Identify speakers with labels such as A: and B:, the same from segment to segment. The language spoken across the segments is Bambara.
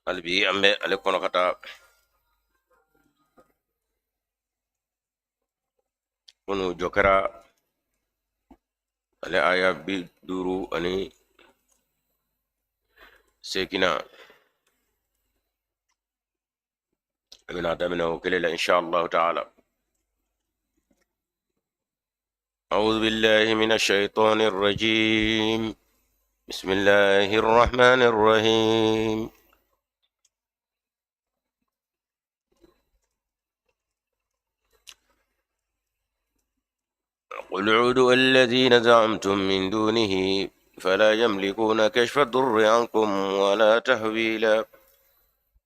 A: Hali bi an bɛ ale kɔnɔ ka taa. Kunu jɔ kɛra ale aya 58 na. An bɛna daminɛ o kelen la insha allahu taala. أعوذ بالله من الشيطان الرجيم، بسم الله الرحمن الرحيم. قل عودوا الذين زعمتم من دونه فلا يملكون كشف الضر عنكم ولا تحويلا.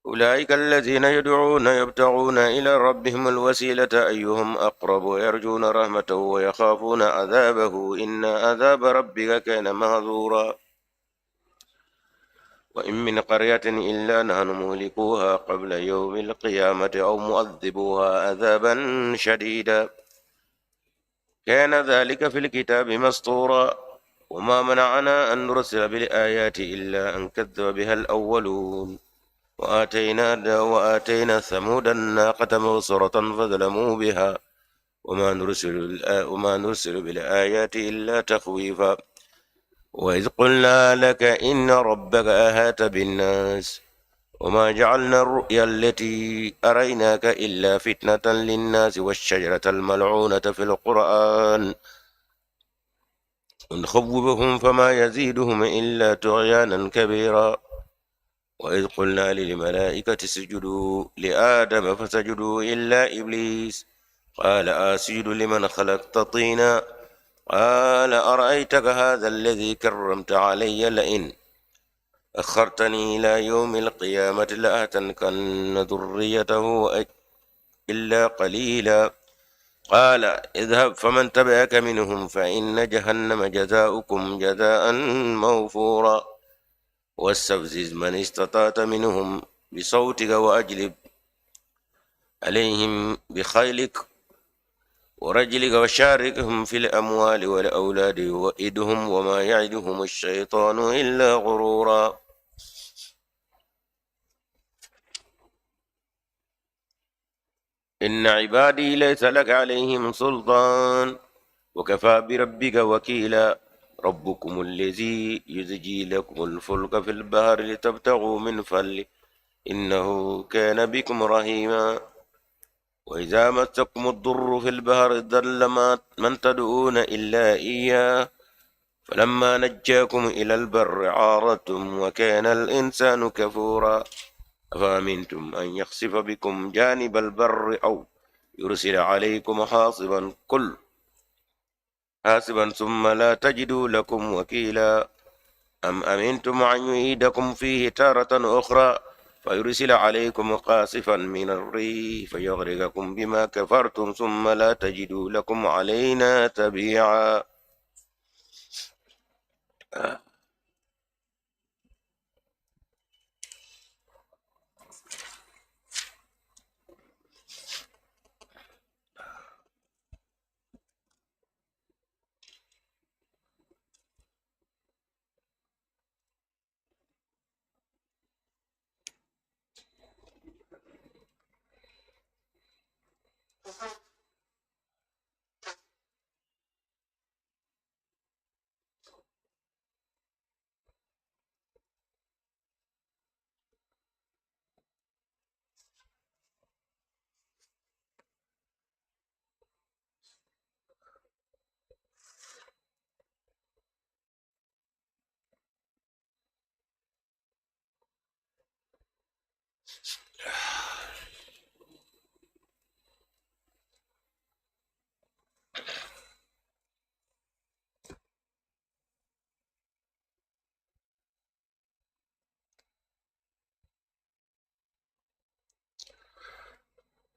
A: أولئك الذين يدعون يبتغون إلى ربهم الوسيلة أيهم أقرب ويرجون رحمته ويخافون عذابه إن عذاب ربك كان محظورا. وإن من قرية إلا نحن مهلكوها قبل يوم القيامة أو معذبوها عذابا شديدا كان ذلك في الكتاب مسطورا. وما منعنا أن نرسل بالآيات إلا أن كذب بها الأولون. وآتينا ثمود الناقة مبصرة فظلموا بها وما نرسل بالآيات إلا تخويفا. وإذ قلنا لك إن ربك أحاط بالناس وما جعلنا الرؤيا التي أريناك إلا فتنة للناس والشجرة الملعونة في القرآن ونخوفهم فما يزيدهم إلا طغيانا كبيرا. وإذ قلنا للملائكة اسجدوا لآدم فسجدوا إلا إبليس قال أسجد لمن خلقت طينا قال أرأيتك هذا الذي كرمت علي لئن أخرتني إلى يوم القيامة لأهتنكن ذريته إلا قليلا. قال اذهب فمن تبعك منهم فإن جهنم جزاؤكم جزاء موفورا. واستفزز من استطعت منهم بصوتك وأجلب عليهم بخيلك ورجلك وشاركهم في الأموال والأولاد وإدهم وما يعدهم الشيطان إلا غرورا. إن عبادي ليس لك عليهم سلطان وكفى بربك وكيلا. ربكم الذي يزجي لكم الفلك في البحر لتبتغوا من فضله إنه كان بكم رحيما. وإذا مسكم الضر في البحر ضل من تدعون إلا إياه فلما نجاكم إلى البر عارضتم وكان الإنسان كفورا. أفأمنتم أن يخسف بكم جانب البر أو يرسل عليكم حاصبا كل حاسبا ثم لا تجدوا لكم وكيلا. أم أمنتم أن يعيدكم فيه تارة أخرى فيرسل عليكم قاصفا من الريح فيغرقكم بما كفرتم ثم لا تجدوا لكم علينا تبيعا.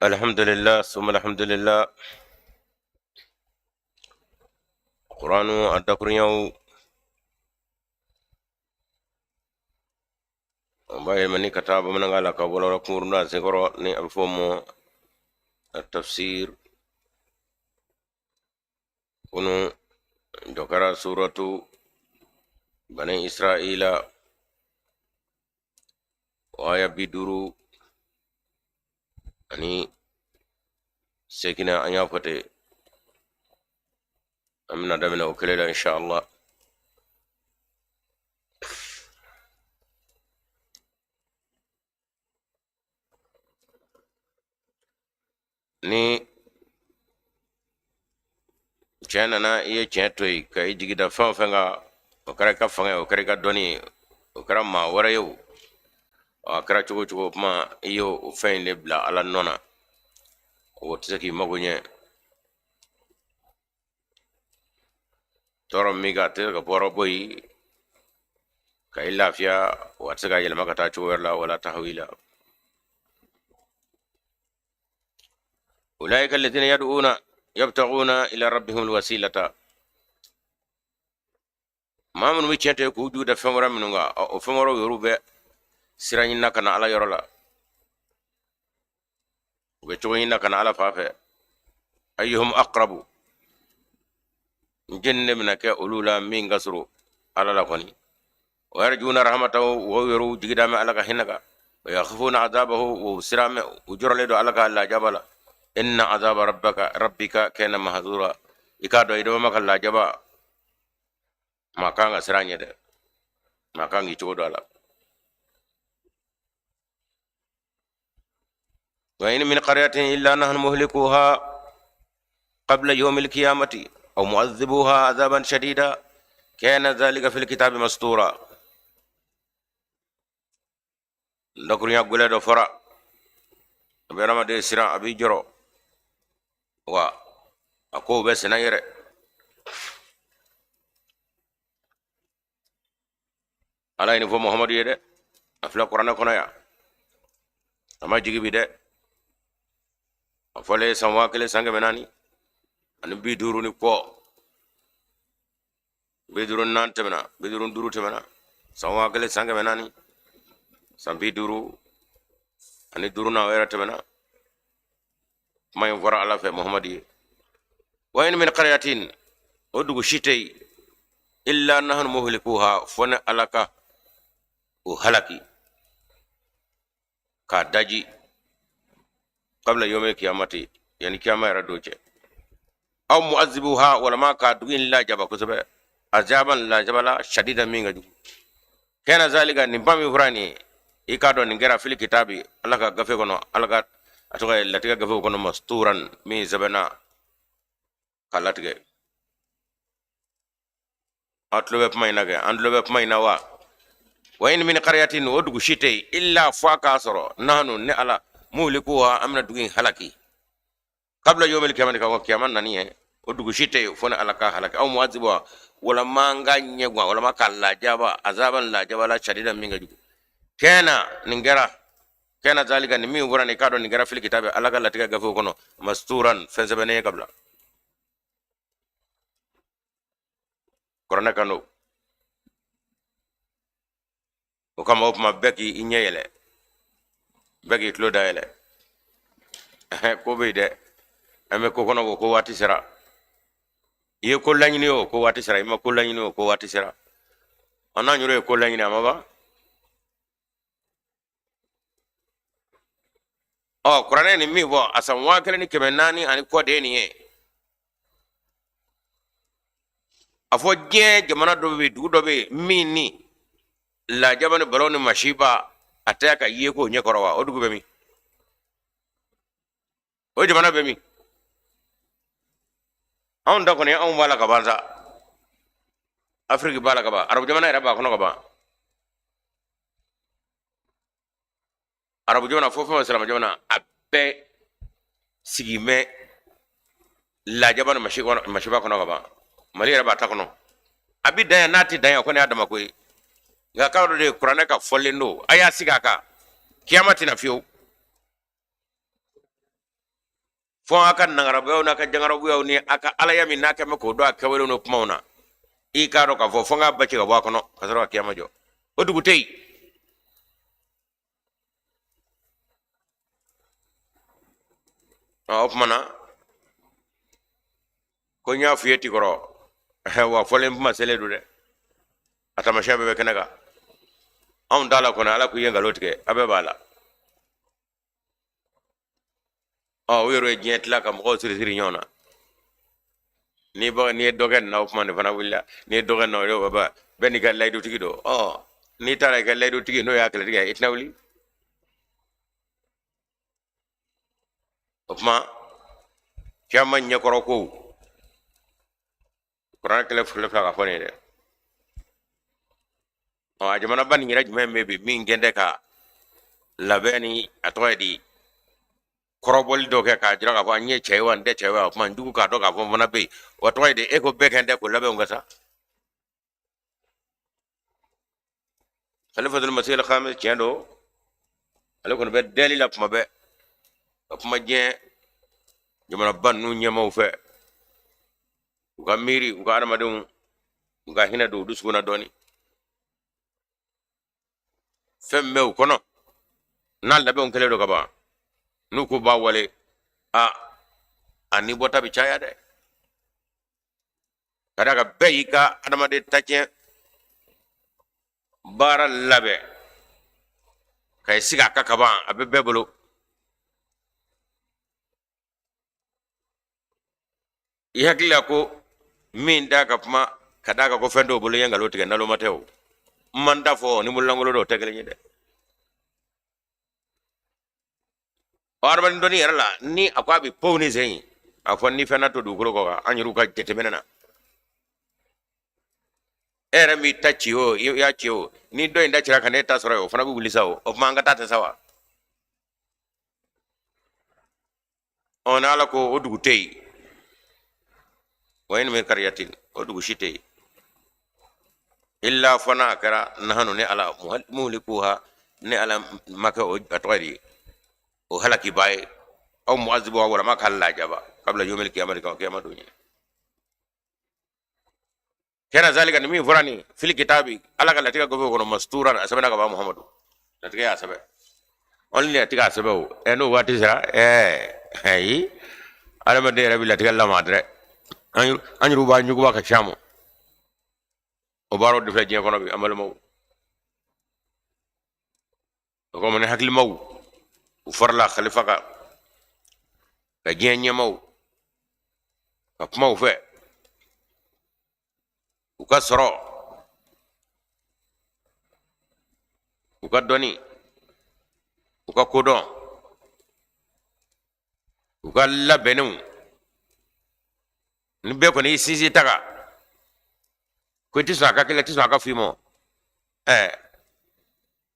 A: الحمد لله ثم الحمد لله. قرآن الدكريو bayɛlɛmani ka taa bamanankan la ka walawala kunkurunda senkɔrɔ ni a bɛ fɔ o ma tafsir. Kunu dɔ kɛra suratu bani israila o O aya 58 an y'a fɔ ten, an bɛna daminɛ o kelen la inshallah. Ni tiɲɛ nana, i ye tiɲɛ to yen ka i jigi da fɛn o fɛn kan, o kɛra i ka fanga ye, o kɛra i ka dɔnni ye, o kɛra maa wɛrɛ ye, o a kɛra cogo o cogo, o tuma i y'o o fɛn in de bila Ala nɔ na, o tɛ se k'i mago ɲɛ. Tɔɔrɔ min kan, a tɛ se ka bɔrɔ bɔ yen ka i lafiya, wa a tɛ se ka yɛlɛma ka taa cogo wɛrɛ la wala tahawila. Ulaika alladhina yad'una yabtaguna ila rabbihim alwasilata. Maa minnu bɛ tiɲɛ to yen k'u jigi da fɛn wɛrɛ minnu kan, o fɛn wɛrɛw yɛrɛ bɛ sira ɲini ka na Ala yɔrɔ la, u bɛ cogo ɲini ka na Ala fan fɛ. Ayyuhum aqrabu, jɔni de bɛna kɛ olu la min ka surun Ala la kɔni. Wa yarjuna rahmatahu, wa yɛrɛw jigi da bɛ Ala ka hinɛ kan. Wa yakhafuna azabahu, wa siran bɛ, u jɔrɔlen don Ala ka lajaba la. Inna azaba rabbaka rabbika kana mahzura. I k'a dɔn i dama ka lajaba, maa kan ka siran ɲɛ dɛ, maa kan k'i cogo dɔn a la. Wa in min qaryatin illa nahnu muhlikuha qabla yawmi alqiyamati aw mu'adhibuha azaban shadida kana dhalika fil kitabi mastura. Dakurunya gɛlɛ dɔ fɔra, a bɛ hadamaden siran, a b'i jɔrɔ, wa a kow bɛ senna yɛrɛ. Ala ye nin fɔ Muhamadu ye dɛ, a filɛ kuranɛ kɔnɔ yan, a ma jigi bi dɛ, a fɔlen san 1000 san 450 ni kɔ, 54 tɛmɛna, 55 tɛmɛna, san 1000 san 400 san 55 na o yɛrɛ tɛmɛna. Kuma in fɔra Ala fɛ Muhamadu ye. Wa in min qaryatin, o dugu si tɛ yen, illa nahnu muhlikuha, fo ne Ala ka o halaki k'a daji, qabla yawmil qiyamati, yani kiyama yɛrɛ don cɛ, aw mu'azibuha, walama k'a dugu in lajaba kosɛbɛ, azaban lajaba la, shadida min ka jugu. Kana zalika, nin ba min fɔra nin ye, i k'a dɔn nin kɛra fil kitabi, Ala ka gafe kɔnɔ, Ala ka a tɔgɔ ye latigɛ gafew kɔnɔ, masturan, min sɛbɛnna ka latigɛ. Aw tulo bɛ kuma in na kɛ, an tulo bɛ kuma in na wa? Wa in min qaryatin, o dugu si tɛ yen, illa fo a k'a sɔrɔ, nahnu, ne Ala, muhlikuha, an bɛna dugu in halaki, qabla yawmil qiyamati, ka kɔn kiyama nani ye, o dugu si tɛ yen fo ne Ala k'a halaki, aw mu'azibuha, walama an ka ɲɛgwan, walama k'a lajaba, azaban lajaba la, shadida min ka jugu. Kana nin kɛra, kana zalika, nin min fɔra nin, k'a dɔn nin kɛra fil kitabi, Ala ka latigɛ gafew kɔnɔ, masturan, fɛn sɛbɛnnen ye ka bila. Kuranɛ kan don. O kama o tuma bɛɛ k'i ɲɛ yɛlɛ, bɛɛ k'i tulo dayɛlɛ, ko bɛ yen dɛ, an bɛ ko kɔnɔ, o ko waati sera. I ye ko laɲini o ko waati sera, i ma ko laɲini o ko waati sera. An n'an yɛrɛ ye ko laɲini, a ma ban. Ɔ, kuranɛ nin min fɔ a san 1400 ani kɔ de ye nin ye. A fɔ diɲɛ jamana dɔ bɛ yen, dugu dɔ bɛ yen min ni lajaba ni balaw ni masiba a tɛ ka ye k'o ɲɛkɔrɔ wa? O dugu bɛ min? O jamana bɛ min? Anw ta kɔni, anw b'a la ka ban sa, Afiriki b'a la ka ban, arabu jamana yɛrɛ b'a kɔnɔ ka ban, arabu jamana fo fɛn o silamɛ jamana a bɛɛ sigi bɛ lajaba ni masiba kɔnɔ ka ban. Mali yɛrɛ b'a ta kɔnɔ, a bɛ dan yan, n'a tɛ dan yan, o kɔni y'a dama ko ye. Nka k'a dɔ de kuranɛ ka fɔlen don, a y'a sigi a kan, kiyama tɛna fiyewu fo a ka nangarabuyaw n'a ka jangarabuyaw ni a ka alaya min n'a kɛmɛ k'o dɔn a kɛwalew ni kumaw na, i k'a dɔn k'a fɔ fo n k'a ba ci ka bɔ a kɔnɔ ka sɔrɔ ka kiyama jɔ. O dugu tɛ yen. O tuma na ko n y'a f'i ye ti kɔrɔ wa, fɔlen kuma selen don dɛ, a taamasiyɛn bɛɛ bɛ kɛnɛ kan. Anw t'a la kɔnɔ, Ala k'u ye nkalon tigɛ, a bɛɛ b'a la. Ɔ, o yɛrɛ ye diɲɛ tila ka mɔgɔw siri siri ɲɔgɔn na. N'i bɔ, n'i ye dɔ kɛ nin na, o kuma nin fana wulila. N'i ye dɔ kɛ nin na, o bɛ bɛɛ n'i ka layidutigi don. Ɔ, n'i taara i ka layidutigi n'o y'a kɛlɛtigɛ, i tɛna wuli. O tuma caman ɲɛkɔrɔ kow, kuranɛ kɛlɛ fila fila ka fɔ nin ye dɛ. Ɔ, a jamanaba nin yɛrɛ jumɛn bɛ bi min gɛn tɛ ka labɛn ni a tɔgɔ ye di, kɔrɔbɔli dɔ kɛ k'a jira k'a fɔ an ye cɛ ye wa, n tɛ cɛ ye wa? O tuma n jugu k'a dɔn k'a fɔ n fana bɛ yen. O tɔgɔ ye di, e ko bɛɛ kɛn tɛ k'o labɛnw kɛ sa. Khalifatul Masih al-Khamis, tiɲɛ don, ale kɔni bɛ deli la kuma bɛɛ ka kuma diɲɛ jamanaba ninnu ɲɛmaaw fɛ, u ka miiri u ka adamadenw, u ka hinɛ don u dusukun na dɔɔni. Fɛn min bɛ u kɔnɔ n'a labɛnw kɛlen don ka ban, n'u ko b'a wale, a ni bɔta bɛ caya dɛ. Ka d'a kan bɛɛ y'i ka adamaden tatiɲɛ baara labɛn ka i sigi a kan kaban, a bɛ bɛɛ bolo. I hakili la ko min da ka kuma ka d'a kan ko fɛn dɔw bolo ye nkalon tigɛ, naloma tɛ o. N man da fɔ ni bololankolon dɔw tɛ kelen ye dɛ. Ɔ, adamaden dɔnni yɛrɛ la, ni a ko a bɛ pow ni sen ye, a fɔ ni fɛn na to dugukolo kɔ kan, an yɛrɛw ka jateminɛ na, e yɛrɛ m'i ta ci o, i y'a ci o, ni dɔ in da cira ka n'e ta sɔrɔ yen, o fana bɛ wuli sa. O tuma an ka taa tɛ sa wa? Ɔ, n'Ala ko o dugu tɛ yen, wa in min kariyatin, o dugu si tɛ yen, illa fo n'a kɛra nahanu, ne Ala, muhlikuha, ne Ala ma kɛ o, a tɔgɔ ye di, o halakibaa ye, aw muazibuha, walama k'a lajaba, kabila yomil kiyamati, ka kiyama don ɲɛ. Kɛra zalika, ni min fɔra nin, fil kitabi, Ala ka latigɛ gafe kɔnɔ, masturan, a sɛbɛnna ka ban. Muhamadu, latigɛ y'a sɛbɛn, ɔ, ni latigɛ y'a sɛbɛn o, ɛ, n'o waati sera, ɛɛ, ayi, adamaden yɛrɛ bɛ latigɛ lama dɛ. An yɛrɛw b'a ɲuguba ka ca ma. O baaraw de filɛ diɲɛ kɔnɔ bi, an balimaw. O kama ni hakilimaw u farala khalifa kan ka diɲɛ ɲɛmaw ka kuma u fɛ, u ka sɔrɔ, u ka dɔnni, u ka kodɔn, u ka labɛnnenw, ni bɛɛ kɔni y'i sinsin ta kan ko i tɛ sɔn a ka kɛlɛ, i tɛ sɔn a ka f'i ma, ɛɛ,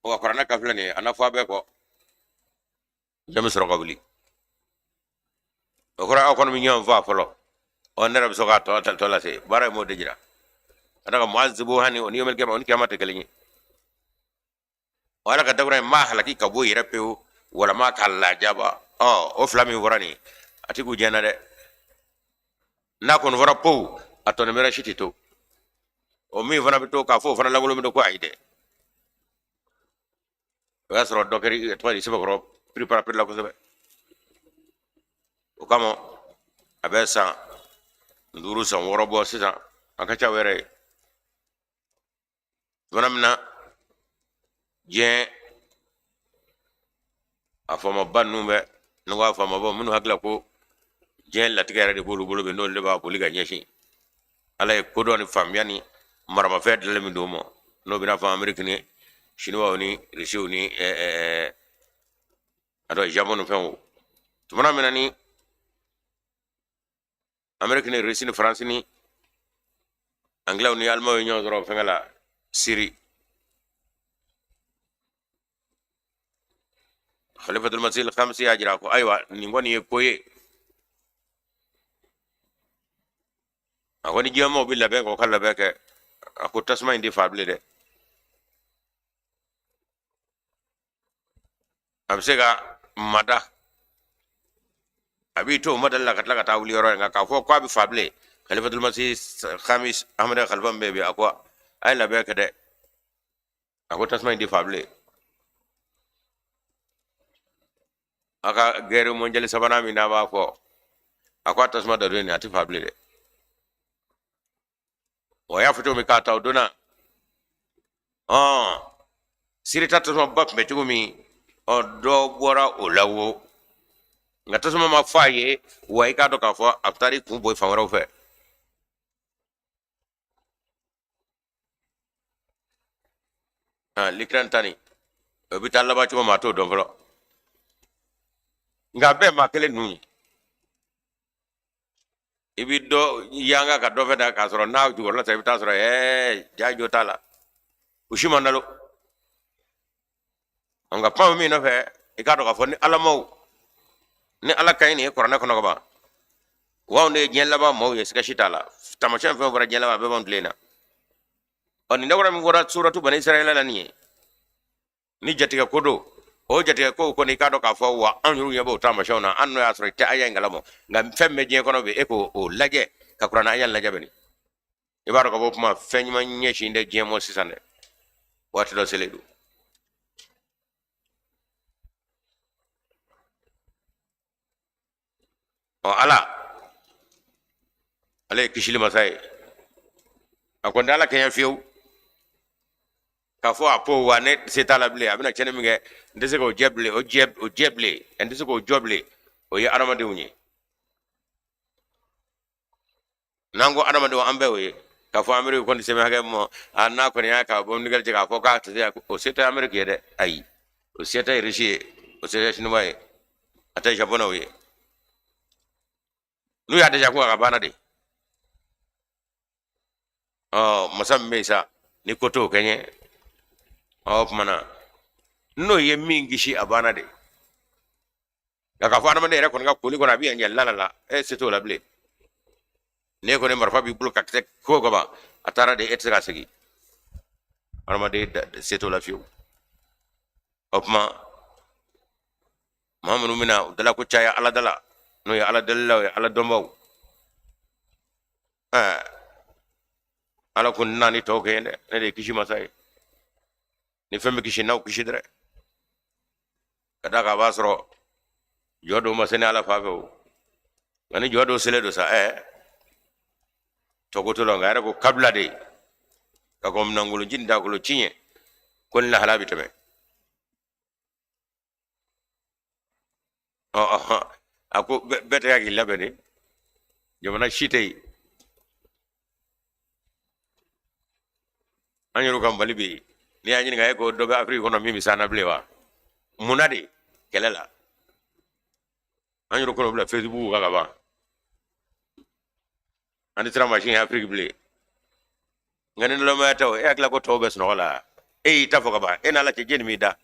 A: wa kuranɛ ka filɛ nin ye, a na fɔ a bɛɛ kɔ, jɔn bɛ sɔrɔ ka wuli? O kɔrɔ aw kɔni bɛ ɲɔgɔn faa fɔlɔ. Ɔ, ne yɛrɛ bɛ sɔn k'a tɔ lase. Baara in m'o de jira ka d'a kan muazibu hani, o ni yomil kiyama, o ni kiyama tɛ kelen ye. O Ala ka dabura in m'a halaki ka bɔ yɛrɛ pewu, walama k'a lajaba. Ɔ, o fila min fɔra nin, a ti k'u jɛna dɛ. N'a kɔni fɔra pow, a tɔnɔ wɛrɛ si tɛ to. O min fana bɛ to k'a fɔ, o fana lankolon bɛ to ko ayi dɛ. O y'a sɔrɔ dɔ kɛra tɔgɔ di, sɛbɛkɔrɔ piripara la kosɛbɛ. O kama a bɛ san 5, san 6 bɔ sisan, a ka ca o yɛrɛ ye. Tuma min na diɲɛ a faamaba ninnu bɛ, ne ko a faamaba minnu hakili la ko diɲɛ latigɛ yɛrɛ de b'olu bolo bi, n'olu de b'a boli ka ɲɛsin, Ala ye kodɔn ni faamuya ni maramafɛn dilanlen min d'o ma, n'o bɛna fɔ Ameriki ni Siniwaw ni Irisiw ni a dɔn Japon ni fɛnw. Tuma min na ni Ameriki ni Irisi ni Faransi ni Angilɛw ni Alimaw ye ɲɔgɔn sɔrɔ fɛnkɛ la Siri, Khalifatul Masih Khamsi y'a jira ko ayiwa, nin kɔni ye ko ye. A ko ni diɲɛmaaw bɛ labɛn k'o ka labɛn kɛ, a ko tasuma in tɛ fa bilen dɛ. A bɛ se ka mada, a b'i to o madali la ka tila ka taa wuli yɔrɔ in kan k'a fɔ k'a bɛ fa bilen. Khalifatul Masih Khamis Ahmad Khalifa min bɛ yen, a ko a ye labɛn kɛ dɛ, a ko tasuma in tɛ fa bilen. A ka guerre mondiale sabanan min n'a b'a fɔ, a ko a tasuma da don nin, a tɛ fa bilen dɛ. O y'a fɔ cogo min k'a ta o donna, hɔn. Siri ta tasumaba tun bɛ cogo min, ɔ dɔ bɔra o la wo, nka tasuma ma fɔ a ye wa. I k'a dɔn k'a fɔ a bɛ taa i kun bɔ fan wɛrɛw fɛ. L'Ukraine ta nin, o bɛ taa laban cogo min, a t'o dɔn fɔlɔ, nka a bɛɛ maa kelen ninnu ye. I bɛ dɔ yanga ka dɔ fɛ da k'a sɔrɔ n'a jukɔrɔla ta, i bɛ taa sɔrɔ ja jo t'a la, u si ma nalo. Nka kuma min nɔfɛ, i k'a dɔn k'a fɔ ni ala maw ni ala ka ɲi nin ye kuranɛ kɔnɔ ka ban, wa anw de ye diɲɛ laban maaw ye, siga si t'a la. Taamasiyɛn fɛn fɔra diɲɛ laban, a bɛɛ b'anw tile na. Ɔ nin dabɔra min fɔra suratu Bani Israɛla la nin ye, ni jatigɛ ko don, o jatigɛ ko kɔni, i k'a dɔn k'a fɔ wa anw yɛrɛ ɲɛ b'o taamasiyɛnw na. An n'o y'a sɔrɔ i tɛ aya in kalama, nka fɛn min bɛ diɲɛ kɔnɔ bi, e k'o lajɛ ka kuranɛ aya lajɛ bɛni, i b'a dɔn k'a fɔ kuma fɛn ɲuman ɲɛsin tɛ diɲɛ mɔ sisan dɛ, waati dɔ selen don. Ɔ ala, ale ye kisili masa ye. A kɔni tɛ ala kɛɲɛ fiyewu k'a fɔ a ko wa ne se t'a la bilen, a bɛna tiɲɛni min kɛ, n tɛ se k'o jɛ bilen, o jɛ bilen, n tɛ se k'o jɔ bilen. O ye adamadenw ye. N'an ko adamadenw, an bɛɛ o ye k'a fɔ Ameriki kɔni sɛbɛn hakɛ mɔ a n'a kɔni y'a ka bɔ nigɛli cɛ k'a fɔ k'a tɛ se, o se tɛ Ameriki ye dɛ, ayi, o se tɛ Irisi ye, o se tɛ Sinuwa ye, a tɛ Japonɛw ye. N'u y'a dɛsɛ ko a ka banna de. Ɔ masa min bɛ yen sa, ni ko t'o kɛɲɛ, ɔ o tuma na n'o ye min kisi, a banna de. Nka k'a fɔ adamaden yɛrɛ kɔni ka koli kɔnɔ a bɛ yan ɲɛ la la, e se t'o la bilen. N'e kɔni marifa b'i bolo ka kisɛ ko ka ban, a taara de, e tɛ se ka segin. Adamaden se t'o la fiyewu. O tuma maa minnu bɛna u dala ko caya ala da la, n'o ye ala delilaw ye, ala dɔnbaw, ɛɛ ala ko n ni tɔw kɛ dɛ, ne de ye kisi masa ye. Ni fɛn bɛ kisi, n'aw kisi dɛrɛ, ka d'a kan a b'a sɔrɔ jɔ dɔw ma se ne ala fan fɛ o. Nka ni jɔ dɔw selen don sa, tɔgɔ t'o la. Nka a yɛrɛ ko kabila de ka kɔn minɛnkolon ci ni dagolo ci ɲɛ ko ni lahala bɛ tɛmɛ. Ɔ a ko bɛɛ tɛ k'i labɛn de, jamana si tɛ yen. An yɛrɛ ka Mali bɛ yen, n'i y'a ɲininka e ko dɔ bɛ Afiriki kɔnɔ min bɛ s'an na bilen wa? Mun na de kɛlɛ la? An yɛrɛ kɔnɔ bila Facebook kan ka ban, an tɛ siran maa si ɲɛ Afiriki bilen. Nka ni nalonmaya tɛ o, e hakili ko tɔw bɛ sunɔgɔ la, e y'i ta fɔ ka ban, e n'ala cɛ jɛni m'i da.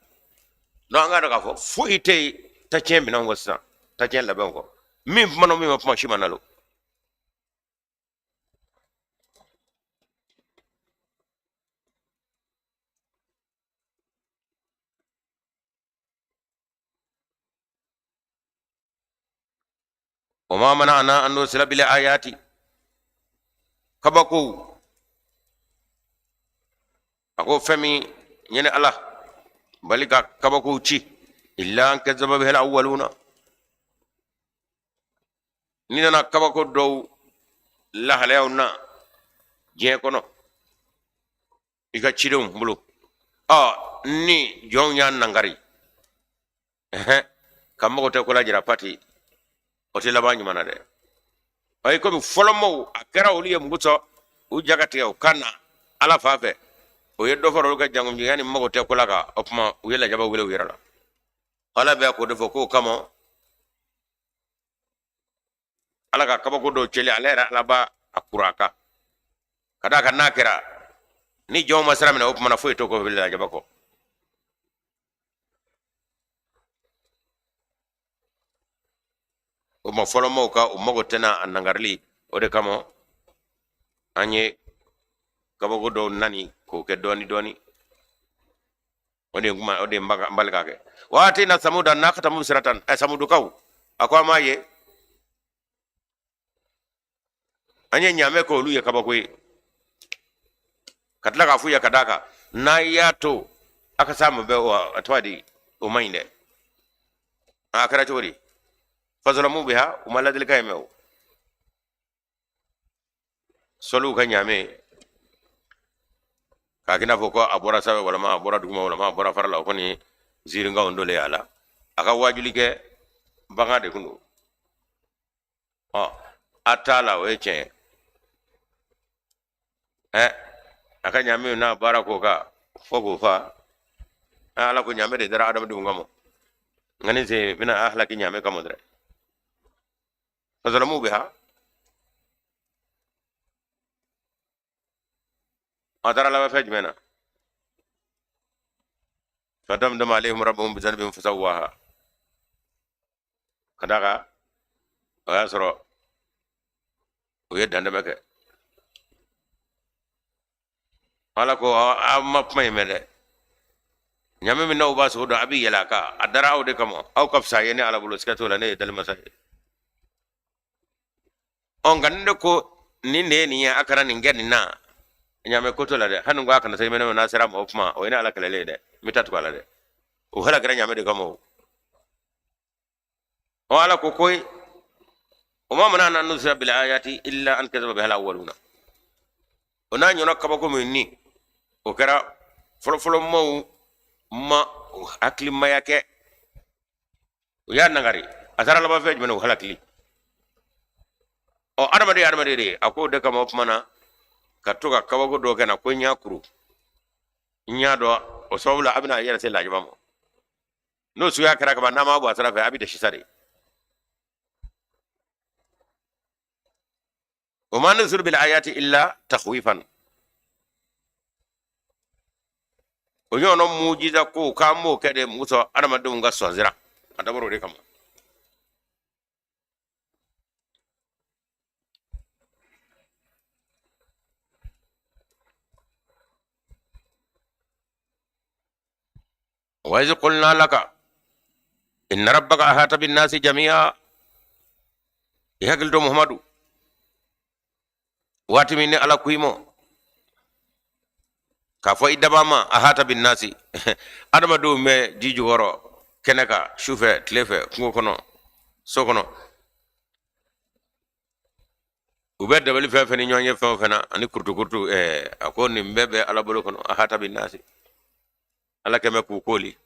A: Donc an k'a dɔn k'a fɔ foyi tɛ yen ta tiɲɛ minɛnw kɔ sisan, ta tiɲɛ labɛnw kɔ, min kumana min ma kuma si ma nalo. Wa ma mana'ana an nursila bil ayati, kabakow, a ko fɛn min ye ne ala bali ka kabakow ci, illa an kazzaba bihal awwaluna, n'i nana kabako dɔw lahalayaw na diɲɛ kɔnɔ i ka cidenw bolo, ɔ ni jɔnw y'a nangari ka mago tɛ ko la jira pati, o tɛ laban ɲuman na dɛ. Ɔ i komi fɔlɔmɔw a kɛra olu ye mugu sɔn u ja ka tigɛ u ka na ala fan fɛ, o ye dɔ fara olu ka jankunjigiya ni mago tɛ ko la kan. O tuma u ye lajaba wele u yɛrɛ la. Ala bɛ k'o de fɔ k'o kama ala ka kabako dɔw cɛli, ale yɛrɛ ala b'a a kura a kan, ka d'a kan n'a kɛra ni jɔnw ma sira minɛ, o tuma na foyi t'o kɔfɛ lajaba kɔ. O ma fɔlɔmaw ka u mago tɛna a nangarili, o de kama an ye kabako dɔw nani k'o kɛ dɔɔni dɔɔni. O de ye kuma, o de ye n bali k'a kɛ waati na samuda nakata mubsiratan. Ɛ samudukaw, a ko an m'a ye, an ye ɲaamɛ kɛ olu ye kabako ye, ka tila k'a f'u ye ka d'a kan n'a y'a to a ka s'a ma bɛɛ, a tɔgɔ di, o man ɲi dɛ. A kɛra cogo di? Fazalamu biha, u ma ladilikan in mɛn. O sɔliw ka ɲaamɛ K'a k'i n'a fɔ ko a bɔra sanfɛ walama a bɔra duguma walama a bɔra fara la, o kɔni ye ziirinkanw dɔ le y'a la. A ka wajuli kɛ bagan de kun don. Ɔ, a t'a la, o ye tiɲɛ ye. Ɛ, a ka ɲaamɛ n'a baara k'o kan fo k'o fa. Ala ko ɲaamɛ de dara adamadenw kama, nka ni sen bɛna a halaki ɲaamɛ kama dɛrɛ. Fasalamu biha, a taara laban fɛn jumɛn na? Fadamdama alayhim rabbuhum bizanbihim fasawaha. Ka d'a kan o y'a sɔrɔ u ye dantɛmɛ kɛ. Ala ko aw ma kuma in mɛn dɛ. Ɲaamɛ min n'aw b'a sogo dun, a bɛ yɛlɛ a kan, a dara aw de kama, aw ka fisa ye ne Ala bolo, siga t'o la, ne ye dalimasa ye. Ɔ, nka ni ne ko nin de ye nin ye, a kana nin kɛ nin na, ɲaamɛ ko t'o la dɛ. Hali ko a kana se mɛnɛ, n'a sera ma o kuma, o ye ne Ala kɛlɛlen ye dɛ, n bɛ taa tugu a la dɛ. O halakira ɲaamɛ de kama o. Ɔ, Ala ko koyi, o ma mana'ana an nursila bil ayati illa an kazaba bihal awwaluna. O n'a ɲɔgɔnna kabako min ni o kɛra fɔlɔfɔlɔ maaw ma hakilimaya kɛ, u y'a nagari, a taara laban fɛn jumɛn na? O halakili. Ɔ, adamaden ye adamaden de ye. A k'o de kama o tuma na ka to ka kabako dɔ kɛ na ko n y'a kuru, n y'a dɔn, o sababu la a bɛna a yɛrɛ se lajaba ma. N'o suguya kɛra kaban, n'a ma bɔ a sira fɛ, a bɛ dɛsɛ sa de. O ma nursilu bil ayati illa takhwifan. O ɲɔgɔnna mujiza ko k'an b'o kɛ de mun sɔrɔ adamadenw ka sɔnsira, a dabɔra o de kama. Wa iz qulna laka inna rabbaka ahata bin nasi jami'a. I hakili to Muhammadu, waati min ni Ala ko i ma k'a fɔ i daba ma, ahata bin nasi, adamadenw bɛ ji jukɔrɔ, kɛnɛ kan, su fɛ, tile fɛ, kungo kɔnɔ, so kɔnɔ, u bɛ dabali fɛn fɛn ni ɲɔgɔn ye fɛn o fɛn na ani kurutukurutu, a ko nin bɛɛ bɛ Ala bolo kɔnɔ. Ahata bin nasi, Ala kɛmɛ k'u koli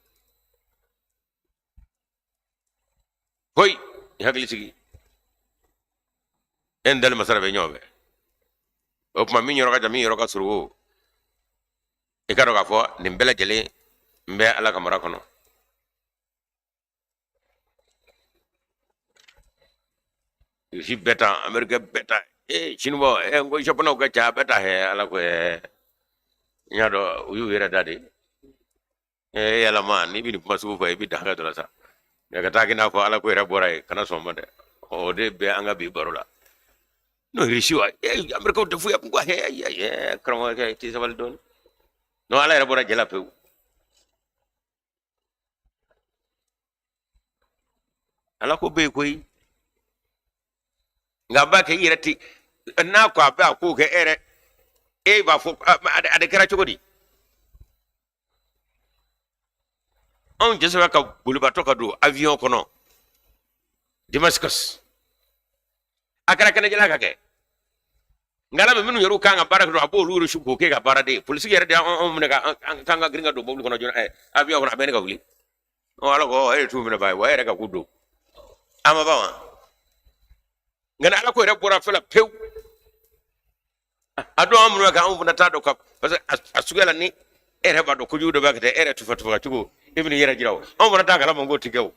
A: hoyi. I hakili sigi, e n dali masara bɛ ɲɔgɔn fɛ. O tuma min yɔrɔ ka jan, min yɔrɔ ka surun, o i ka dɔn k'a fɔ nin bɛɛ lajɛlen n bɛ Ala ka mara kɔnɔ. Rusi bɛɛ ta, Amerika bɛɛ ta, ee Siniwaw, ee n ko Japonɛw ka ca, bɛɛ ta. Hɛ, Ala ko ɛɛ n y'a dɔn u y'u yɛrɛ da de. Ee yalama, n'i bɛ nin kuma sugu fɔ, i bɛ dan hakɛ dɔ la sa, nka ka taa k'i n'a fɔ Ala ko yɛrɛ bɔra yen, kana sɔn ma dɛ. O de bɛ an ka bi baro la. N'o Rusi wa, ee Amerikaw tɛ foyi ko hɛ hɛ. Karamɔgɔkɛ, i tɛ sabali dɔɔnin? N'o Ala yɛrɛ bɔra jɛ la pewu. Ala ko bɛ yen koyi, nka a b'a kɛ i yɛrɛ ti n'a ko a bɛ a ko kɛ e yɛrɛ e b'a fɔ a de kɛra cogo di? Anw jɛsɛbɛ ka bolibatɔ ka don avion kɔnɔ Damascus, a kɛra kɛnɛjɛla ka kɛ, nka ala bɛ minnu yɛrɛ kan ka baara kɛ, a b'olu yɛrɛ su k'o kɛ ka baara de ye. Polisi yɛrɛ de y'anw minɛ ka an ka girin ka don mobili kɔnɔ joona, ɛ avion kɔnɔ, a bɛ ne ka wuli. Ɔ, ala ko e ye t'u minɛ ba ye wa, e yɛrɛ ka k'u don a ma ban wa? Nka ni ala ko yɛrɛ bɔra fɛn la pewu, a don an minnu kɛ, anw fana t'a dɔn ka parce que a suguya la, ni e yɛrɛ b'a dɔn kojugu dɔ bɛ ka kɛ, e yɛrɛ tufa tufa cogo, e bɛn'i yɛrɛ jira o. Anw fana t'a kalama k'o ti kɛ o.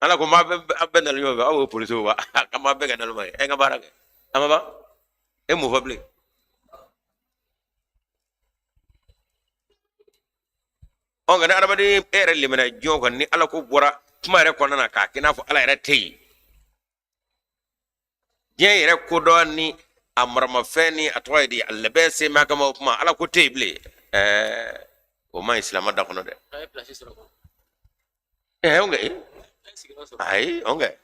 A: Ala ko maa bɛɛ bɛɛ nana ɲɔgɔn fɛ, aw ye polisiw wa, ka maa bɛɛ kɛ naloma ye, ɛ n ka baara kɛ a ma ban, e mun fɔ bilen? Ɔ, nka ni adamaden e yɛrɛ limaniya jɔn kan, ni ala ko bɔra kuma yɛrɛ kɔnɔna na k'a kɛ i n'a fɔ ala yɛrɛ tɛ yen, diɲɛ yɛrɛ kodɔn ni a maramafɛn ni a tɔgɔ ye di, a labɛn sen b'a kama, o kuma ala ko tɛ yen bilen, ɛɛ o ma ɲi silamɛ da kɔnɔ dɛ. Ɛɛ o kɛ, ayi, o kɛ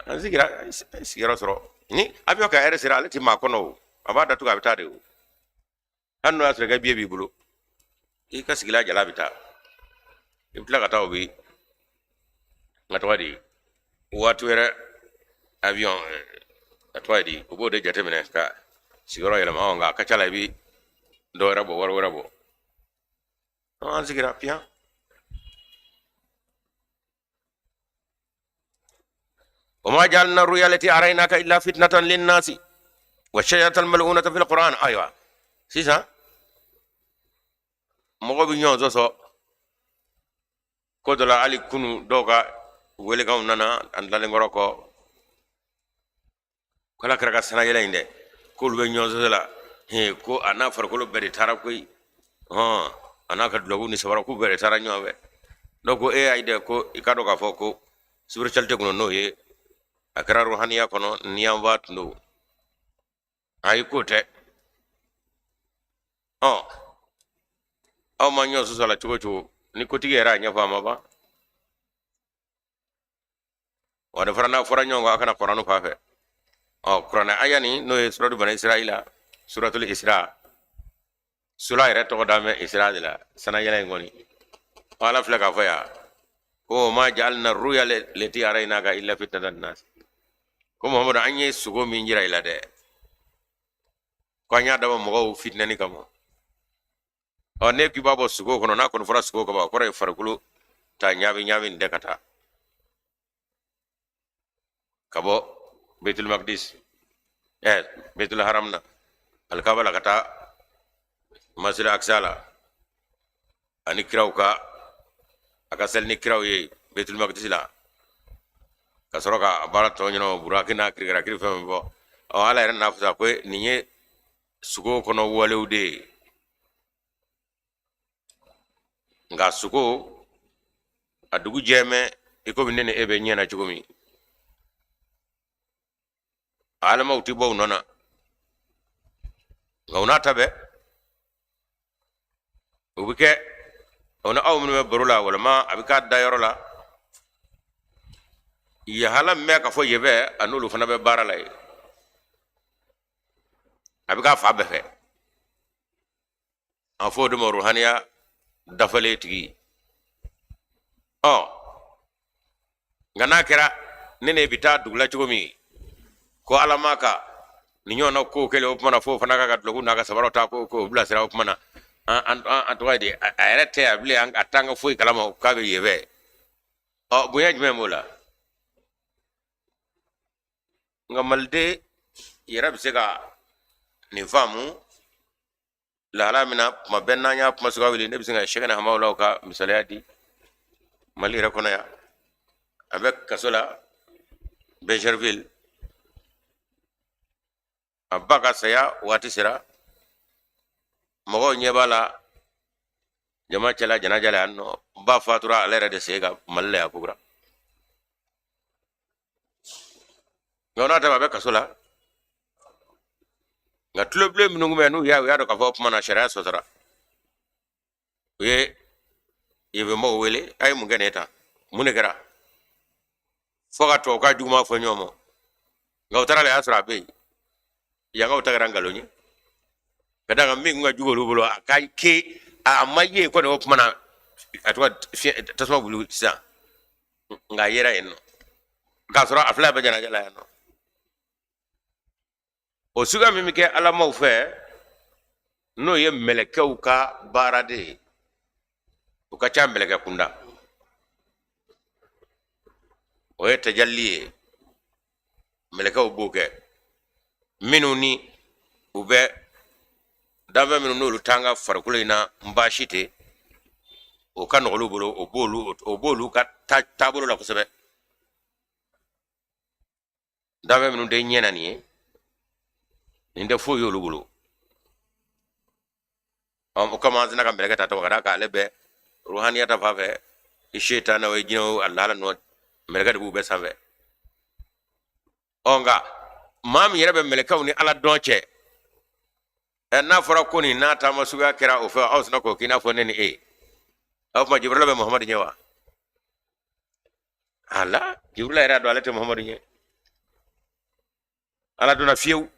A: an sigira sigiyɔrɔ sɔrɔ ni avion ka ɛrɛ sera, ale ti maa kɔnɔ o, a b'a datugu, a bɛ taa de o. Hali n'o y'a sɔrɔ i ka biye b'i bolo, i ka sigila jala bɛ taa, i bɛ tila ka taa, o bi nka tɔgɔ di, waati wɛrɛ avion a tɔgɔ ye di, u b'o de jateminɛ ka sigiyɔrɔ yɛlɛma. Nka a ka ca la i bi Dɔ wɛrɛ bɔ, wari wɛrɛ bɔ. An sigira piyan. وما جعلنا الرؤيا التي أريناك إلا فتنة للناس والشجرة الملعونة في القرآن. Ayiwa, sisan mɔgɔ bɛ ɲɔgɔn sɔsɔ ko dɔ la. Hali kunu dɔw ka welekanw nana an tilalen kɔrɔ kɔ ko Ala kira ka sanayɛlɛ in dɛ, k'olu bɛ ɲɔgɔn sɔsɔ la ko a n'a farikolo bɛɛ de taara koyi, hɔn, a n'a ka dulɔkiw ni sabara k'u bɛɛ de taara ɲɔgɔn fɛ. Dɔw ko e ayi dɛ, ko i k'a dɔn k'a fɔ ko spiritualité kɔnɔ, n'o ye a kɛra ruhaniya kɔnɔ, niyanfa tun don. Ayi, k'o tɛ. Ɔ, aw ma ɲɔgɔn sɔsɔ la cogo o cogo, ni kotigi yɛrɛ y'a ɲɛfɔ, a ma ban wa. De fana n'a fɔra ɲɔgɔn kɔ, a kana kuranɛ fan fɛ. Ɔ, kuranɛ aya nin, n'o ye suratu Bani Israila, suratul Isra, sura yɛrɛ tɔgɔ da bɛ Isra de la, sanayɛlɛ in kɔni. Ala filɛ k'a fɔ yan ko ma ja'alna ruya lati araynaka illa fitnatan nas. Ko Muhamadu, an ye sugo min jira i la dɛ, ko an y'a dabɔ mɔgɔw fitinɛni kama. Ɔ, ne k'i b'a bɔ sugo kɔnɔ, n'a kɔni fɔra sugo kama, o kɔrɔ ye farikolo ta ɲaabi ɲaabi nin dɛ, ka taa ka bɔ Baitul Maqdis, Baitul Haram na, Alikaba la, ka taa Masjid Aqsa la, ani kiraw ka a ka seli ni kiraw ye Baitul Maqdis la, ka sɔrɔ ka baara tɔ ɲɛnabɔ, buraki n'a kirikarakiri fɛn fɛn bɔ. Ɔ, Ala yɛrɛ n'a fɔ ko nin ye sugo kɔnɔ walew de ye. Nka sugo a dugu jɛmɛ i komi ne ni e bɛ ɲɛ na cogo min, alamaw ti bɔ u nɔ na. Nka u n'a ta bɛɛ, o bɛ kɛ o ni aw minnu bɛ baro la, walima a bɛ k'a dayɔrɔ la, yahala min bɛ ka fɔ yen bɛ, a n'olu fana bɛ baara la yen, a bɛ k'a fa bɛɛ fɛ. A fɔ o de ma ruhaniya dafalen tigi. Ɔ, nka n'a kɛra ne ne bɛ taa dugu la cogo min, ko Ala ma ka nin ɲɔgɔnna ko kɛlen, o tuma na f'o fana ka dulɔkiw n'a ka sabaraw ta k'o bilasira. O tuma na an tɔgɔ ye di, a yɛrɛ tɛ a bilen, a t'an ka foyi kalama k'a bɛ yen fɛ. Ɔ, bonya jumɛn b'o la? Nka maliden yɛrɛ bɛ se ka nin faamu lahala min na, tuma bɛɛ n'an y'a kuma suguya wuli, ne bɛ se ka Sɛkɛna Hamawula ka misaliya di Mali yɛrɛ kɔnɔ yan. A bɛ kaso la Bingerville. A ba ka saya waati sera, mɔgɔw ɲɛ b'a la jama cɛla janaja la yan nɔ. Ba fatura ale yɛrɛ de sen kan Mali la yan kokura. Nka o n'a ta, a bɛ kaso la. Nka tulobilen minnu bɛ n'u y'a, u y'a dɔn k'a fɔ o tuma na sariya sɔsɔra, u ye yenmɔgɔw wele: a ye mun kɛ nin ye tan? Mun de kɛra? Fo ka tubabukan juguman fɔ ɲɔgɔn ma. Nka u taara la, y'a sɔrɔ a bɛ yen. Yankaw ta kɛra nkalon ye, ka d'a kan min kun ka jugu olu bolo, a ka ke a ma ye kɔni. O tuma na a tɔgɔ fiɲɛ tasuma wuli sisan, nka a yera yen nɔ k'a sɔrɔ a filɛ, a bɛ janaja la yan nɔ. O suguya min bɛ kɛ alamaw fɛ, n'o ye mɛlɛkɛw ka baara de ye, o ka ca mɛlɛkɛ kunda, o ye tajalli ye. Mɛlɛkɛw b'o kɛ, minnu ni u bɛ danfɛn minnu n'olu t'an ka farikolo in na n baasi tɛ, o ka nɔgɔ olu bolo, o b'olu ka taabolo la kosɛbɛ. Danfɛn minnu tɛ ɲɛ na nin ye, nin tɛ foyi y'olu bolo. O kama an sina ka mɛlɛkɛ ta tɔgɔ ka d'a kan ale bɛ ruhaniya ta fan fɛ, i setan o, i jinɛ o, a lahala nɔ, mɛlɛkɛ de b'u bɛɛ sanfɛ. Ɔ, nka maa min yɛrɛ bɛ mɛlɛkɛw ni Ala dɔn cɛ, ɛ, n'a fɔra ko nin n'a taama suguya kɛra o fɛ, aw sina k'o k'i n'a fɔ ne ni e. O tuma Jibrila bɛ Muhamadu ɲɛ wa? Ala Jibrila yɛrɛ y'a dɔn ale tɛ Muhamadu ɲɛ Ala donna fiyewu.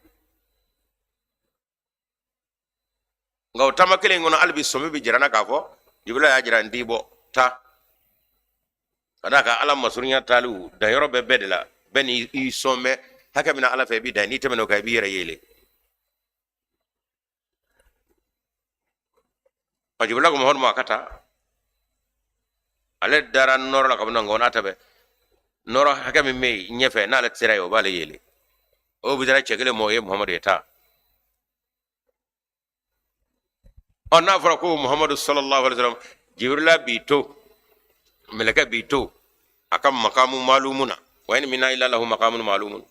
A: Nka o taama kelen in kɔnɔ, hali bi sɔmi bɛ jira n na k'a fɔ Jibrila y'a jira n t'i bɔ taa, ka d'a kan Ala masurunya taaliw danyɔrɔ bɛ bɛɛ de la. Bɛɛ ni i sɔn bɛ hakɛ min na Ala fɛ, i b'i dan. N'i tɛmɛn'o kan, i b'i yɛrɛ yeele. A Jibirila ko Muhamadu ma a ka taa. Ale dara nɔɔrɔ la kabini, nka o n'a ta bɛɛ, nɔɔrɔ hakɛ min bɛ yen ɲɛfɛ, n'ale sera yen, o b'ale yele. O bɛ cɛ kelen mɔgɔ ye Muhamadu ye taa. Ɔ, n'a fɔra ko Muhamadu sallallahu alaihi wasallam, Jibirila b'i to, mɛlɛkɛ b'i to a ka makamu maalumu na. Wa in minna illa lahu makamun maalumun.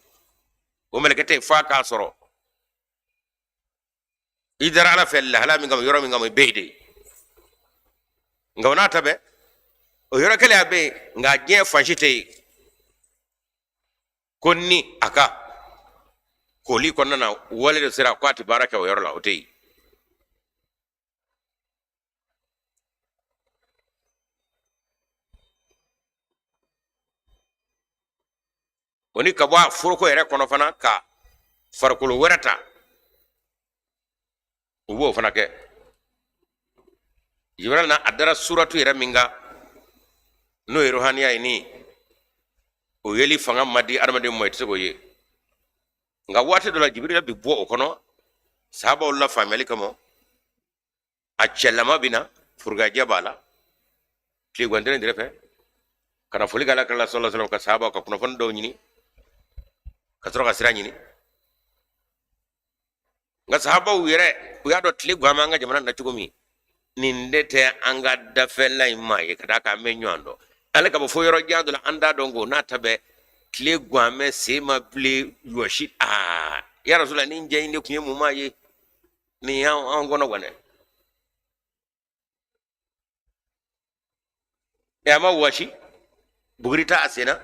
A: O mɛlɛkɛ tɛ yen f'a k'a sɔrɔ i dara Ala fɛ lahala min kama, yɔrɔ min kama, i bɛ yen de. Nka o n'a ta bɛɛ, o yɔrɔ kelen a bɛ yen, nka diɲɛ fan si tɛ yen ko ni a ka koli kɔnɔna na wale dɔ sera ko a tɛ baara kɛ o yɔrɔ la, o tɛ yen. O ni ka bɔ a foroko yɛrɛ kɔnɔ fana ka farikolo wɛrɛ ta, u b'o fana kɛ. Jibirila na, a dara suratu yɛrɛ min kan, n'o ye ruhaniya ye, ni o yeli fanga ma di adamaden ma, i tɛ se k'o ye. Nka waati dɔ la, Jibirila bɛ bɔ o kɔnɔ sahabaw la faamuyali kama. A cɛlama bɛ na, furugajɛ b'a la, tilegwantɛnɛ de fɛ, ka na foli kɛ Ala kira la sallallahu alaihi wasallam, ka sahabaw ka kunnafoni dɔw ɲini, ka sɔrɔ ka sira ɲini. Nka sahabaw yɛrɛ, u y'a dɔn tile gwan bɛ an ka jamana na cogo min, nin de tɛ an ka dafɛla in maa ye, ka d'a kan an bɛ ɲɔgɔn dɔn. Ale ka bɔ fo yɔrɔ jan dɔ la, an t'a dɔn ko n'a ta bɛɛ tile gwan bɛ sen ma bilen wɔsi. Aa, ya Rasula, nin jɛ in de tun ye mun maa ye? Nin y'an kɔnɔ gwanɛ. Ɛ, a ma wɔsi, buguri t'a sen na.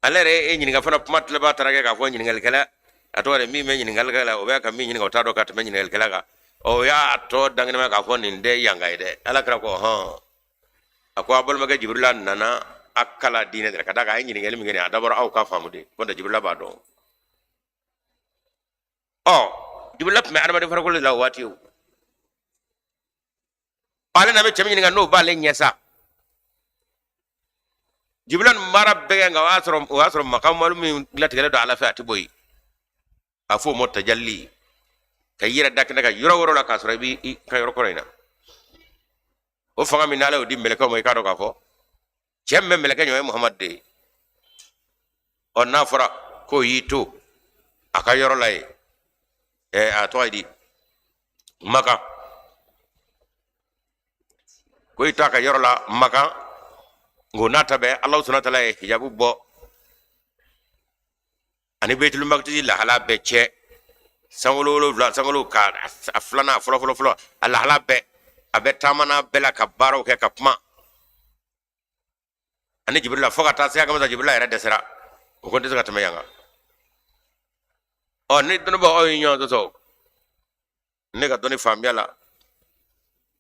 A: Ale yɛrɛ e ɲininka fana, kuma tilaba taara kɛ k'a fɔ ɲininkalikɛla, a tɔgɔ de min bɛ ɲininkalikɛla la, o bɛ ka min ɲininka, o t'a dɔn ka tɛmɛ ɲininkalikɛla kan. O y'a tɔ dankɛnɛma k'a fɔ nin tɛ yanka ye dɛ. Ala kira ko hɔn, a ko a balimakɛ Jibirila nana a kala diinɛ de la, ka d'a kan a ye ɲininkali min kɛ nin, a dabɔra aw ka faamu de ko tɛ, Jibirila b'a dɔn. Ɔ, Jibirila tun bɛ adamaden farikolo de la o waati. O ale na bɛ cɛ min ɲininka, n'o b'ale ɲɛ sa. Jibirila nin baara bɛɛ kɛ, nka o y'a sɔrɔ makamu min latigɛlen don Ala fɛ, a tɛ bɔ yen. A fɔ o ma tajalli, ka i yɛrɛ da kɛnɛ ka yɔrɔ wɛrɛ la, k'a sɔrɔ i b'i ka yɔrɔ kɔrɔ in na. O fanga min n'Ala y'o di mɛlɛkɛw ma, i k'a dɔn k'a fɔ cɛ min bɛ mɛlɛkɛ ɲɔgɔn ye Muhamadu de ye. Ɔ, n'a fɔra k'o y'i to a ka yɔrɔ la yen, ɛ, a tɔgɔ ye di, Makan, ko i to a ka yɔrɔ la Makan, nka n'a ta bɛɛ, Ala subhanahu wa taala ye hijabu bɔ ani Baitul Maqdis lahala bɛɛ cɛ, sankolo wolonwula, sankolo ka a filanan, a fɔlɔ fɔlɔ fɔlɔ, a lahala bɛɛ, a bɛ taama n'a bɛɛ la, ka baaraw kɛ, ka kuma ani Jibirila fo ka taa se a kama. Jibirila yɛrɛ dɛsɛra, o ko n tɛ se ka tɛmɛ yan kan. Ɔ, ni dɔnnibaaw, aw ye ɲɔgɔn sɔsɔ ne ka dɔnni faamuya la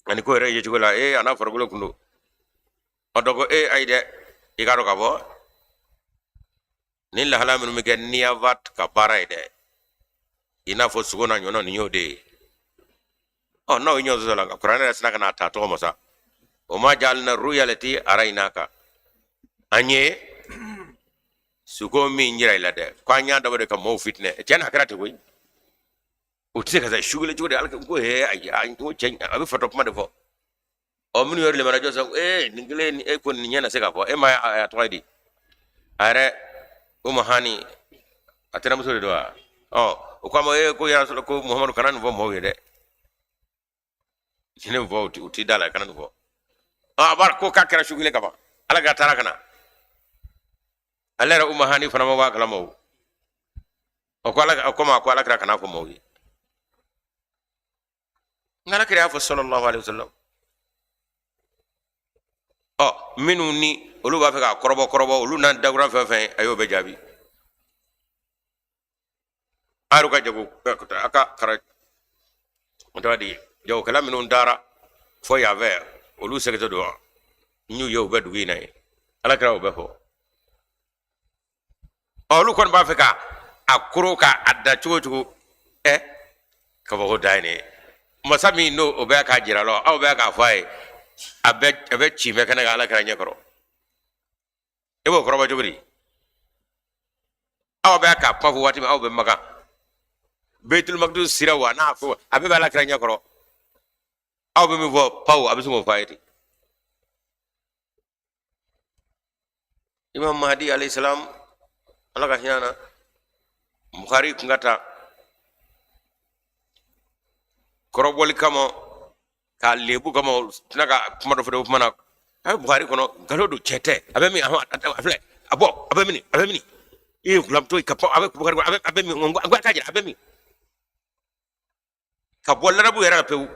A: ani ko yɛrɛ ye cogo la. Ee, a n'a farikolo kun don. Ɔ, dɔ ko ee, ayi dɛ, i k'a dɔn k'a fɔ ni lahala minnu bɛ kɛ niyavat ka baara ye dɛ, i n'a fɔ sogo n'a ɲɔnɔ, nin y'o de ye. Ɔ, n'aw ye ɲɔgɔn sɔsɔ la, nka kuranɛ yɛrɛ sina ka n'a ta tɔgɔ ma sa. O ma jaalna ruya lati araynaka, an ye suko min jira i la dɛ, ko an y'a dabɔ de ka mɔgɔw fitinɛ. Cɛ n'a kɛra ten koyi, o tɛ se ka se su kelen cogo di? Ala ko he, ayi, a ko cɛ, a bɛ fatɔ kuma de fɔ. Ɔ, minnu yɛrɛ lemana jɔ sa, ee, nin kelen e ko nin ɲɛ na se k'a fɔ e ma, a tɔgɔ ye di, a yɛrɛ Umu Hani, a tɛnɛmuso de don wa? Ɔ, o ko a ma, ee, ko y'a sɔrɔ ko Muhamadu kana nin fɔ mɔgɔw ye dɛ, nin fɔ u ti da la, kana nin fɔ. Ɔ, a b'a ko k'a kɛra su kelen kaban, Ala ka taara ka na ale yɛrɛ Umu Hani fana ma bɔ a kalama. O, o ko Ala ko ma ko Ala kira kana fɔ mɔgɔw ye, nka Ala kira y'a fɔ sallallahu alaihi wasallam. Ɔ, minnu ni olu b'a fɛ k'a kɔrɔbɔ kɔrɔbɔ, olu n'a dakura fɛn fɛn, a y'o bɛɛ jaabi. A yɛrɛ ka jago, a ka kara, o tɔgɔ di, jagokɛla minnu taara fɔ yan fɛ, olu sɛgɛtɔ don wa? N y'u ye, u bɛ dugu in na yen. Ala kira y'o bɛɛ fɔ. Ɔ, olu kɔni b'a fɛ ka a koro ka a da cogo cogo. Ɛ, kabako da ye nin ye. Masa min n'o o bɛ k'a jira la, aw bɛ k'a fɔ a ye, a bɛ ci bɛ kɛnɛ kan Ala kira ɲɛ kɔrɔ, e b'o kɔrɔbɔ cogo di? Aw bɛ k'a kuma fɔ waati min, aw bɛ Makan. Baitul Maqdis sira wa n'a fɔ a bɛɛ bɛ ala kira ɲɛ kɔrɔ. Aw bɛ min fɔ paw, a bɛ se k'o fɔ a ye ten. Imam Mahdi alayhi salam, ala ka hinɛ na, Bukhari kun ka taa kɔrɔbɔli kama k'a lebu kama, tɛna ka kuma dɔ fɔ dɛ. O kuma na, a bɛ Bukhari kɔnɔ, nkalon don, cɛ tɛ. A bɛ min? A filɛ, a bɔ, a bɛ min? A bɛ min? I ye gulam to yen ka bɔ, a bɛ Bukhari kɔnɔ, a bɛ min? N ko a k'a jira, a bɛ min? Ka bɔ larabu yɛrɛ la pewu.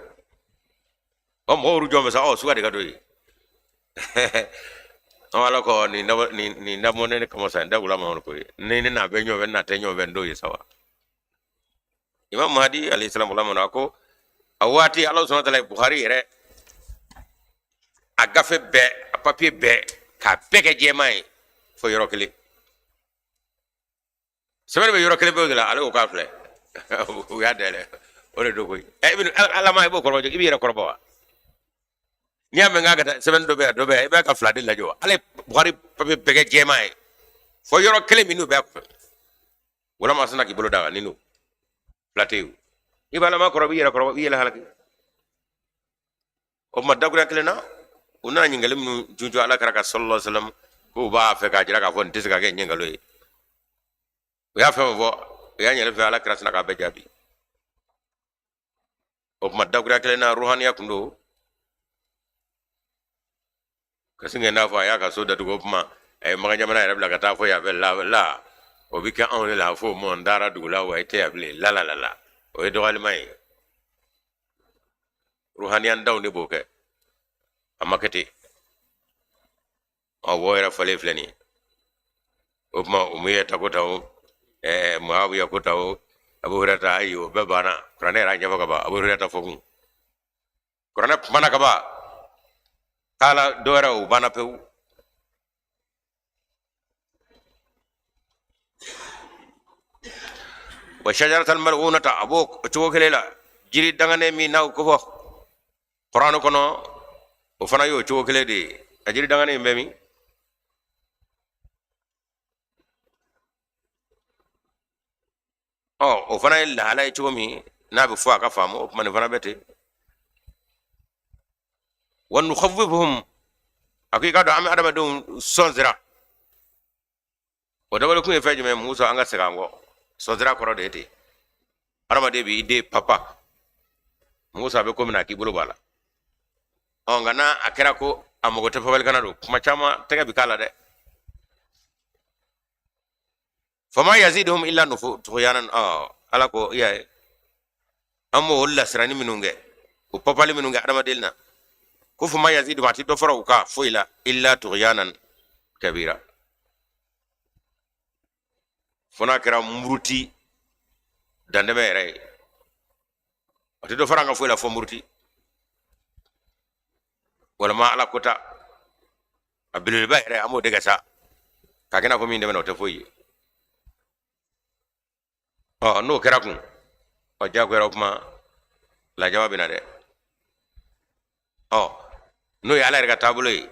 A: Ɔ, mɔgɔw y'u jɔ mɛ sa, ɔ, suga de ka d'o ye. Ɔ, ala ko nin dabɔ, nin dabɔ ne kama sa, nin dabɔla ma ko ye ni ne n'a bɛ ɲɔgɔn fɛ, n'a tɛ ɲɔgɔn fɛ, n t'o ye sa wa. Imam Mahdi alayhi salam a ko a waati Ala subhanahu wa ta'ala ye Bukhari yɛrɛ a gafe bɛɛ, a papiye bɛɛ, k'a bɛɛ kɛ jɛman ye fo yɔrɔ kelen. Sɛbɛnni bɛ yɔrɔ kelen pewu de la. Ale ko k'a filɛ, u y'a dayɛlɛ, o de don koyi. Ɛ, i bɛ ala ma, i b'o kɔrɔbɔ, i b'i yɛrɛ kɔrɔbɔ wa? N'i y'a mɛn k'a ka taa sɛbɛnni dɔ bɛ yan, dɔ bɛ yan, i b'a ka fila de lajɛ wa. Ale Bukhari papiye bɛɛ kɛ jɛman ye fo yɔrɔ kelen minnu bɛ a kɔfɛ. Wala sina k'i bolo da kan, ni n'o fila tɛ yen, i b'a lama kɔrɔ, i b'i yɛrɛ kɔrɔbɔ, i b'i yɛrɛ halaki. O tuma, dakuruya kelen na, u nana ɲininkali minnu junjun ala kira kan sallallahu alaihi wasallam, k'u b'a fɛ k'a jira k'a fɔ nin tɛ se ka kɛ nin ye nkalon ye. U y'a fɛn o fɔ, u y'a ɲɛli fɛ, ala kira sina k'a bɛɛ jaabi. O tuma, dakuruya kelen na, ruhaniya kun don ka sin kɛ n'a fɔ a y'a ka so datugu. O tuma, a ye makan jamana yɛrɛ bila ka taa fɔ yan fɛ la la, o bɛ kɛ anw de la fo mɔ n taara dugu la wa, i tɛ yan bilen, la la la la. O ye dɔgɔyalima ye. Ruhaniya daw de b'o kɛ, a ma kɛ ten. Ɔ, wo yɛrɛ fɔlen filɛ nin ye. O tuma, Umayya ta ko ta, o Muawiya ko ta, o Abu Hurairah, ayi, o bɛɛ banna. Kuranɛ yɛrɛ y'a ɲɛfɔ ka ban. Abu Hurairah ta fɔ kun, kuranɛ kumana ka ban k'a la, dɔ wɛrɛ, o banna pewu. Wa shajaratal mal'unata, a b'o cogo kelen la. Jiri danganen min n'aw ko fɔ kuranɛ kɔnɔ, o fana y'o cogo kelen de ye. A jiri danganen in bɛ min? Ɔ, o fana ye lahala ye cogo min n'a bɛ fɔ a ka faamu. O tuma, nin fana bɛ ten. Wa nukhawwifuhum, a ko i k'a dɔn an bɛ adamadenw sɔnsira. O dabali kun ye fɛn jumɛn ye? Musa, an ka segin an kɔ. Sɔnsira kɔrɔ de ye ten. Adamaden b'i den papa, Musa bɛ ko min na, k'i bolo b'a la. Ɔ, nka n'a a kɛra ko a mago tɛ papalikana don, kuma caman tɛgɛ bɛ k'a la dɛ. Fama yaziduhum illa nufu tughyanan. Ɔ, ala ko i y'a ye, an b'o lasirani minnu kɛ, o papali minnu kɛ adamaden na, ko fama yaziduhum, a ti dɔ fara u kan foyi la, illa tughyanan kabira, fo n'a kɛra muruti dantɛmɛ yɛrɛ ye. A ti dɔ fara an ka foyi la fo muruti walima ala kota a belebeleba yɛrɛ, an b'o de kɛ sa k'a kɛ n'a fɔ min dɛmɛ o tɛ foyi ye. Ɔ, n'o kɛra kun, ɔ, jagoya, o kuma lajaba bɛ na dɛ. Ɔ, n'o ye ala yɛrɛ ka taabolo ye,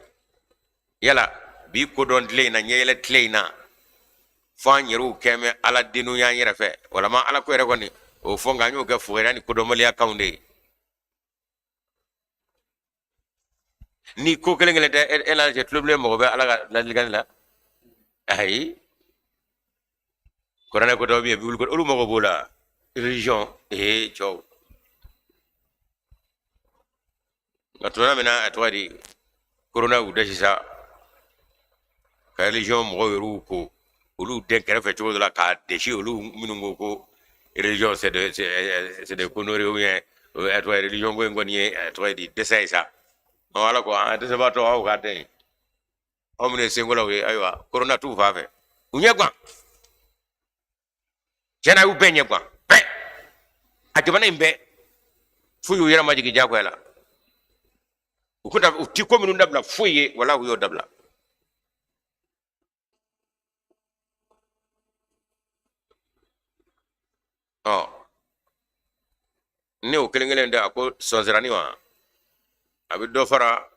A: yala bi kodɔn tile in na, ɲɛyɛlɛ tile in na, fo an yɛrɛw kɛ mɛ ala denu y'an yɛrɛ fɛ, walama ala ko yɛrɛ kɔni o fɔ, nka an y'o kɛ fugariya ni kodɔnbaliya kanw de ye. Ni ko kelen kelen tɛ e la cɛ tulobilen mɔgɔ bɛ ala ka ladilikan la. Ayi, kuranɛ ko dɔw bɛ yen, bibulu, olu mago b'o la, religion ee cɛw. Nka tuma min na, a tɔgɔ di, korona y'u dɛsɛ sa ka religion mɔgɔw yɛrɛw ko olu den kɛrɛfɛ cogo dɔ la k'a dɛsi, olu minnu ko ko religion c'est des conneries, ou bien a tɔgɔ ye religion ko in kɔni ye, a tɔgɔ ye di, dɛsɛ ye sa. Ɔ, ala ko an dɛsɛbaatɔ, aw k'a den, aw minnu ye senkolaw ye. Ayiwa, korona t'u fan fɛ, u ɲɛ gan tiɲɛna, y'u bɛɛ ɲɛ gan bɛɛ, a jamana in bɛɛ fo y'u yɛrɛ majigin diyagoya la. U kun u ti ko minnu dabila foyi ye, wala u y'o dabila. Ɔ, ne o kelen kelen tɛ, a ko sɔnsirani wa, a bɛ dɔ fara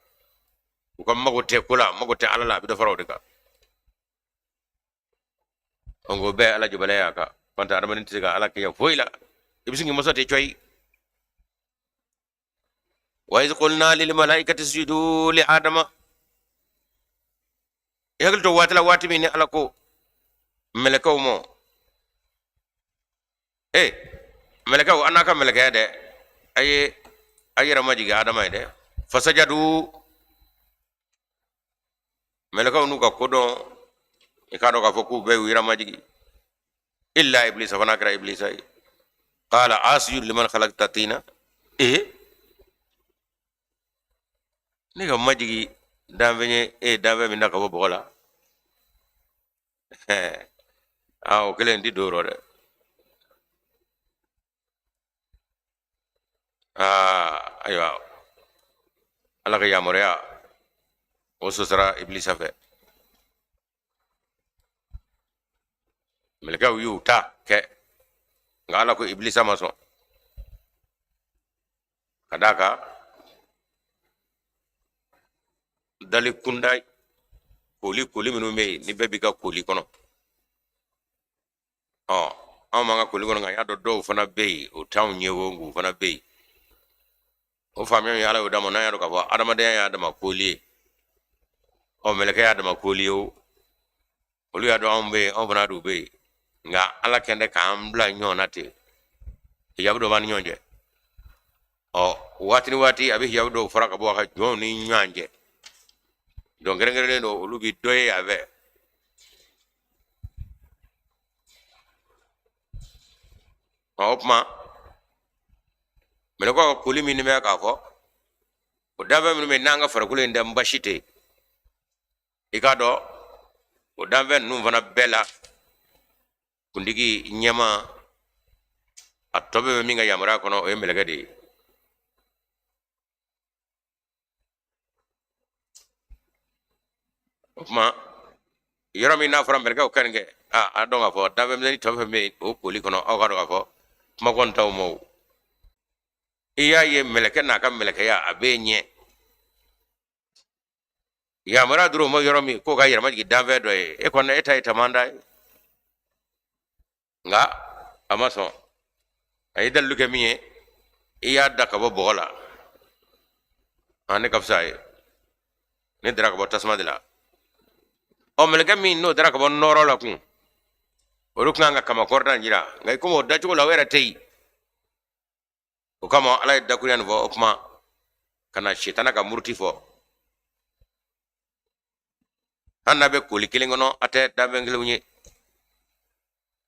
A: u ka mago tɛ ko la, mago tɛ ala la, a bɛ dɔ fara o de kan. Ɔ, o bɛɛ ala jabala y'a kan fanta, adamaden tɛ se ka ala kɛɲɛ foyi la. I bɛ sin k'i mɔsɔn ten cɔyi. Wa iz qulna lil malaikati isjudu li adama. I hakili to waati la, waati min ni Ala ko mɛlɛkɛw ma, e mɛlɛkɛw, an n'a ka mɛlɛkɛya dɛ, a ye a yɛrɛ majigin Adama ye dɛ. Fasajadu, mɛlɛkɛw n'u ka kodɔn, i k'a dɔn k'a fɔ k'u bɛɛ y'u yɛrɛ majigin, illa iblisa, fo n'a kɛra iblisa ye. Qala asjudu liman khalaqta tina. Ee, ne ka majigi danfɛn ye, e ye danfɛn min da ka bɔ bɔgɔ la. Aa, o kelen ti don yɔrɔ dɛ. Aa, ayiwa, Ala ka yamaruya o sɔsɔra iblisa fɛ. Mɛlɛkɛw y'u ta kɛ, nka Ala ko iblisa ma sɔn, ka d'a kan dali kunda koli koli minnu bɛ yen, ni bɛɛ b'i ka koli kɔnɔ. Ɔ, anw b'an ka koli kɔnɔ, nka n y'a dɔn dɔw fana bɛ yen, o t'anw ye, o nk'u fana bɛ yen. O faamuya min Ala y'o d'a ma, n'an y'a dɔn k'a fɔ adamadenya y'a dama koli ye, ɔ, mɛlɛkɛ y'a dama koli ye, o olu y'a dɔn anw bɛ yen, anw fana d'u bɛ yen, nka Ala kɛn tɛ k'an bila ɲɔgɔn na ten, hijabu dɔ b'an ni ɲɔgɔn cɛ. Ɔ, waati ni waati a bɛ hijabu dɔw fara ka bɔ a ka jɔnw ni ɲɔgɔn cɛ. Jɔn kɛrɛnkɛrɛnnen don, olu bɛ dɔ ye a fɛ. Ɔ, o tuma mɛlɛkɛw ka koli min bɛ k'a fɔ o danfɛn minnu bɛ n'an ka farikolo in tɛ basi tɛ, i k'a dɔn o danfɛn ninnu fana bɛɛ la kuntigi ɲɛma, a tɔ bɛɛ bɛ min ka yamaruya kɔnɔ, o ye mɛlɛkɛ de ye. O tuma yɔrɔ min n'a fɔra mɛlɛkɛw ka nin kɛ, a dɔn k'a fɔ danfɛn misɛnnin tɔ fɛn bɛ yen o koli kɔnɔ, aw k'a dɔn k'a fɔ kuma kɔni t'aw ma. O i y'a ye mɛlɛkɛ n'a ka mɛlɛkɛya a bɛ ɲɛ yamaruya dɔrɔn ma yɔrɔ min k'o ka yɛrɛ majigin danfɛn dɔ ye, e kɔni e ta ye tamanda ye. Nka a ma sɔn. A ye dalilu kɛ min ye, i y'a da ka bɔ bɔgɔ la, a ne ka fisa ye, ne dara ka bɔ tasuma de la. Ɔ, mɛlɛkɛ min n'o dara ka bɔ nɔɔrɔ la kun, olu tun kan ka kamakɔrɔda jira, nka i komi o dacogo la o yɛrɛ tɛ yen, o kama Ala ye dakurunya nin fɔ. O kuma ka na sitana ka muruti fɔ, hali n'a bɛ koli kelen kɔnɔ, a tɛ danfɛn kelenw ye.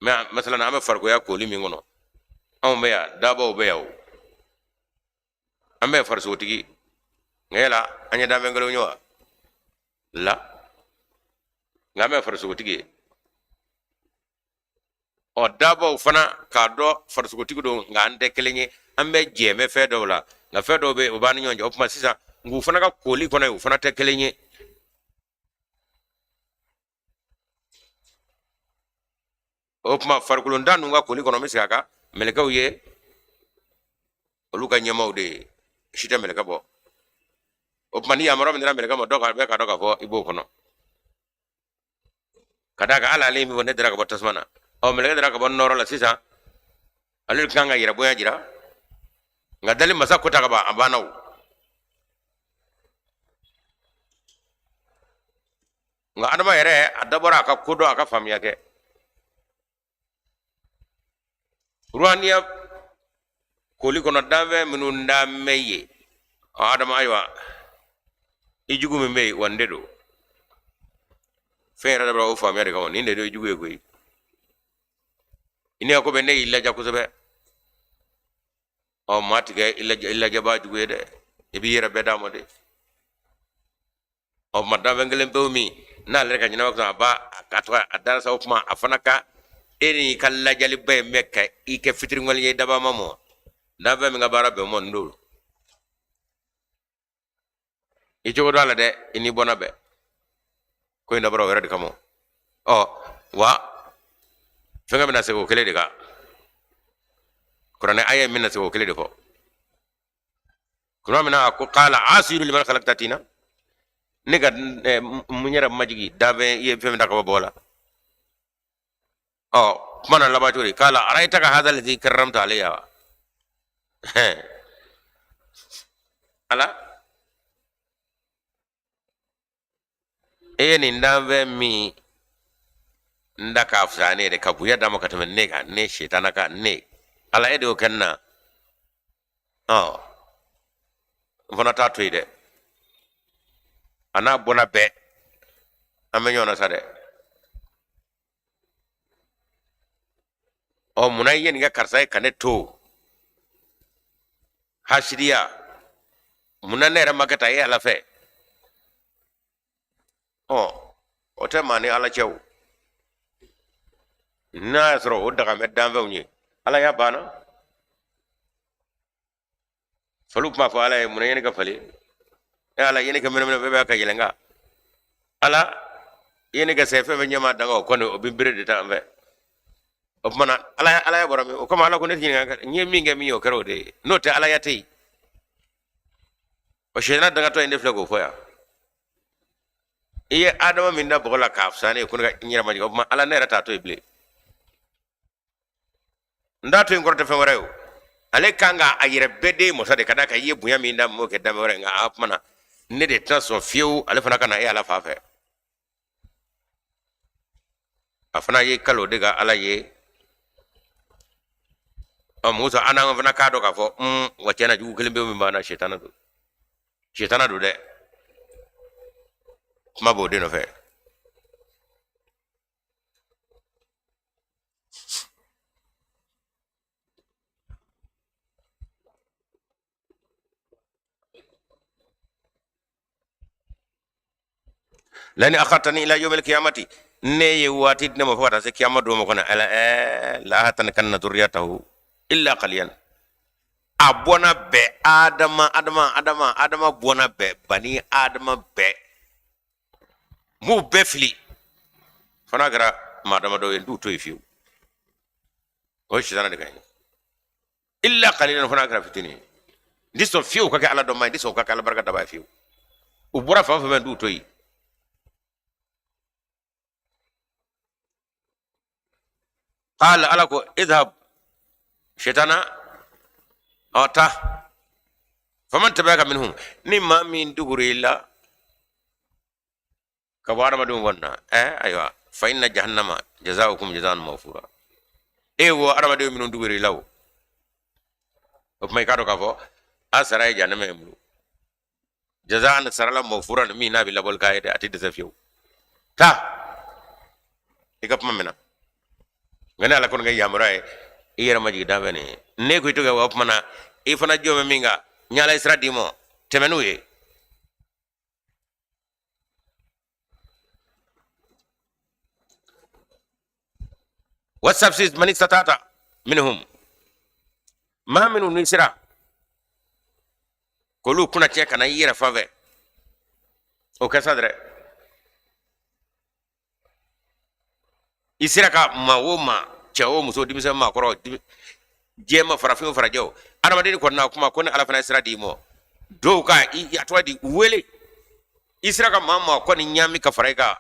A: Mɛ masalan an bɛ farikoya koli min kɔnɔ, anw bɛ yan, dabaw bɛ yan, o an bɛɛ ye farisogotigi, nka yala an ye danfɛn kelenw ye wa? La, nka an bɛɛ ye farisogotigi ye. Ɔ, dabaw fana k'a dɔn farisogotigi don, nka an tɛ kelen ye. An bɛ jɛ bɛ fɛn dɔw la, nka fɛn dɔw bɛ yen o b'an ni ɲɔgɔn cɛ. O tuma sisan nk'u fana ka koli kɔnɔ yen, u fana tɛ kelen ye. O tuma farikolontan ninnu ka koli kɔnɔ, n bɛ segin a kan, mɛlɛkɛw ye olu ka ɲɛmaaw de ye, si tɛ mɛlɛkɛ bɔ. O tuma ni yamaruya min dira mɛlɛkɛ ma, dɔw ka bɛɛ k'a dɔn k'a fɔ i b'o kɔnɔ, ka d'a kan ala ale ye min fɔ, ne dara ka bɔ tasuma na, ɔ, mɛlɛkɛ dara ka bɔ nɔɔrɔ la. Sisan ale de kan ka yɛrɛ bonya jira, nka dali masa ko ta ka ban, a banna. O nka adama yɛrɛ a dabɔra a ka kodɔn, a ka faamuya kɛ ruhaniya koli kɔnɔ, danfɛn minnu danbɛ ye. Adama, ayiwa, i jugu min bɛ yen wa, nin de don. Fɛn yɛrɛ dabɔra o faamuya de kama, nin de don i jugu ye koyi. I ni ko bɛ ne y'i laja kosɛbɛ. Ɔ, maa ti kɛ i lajabaa jugu ye dɛ, i b'i yɛrɛ bɛɛ d'a ma de. Ɔ, ma danfɛn kelen pewu min n'ale yɛrɛ ka ɲɛnama kɔnɔ, a b'a a tɔgɔ a darasa. O kuma a fana ka e ni ka lajaliba in bɛ ka i kɛ fitiriwale ye dabama mɔ, danfɛn min ka baara bɛn mɔ nin don i cogo dɔ a la dɛ, i n'i bɔnna bɛɛ ko in dabɔra o yɛrɛ de kama. Ɔ wa, fɛnkɛ bɛna segin o kelen de kan, kuranɛ aya in bɛna segin o kelen de kɔ tuma min na a ko qala asjudu liman khalaqta tina, ne ka mun yɛrɛ majigi danfɛn i ye fɛn min da ka bɔ bɔgɔ la. Ɔ, kuma na laban cogo di? Kala araitaka hadha alladhi karramta alayya wa ala, e ye nin danfɛn min da k'a fisaya ne yɛrɛ ka bonya d'a ma ka tɛmɛ ne kan, ne sitana kan, ne ala, e de y'o kɛ n na. Ɔ, n fana t'a to yen dɛ, a n'a bɔnna bɛɛ, an bɛ ɲɔgɔn na sa dɛ. Ɔ, munna i ye nin kɛ karisa ye ka ne to hasidiya? Munna ne yɛrɛ ma kɛ tan e ala fɛ? Ɔ, o tɛ maa ni ala cɛ o. N'a y'a sɔrɔ o daga bɛ danfɛnw ye, ala y'a banna. Faliw tun b'a fɔ ala ye, munna ye ne kɛ fali e ala ye ne kɛ mɛnɛmɛnɛ bɛɛ b'a ka yɛlɛn kan? Ala ye ne kɛ sɛ, fɛn fɛn ɲɛma danga, o kɔni o bɛ bere de ta an fɛ. O tuma na ala ala ya bɔra min o kama, ala ko ne tɛ ɲininka, n ye min kɛ min ye, o kɛra o de ye, n'o tɛ ala ya tɛ yen. O sɛtana dangatɔ in de filɛ k'o fɔ yan. I ye adama min da bɔgɔ la k'a fisaya ne ye, ko ne ka n yɛrɛ majigin, o tuma ala, ne yɛrɛ t'a to yen bilen. N t'a to yen kɔrɔ tɛ fɛn wɛrɛ ye o, ale kan ka a yɛrɛ bɛɛ den masa de ka d'a kan i ye bonya min d'a ma, m'o kɛ danfɛn wɛrɛ ye. Nka a tuma na ne de tɛna sɔn fiyewu ale fana ka na e ala fan fɛ. A fana ye kalo de ka ala ye. Ɔ, musa, an n'an fana k'a dɔn k'a fɔ wa tiɲɛ na, jugu kelen bɛ min b'an na, sitana don, sitana don dɛ. Kuma b'o de nɔfɛ. Lain akhartani ila yawmil qiyamati, ne ye waati di ne ma fo ka taa se kiyama don ma kɔnɔ, ala la ahtanikanna dhurriyatahu illa qalilan. A bɔnna bɛɛ, adama adama adama adama bɔnna bɛɛ, bani adama bɛɛ, m'u bɛɛ fili, fo n'a kɛra maa damadɔ ye, n t'u to yen fiyewu. O ye sitana de ka ɲi. Illa qalilan, fo n'a kɛra fitinin ye, n ti sɔn fiyewu ka kɛ ala dɔnbaa ye, n ti sɔn ka kɛ ala barika dabaa ye fiyewu. U bɔra fan o fan, n t'u to yen. Qala, ala ko idhab, sitana, ɔ taa, faman tabi'aka minhum, ni maa min tugura i la ka bɔ adamadenw kɔni na, ayiwa, fa inna jahannama jazaukum jazaan mawfura. E wo adamadenw minnu tugura i la, o o tuma i k'a dɔn k'a fɔ a sara ye jahanama ye bolo, jazaan sara la, mawfura min n'a bɛ labɔli k'a ye dɛ, a tɛ dɛsɛ fiyewu. Taa i ka kuma mɛnna, nka ne ala kɔni ka yamaruya ye i yɛrɛ majigin danfɛn nin ye. Ne ko i to kɛ, o tuma na i fana jɔ bɛ min kan, n y'ala ye sira d'i ma, tɛmɛ n'o ye. Wastafziz man istata'ta minhum, maa minnu n'i sera k'olu kunna tiɲɛ ka na i yɛrɛ fan fɛ, o kɛ sa dɛrɛ. I sera ka maa o maa, cɛ o muso, denmisɛn, maakɔrɔ, jɛma, farafin o farajɛ o, adamaden kɔni na kuma ko ni ala fana ye sira d'i ma, dɔw ka i a tɔgɔ di wele, i sera ka maa maa kɔni ɲaami ka fara i kan,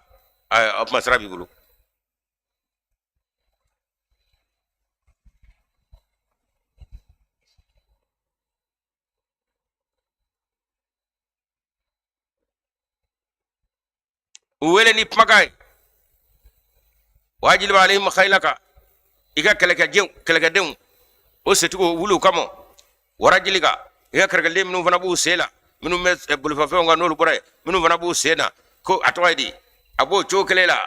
A: o tuma sira b'i bolo. U wele ni kumakan ye, wajlib alayhim khaylaka, i ka kɛlɛkɛdenw, kɛlɛkɛdenw o setigiw wuli u kama, warajilika, i ka kɛlɛkɛden minnu fana b'u sen la, minnu bɛ bolifɛnw kan, n'olu bɔra yen, minnu fana b'u sen na, ko a tɔgɔ ye di, a b'o cogo kelen la,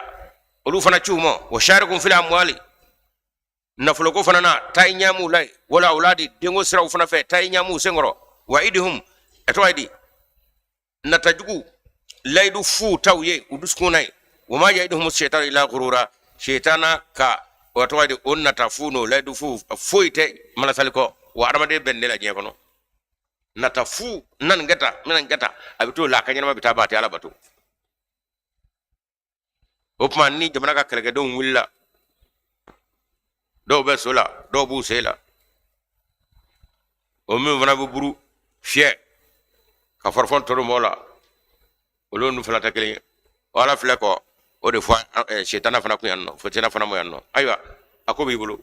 A: olu fana ci u ma, wa sharikum fil amwali, nafoloko fana na, taa i ɲaamu la yen, wal awladi, denko siraw fana fɛ, taa i ɲaamu senkɔrɔ, wa idihum, a tɔgɔ ye di, natajugu layidu fu ta u ye u dusukun na ye, wa ma yaiduhum shaitan illa gurura, shaitana ka o tɔgɔ di o nata fu n'o layidu fu foyi tɛ malasali kɔ. Wa adamaden bɛ nin de la diɲɛ kɔnɔ, nata fu na nin kɛ tan, n bɛna nin kɛ tan, a bɛ t'o la, a ka ɲɛnama bɛ taa ban, a tɛ ala bato. O tuma ni jamana ka kɛlɛkɛdenw wulila, dɔw bɛ so la, dɔw b'u sen la, o min fana bɛ buru fiyɛ ka farifɔn tɔ don mɔgɔ la, olu n'u fana tɛ kelen ye. O ala filɛ kɔ o de fɔ setana fana kun yan nɔ, fo setana fana mɔ yan nɔ. Ayiwa, A ko b'i bolo,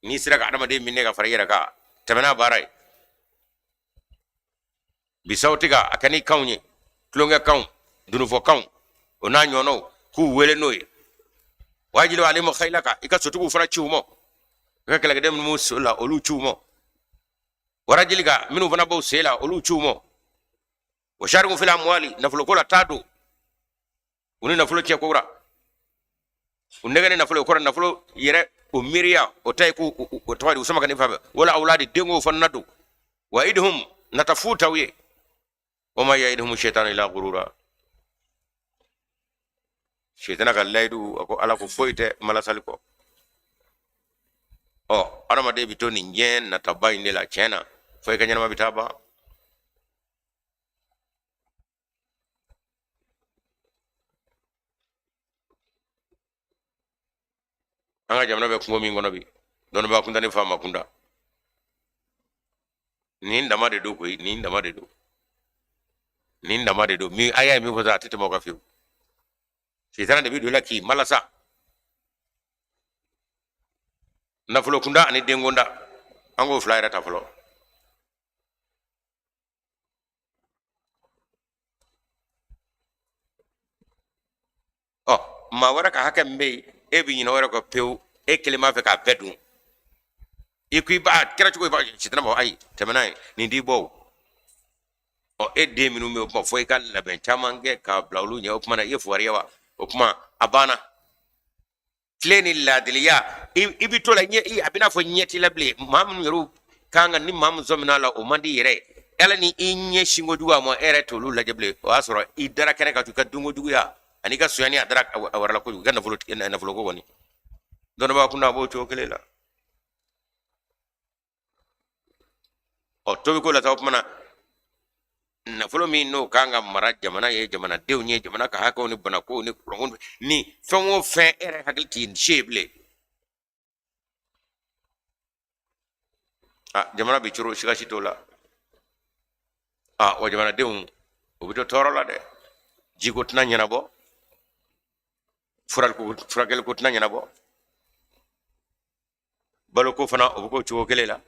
A: n'i sera ka adamaden minɛ ka fara i yɛrɛ kan, tɛmɛ n'a baara ye. Bisawtika, a kɛ ni kanw ye, tulonkɛ kanw, dunufɔ kanw, o n'a ɲɔgɔnnaw, k'u wele n'o ye. Wa ajlib alayhim khaylaka, i ka sotigiw fana ci u ma, i ka kɛlɛkɛden minnu b'u so la, olu ci u ma. Wa rajlika, minnu fana b'u sen la, olu ci u ma. Wa sharikhum fil amwali, nafoloko la taa don u ni nafolo cɛ ko ra, u nɛgɛ ni nafolo kɔrɔ, nafolo yɛrɛ o miiriya o ta ye ko o tɔgɔ di u sama ka nin fan fɛ. Wal awladi, denko fana na don. Wa idhum, nata fu t'aw ye. Wa ma yaiduhum shaitan illa gurura, shaitana ka layidu, a ko Ala ko foyi tɛ malasali kɔ. Ɔ, adamaden bɛ to nin diɲɛ nataba in de la tiɲɛ na, fo i ka ɲɛnama bɛ taa ban. An ka jamana bɛ kungo min kɔnɔ bi, dɔnnibaa kunda ni faama kunda, nin dama de don koyi, nin dama de don, nin dama de don. Min a y'a ye min fɔ sa, a tɛ tɛmɛ o kan fiyewu. Sitana de bɛ don i la k'i malasa, nafolo kunda ani den kunda, an k'o fila yɛrɛ ta fɔlɔ. Ɔ, maa wɛrɛ ka hakɛ min bɛ yen, e bɛ ɲinɛ o yɛrɛ kɔ pewu, e kelen b'a fɛ k'a bɛɛ dun. I ko i b'a kɛra cogo i b'a sitana b'a fɔ ayi, tɛmɛ n'a ye, nin t'i bɔ o. Ɔ, e den minnu bɛ yen, o tuma fo i ka labɛn caman kɛ k'a bila olu ɲɛ. O tuma na i ye fugari ye wa? O tuma a banna. Tile ni laadiliya, i bɛ to la ɲɛ, a bɛ n'a fɔ ɲɛ t'i la bilen. Maa minnu yɛrɛ kan ka ni maa min sɔmina la, o man di yɛrɛ ye. Ala ni i ɲɛ sinko juguya ma, e yɛrɛ t'olu lajɛ bilen. O y'a sɔrɔ i dara kɛnɛ kan, i ka dunko juguya ani i ka sonyani, a dara a wɛrɛ la kojugu, i ka nafolo nafolo ko kɔni. Dɔnnibaa kunda, a b'o cogo kelen la. Ɔ, tobi ko la sa, o tuma na nafolo min n'o kan ka mara jamana ye, jamanadenw ye, jamana ka hakɛw ni banakow ni kuranko ni fɛn o fɛn, e yɛrɛ hakili t'i si ye bilen. A jamana bɛ coro, siga si t'o la. A wa jamanadenw, u bɛ to tɔɔrɔ la dɛ. Jiko tɛna ɲɛnabɔ, furakɛliko tɛna ɲɛnabɔ, baloko fana o bɛ k'o cogo kelen la.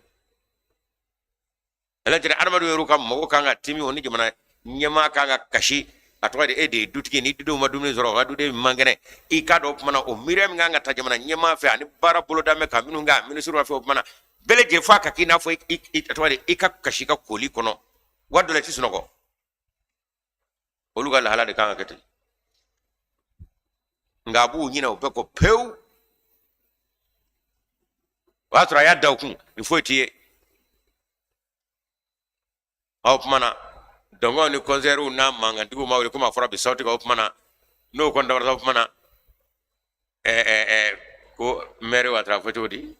A: Ala tɛ adamadenw yɛrɛ ka mɔgɔ kan ka timi o ni jamana ɲɛmaa kan ka kasi. A tɔgɔ de, e de ye dutigi, ni dudenw ma dumuni sɔrɔ, o ka duden man kɛnɛ. I k'a dɔn, o tuma na o miiriya min kan ka ta jamana ɲɛmaa fɛ ani baara boloda mɛn ka minnu kɛ a minisiriw fɛ, o tuma na bɛɛ lajɛlen f'a ka k'i n'a fɔ i tɔgɔ de, i ka kasi i ka koli kɔnɔ, waati dɔ la i tɛ sunɔgɔ. Olu ka lahala de kan ka kɛ ten, nka a b'u ɲinɛ o bɛɛ kɔ pewu. O y'a sɔrɔ a y'a da u kun, nin foyi t'i ye. O tuma na dɔnkɛw ni kɔnsɛriw n'a mankantigiw ma wuli komi a fɔra bi sawuti kan. O tuma na n'o kɔni dabara, o tuma na ɛɛ ko mɛri Watara fɔ cogo di?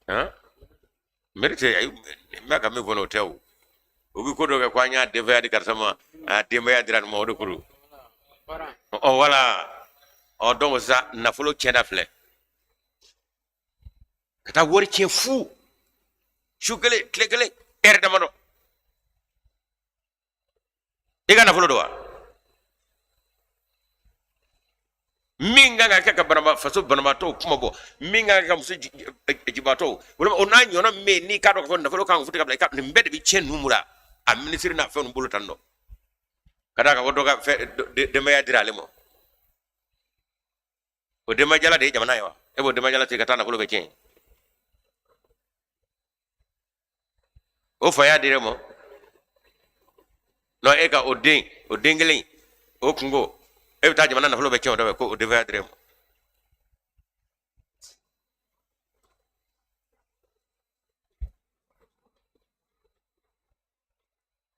A: Han, mɛri tɛ, ayi, n bɛ ka min fɔ n'o tɛ o. U bɛ ko dɔ kɛ ko an y'a denbaya di karisa ma, a denbaya dira nin ma, o de ko don. Ɔ wala, ɔ donc sisan nafolo tiɲɛda filɛ, ka taa wari tiɲɛ fu, su kelen, tile kelen, ɛri damadɔ. I ka nafolo don wa? Min kan ka kɛ ka banaba faso banabaatɔw kuma bɔ, min kan ka kɛ ka muso jibaatɔw walima o n'a ɲɔgɔnna min bɛ yen, n'i k'a dɔn k'a fɔ nafolo kan ka futi ka bila i ka nin bɛɛ de bɛ tiɲɛ ninnu la, a minisiri n'a fɛn ninnu bolo tan dɔ ka d'a kan ko dɔ ka fɛn denbaya dira ale ma. O denbajala de ye jamana ye wa? E b'o denbajala to yen ka taa nafolo bɛ tiɲɛ, o fa y'a dir'e ma non, e ka o den, o den kelen o kungo, e bɛ taa jamana nafolo bɛ tiɲɛ o da fɛ ko o denbaya dir'e ma.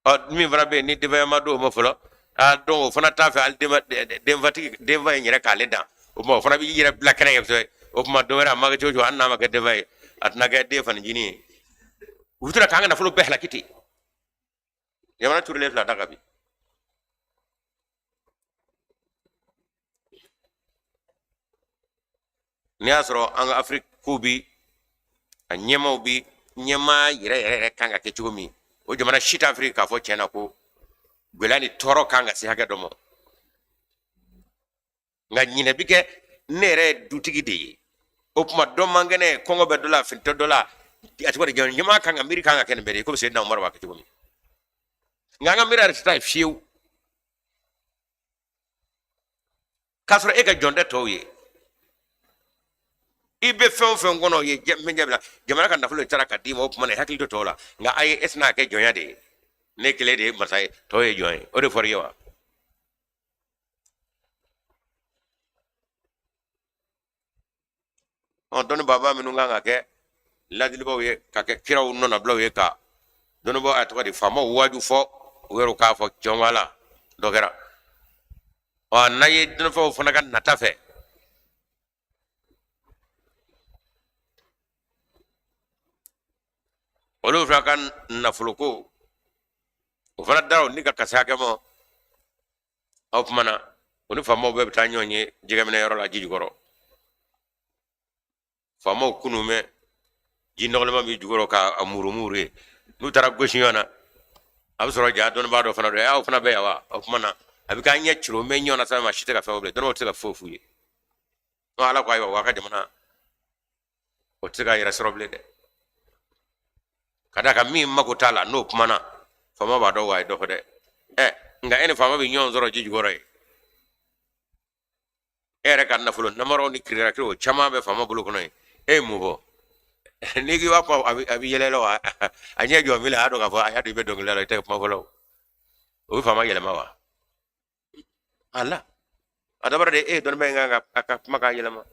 A: Ɔ, min fana bɛ yen ni denbaya ma d'o ma fɔlɔ, a donc o fana t'a fɛ hali denfatigi denfa in yɛrɛ k'ale dan. O tuma o fana b'i yɛrɛ bila kɛnɛ kosɛbɛ. O tuma don wɛrɛ, a ma kɛ cogo o cogo, hali n'a ma kɛ denfa ye, a tɛna kɛ den fanicinin ye. U bɛ to k'an ka nafolo bɛɛ halaki ten. Jamana turulen fila da kan bi. N'i y'a sɔrɔ an ka Afiriki ko bi, a ɲɛmaaw bi ɲɛmaa yɛrɛ yɛrɛ yɛrɛ kan ka kɛ cogo min, o jamana si tɛ Afiriki k'a fɔ tiɲɛ na ko gɛlɛya ni tɔɔrɔ kan ka se hakɛ dɔ ma. Nka ɲinɛ bi kɛ, ne yɛrɛ ye dutigi de ye. O tuma dɔ man kɛnɛ, kɔngɔ bɛ dɔ la, fini tɛ dɔ la, a tɔgɔ di, ɲɛmaa kan ka miiri, kan ka kɛ nin bɛɛ de ye komi Seyidina Umaru b'a kɛ cogo min. Nka an ka miiri yɛrɛ tɛ taa yen fiyewu, k'a sɔrɔ e ka jɔn tɛ tɔw ye. I bɛ fɛn o fɛn kɔnɔ ye min jaabi la, jamana ka nafolo de taara ka d'i ma, o tuma na i hakili to tɔw la. Nka ayi, e tɛna kɛ jɔnya de ye, ne kelen de ye masa ye, tɔw ye jɔn ye, o de fɔra i ye wa? Ɔ, dɔnnibaaba minnu kan ka kɛ ladilibaw ye, ka kɛ kiraw nɔnabilaw ye, ka dɔnnibaw, a tɔgɔ di, faamaw waaju fɔ u yɛrɛ k'a fɔ jɔn la dɔ kɛra. Ɔ, n'a ye dɔnnifɛnw fana ka nata fɛ, olu fana ka nafoloko, o fana dara ni ka kasi hakɛ ma. O tuma na o ni faamaw bɛɛ bɛ taa ɲɔgɔn ye jɛgɛminɛ yɔrɔ la ji jukɔrɔ. Faamaw kunu mɛ ji nɔgɔlenba bɛ jukɔrɔ k'a murumuru ye. N'u taara gosi ɲɔgɔn na, a bɛ sɔrɔ ja dɔnnibaa dɔ fana don, aw fana bɛ yan wa? O tuma na a bɛ k'an ɲɛ ciro mɛ ɲɔgɔn na sa, maa si tɛ ka fɛn fɔ bilen, dɔnnibaaw tɛ se ka foyi f'u ye. Ala ko ayiwa, wa ka jamana o tɛ se k'a yɛrɛ sɔrɔ bilen dɛ, ka d'a kan min mako t'a la, n'o kumana, faama b'a dɔn wa a ye dɔ fɔ dɛ. Ɛ, nka e ni faama bɛ ɲɔgɔn sɔrɔ ji jukɔrɔ ye, e yɛrɛ ka nafolo namaraw ni kirirakiri o caman bɛ faama bolo kɔnɔ ye, e ye mun fɔ? N'i k'i b'a fɔ, a bɛ yɛlɛ la wa, a ɲɛ jɔ min la, a y'a dɔn k'a fɔ a y'a dɔn i bɛ dɔnkili la, i tɛ kuma fɔlɔ, o bɛ faama yɛlɛma wa? Ala a dabara de e ye dɔnnibaa in kan ka a ka kuma k'a yɛlɛma,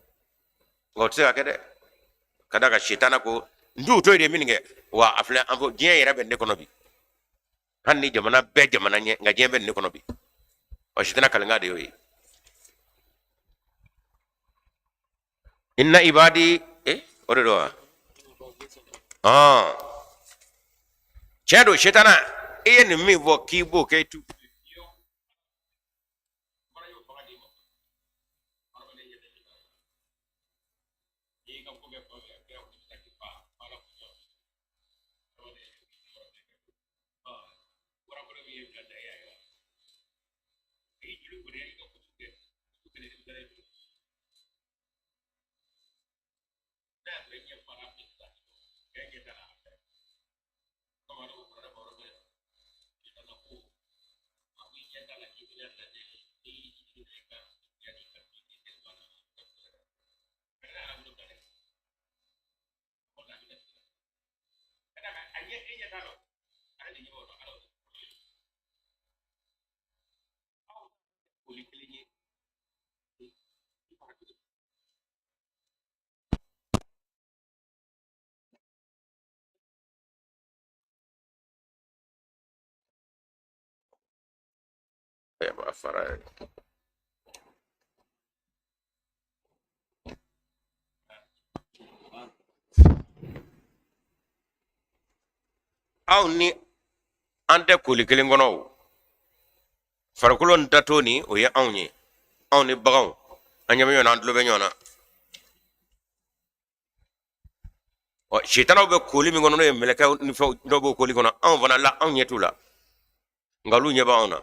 A: nka o tɛ se ka kɛ dɛ, ka d'a kan sitana ko n t'u to yen de min kɛ wa a filɛ, an fɔ diɲɛ yɛrɛ bɛ ne kɔnɔ bi, hali ni jamana bɛɛ jamana ɲɛ, nka diɲɛ bɛ ne kɔnɔ bi. Wa sitana kalenkan de y'o ye. Inna ibadi, o de don wa? Tiɲɛ don, sitana, i ye nin min fɔ k'i b'o kɛ, i tu fara ye. Aw ni an tɛ koli kelen kɔnɔ, o farikolo n tato ni o ye anw ye, anw ni baganw an ɲɛ bɛ ɲɔgɔn na, an tulo bɛ ɲɔgɔn na. Ɔ, sitanaw bɛ koli min kɔnɔ, n'o ye mɛlɛkɛw ni fɛnw dɔw b'o koli kɔnɔ, anw fana la, anw ɲɛ t'u la, nka olu ɲɛ b'anw na.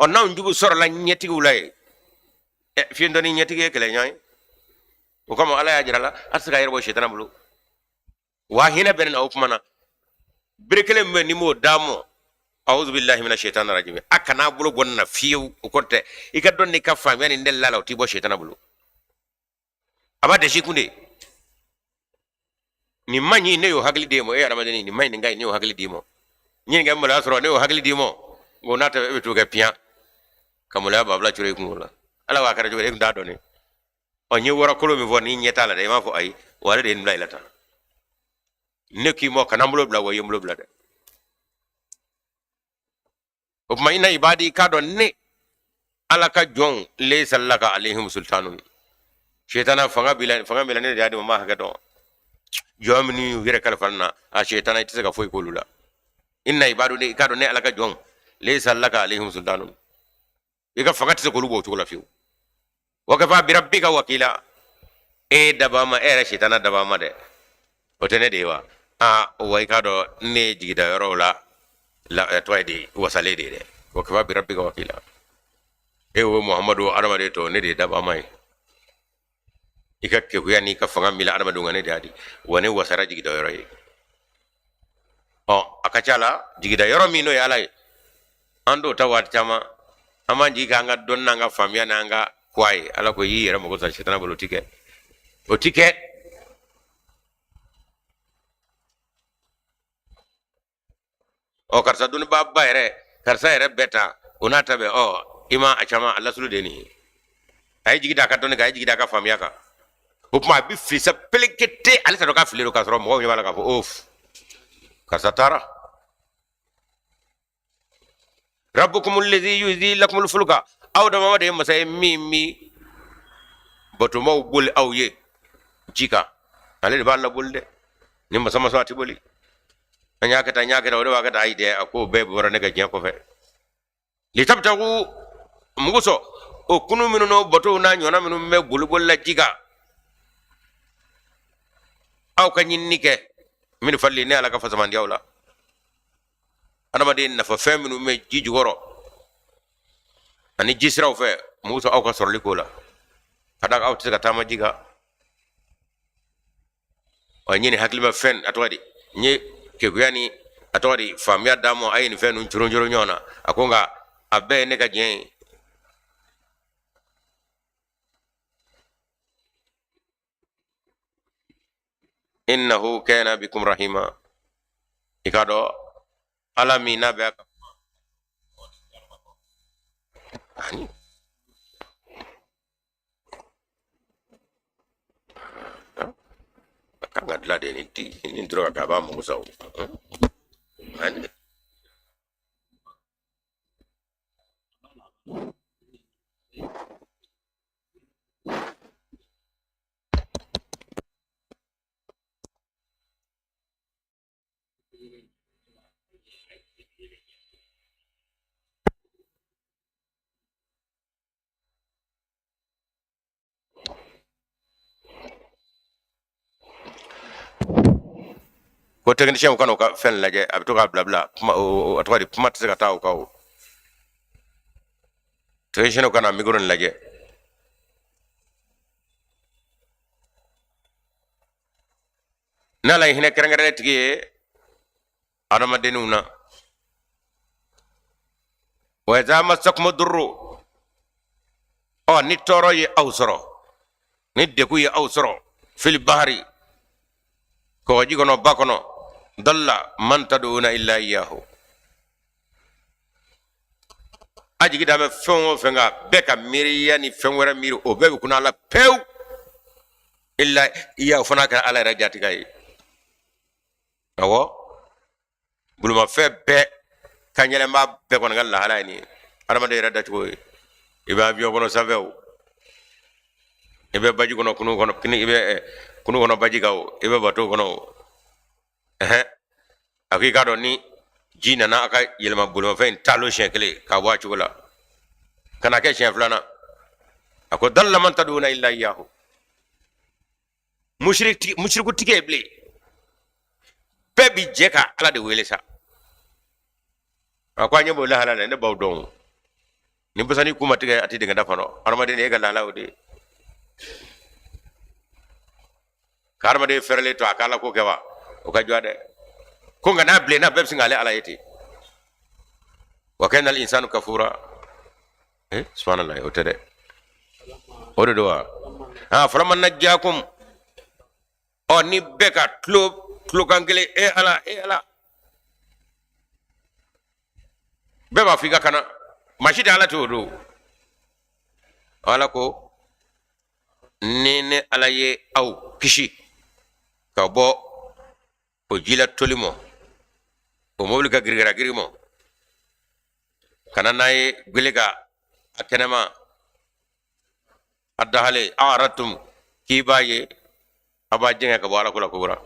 A: Ɔ, n'anw jugu sɔrɔla ɲɛtigiw la ye, ɛ, fiyentɔ ni ɲɛtigi ye kɛlɛɲɔgɔn ye. O kama Ala y'a jira la, a tɛ se ka yɛrɛ bɔ sitana bolo, wa hinɛ bɛ ne na. O kuma na, bere kelen min bɛ ni m'o d'a ma, awuzu billahi mina shaitani rajim, a kana bolo bɔ nin na fiyewu. O kɔrɔ tɛ i ka dɔn n'i ka faamuya ni ne la la, o t'i bɔ sitana bolo, a b'a dɛsɛ i kun de. Nin man ɲi, ne y'o hakili d'e ma, e hadamaden, nin man ɲi, nin ka ɲi, ne y'o hakili d'i ma, n ye nin kɛ maloya sɔrɔ, ne y'o hakili d'i ma. Nka n'a tɛ, e bɛ t'o kɛ piyan ka maloya babila coro i kunkolo la. Ala b'a kɛra cogo di, e tun t'a dɔn ne. Ɔ, n ye warakolo min fɔ, n'i ɲɛ t'a la dɛ, i m'a fɔ ayi, wa ale de ye nin bila i la tan. Ne k'i ma kana n bolo bila, wa i ye n bolo bila dɛ. O tuma inna ibadi, k'a dɔn ne Ala ka jɔnw, laysa laka alayhim sultanun, sitana fanga b'i la, fanga b'i la, ne de y'a di ma, n b'a hakɛ dɔn. Jɔn minnu y'u yɛrɛ kalifa n na, a sitana, i tɛ se ka foyi k'olu la. Inna ibadu, i k'a dɔn ne Ala ka jɔnw, laysa laka alayhim sultanun, i ka fanga tɛ se k'olu bɔ o cogo la fiyewu. Wa kafa birabbika wakila, e dabaa ma, e yɛrɛ sitana dabaa ma dɛ, o tɛ ne de ye wa? Aa, wa i k'a dɔn ne ye jigida yɔrɔw la la, tɔgɔ ye di, wasalen de ye dɛ. Wa kafa birabbika wakila, e wo Muhamadu, adamaden tɔ, ne de ye dabaa ma ye. I ka kekuya n'i ka fanga min la adamadenw kan, ne de y'a di wa. Ne wasara jigida yɔrɔ ye. Ɔ, a ka ca la, jigida yɔrɔ min n'o ye Ala ye, an t'o ta waati caman. An b'an jigi k'an ka dɔnni n'an ka faamuya n'an ka kuwa ye. Ala ko y'i yɛrɛ mago sa sitana bolo, o ti kɛ, o ti kɛ. Ɔ, karisa dɔnnibaaba yɛrɛ, karisa yɛrɛ bɛɛ ta, o n'a ta bɛɛ. Ɔ, i ma a caman, a lasulu de ye nin ye. A ye jigi da a ka dɔnni kan, a ye jigi da a ka faamuya kan. O tuma a bɛ fili sa pelekete, ale t'a dɔn k'a fili don, k'a sɔrɔ mɔgɔw ɲɛ b'a la k'a fɔ o karisa taara. Rabbukum alladhi yuzji lakumul fulka, aw dama de ye masa ye min bi batomaw boli aw ye ji kan. Ale de b'a laboli dɛ. Ni masa masa a ti boli. An y'a kɛ tan, an y'a kɛ tan, o de b'a kɛ tan. Ayi dɛ, a ko bɛɛ bɔra ne ka diɲɛ kɔfɛ. Litabtagu, mun kosɔn o kunu minnu n'o batow n'a ɲɔgɔnna minnu bɛ boliboli la ji kan, aw ka ɲinini kɛ min fadli, ne Ala ka fasamandiyaw la. Adamaden nafa fɛn minnu bɛ ji jukɔrɔ ani ji siraw fɛ, mun kosɔn aw ka sɔrɔli k'o la, ka d'a kan aw tɛ se ka taama ji kan. Wa n ye nin hakilima fɛn, a tɔgɔ di, n ye kekuya ni a tɔgɔ di faamuya d'a ma, a ye nin fɛn ninnu coron coron ɲɔgɔn na. A ko nka a bɛɛ ye ne ka diɲɛ ye. Innahu kana bikum rahima, i k'a dɔn Ala min n'a bɛ a ka ani a kan ka dilan de ni ti ni dɔrɔn ka kɛ, a b'a mago sa o ani. Ko technicien ka n'o ka fɛn lajɛ, a bɛ to k'a bila bila kuma, a tɔgɔ di, kuma tɛ se ka taa o kan. O technicien ka na micro nin lajɛ. N'Ala ye hinɛ kɛrɛnkɛrɛnnen tigi ye adamadenninw na, wa iza masakumu durru, ɔ, ni tɔɔrɔ ye aw sɔrɔ, ni degun ye aw sɔrɔ, fil bahari, kɔgɔji kɔnɔ, ba kɔnɔ, dalla man tad'una illa iyahu, a jigi da bɛ fɛn o fɛn kan, bɛɛ ka miiriya ni fɛn wɛrɛ miiri, o bɛɛ bɛ kunna ala pewu, illa iyahu, fo n'a kɛra Ala yɛrɛ jatigɛ ye. Awɔ, bolomafɛn bɛɛ ka ɲɛnɛma bɛɛ kɔni ka lahala ye nin ye. Adamaden yɛrɛ dacogo ye, i bɛ avion kɔnɔ sanfɛ o, i bɛ baji kɔnɔ, kunu kɔnɔ, i bɛ kunu kɔnɔ baji kan o, i bɛ bato kɔnɔ o, ɛhɛn, a ko i k'a dɔn ni ji nana a ka yɛlɛma bolimafɛn in taalo siɲɛ kelen k'a bɔ a cogo la ka na kɛ siɲɛ filanan, a ko dalla man tad'una illa iyahu, musirikutigi ye bilen, bɛɛ bi jɛ ka Ala de wele sa. A ko an ɲɛ b'o lahala la, ne b'aw dɔn. Ni basani kun ma tigɛ, a tɛ dingɛ da kɔnɔ. Adamaden, e ka lahala o de ye ka adamaden fɛrɛlen to a ka Ala ko kɛ wa, o ka jɔ dɛ. Ko nka n'a bilenna, bɛɛ bɛ sin k'ale Ala ye ten. Wa kana al insanu kafura. Eh, subhanallah, o tɛ dɛ, o de don wa. Ah, falamma najjakum, ɔ, ni bɛɛ ka tulo tulokan kelen, e Ala, e Ala, bɛɛ b'a fɔ i ka kana maa si tɛ Ala tɛ o don. Ala ko ni ne Ala ye aw kisi ka bɔ o jila toli ma, o mobili ka girigara giri ma, ka na n'a ye gwele kan a kɛnɛma a dahalen, aratum, k'i b'a ye a b'a jɛngɛ ka bɔ Ala ko la kokura.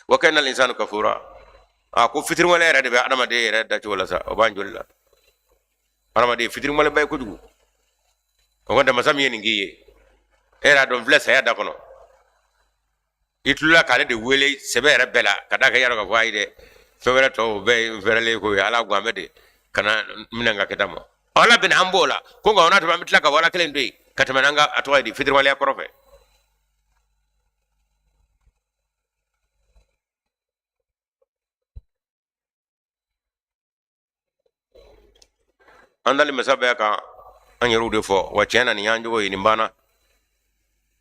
A: Wa kana l'insanu kafura, a ko fitiriwale yɛrɛ de bɛ adamaden yɛrɛ dacogo la sa, o b'an joli la. Adamaden fitiriwaleba ye kojugu. O kɔni tɛ masa min ye nin k'i ye, e yɛrɛ dɔn filɛ saya da kɔnɔ, i tulola k'ale de wele sɛbɛ yɛrɛ bɛɛ la, ka d'a kan i y'a dɔn k'a fɔ ayi dɛ, fɛn wɛrɛ tɔw o bɛɛ ye n fɛrɛlen ko ye. Ala ko an bɛ de kana minɛ ka kɛ ma. Ala bɛna an b'o la ko nka o n'a tuma an bɛ tila ka wala kelen to yen. Ka tɛmɛ n'an ka a tɔgɔ ye di, fitiriwaleya kɔrɔ fɛ. An dali masa bɛɛ kan an yɛrɛw de fɔ wa tiɲɛ na, nin y'an jogo ye, nin banna.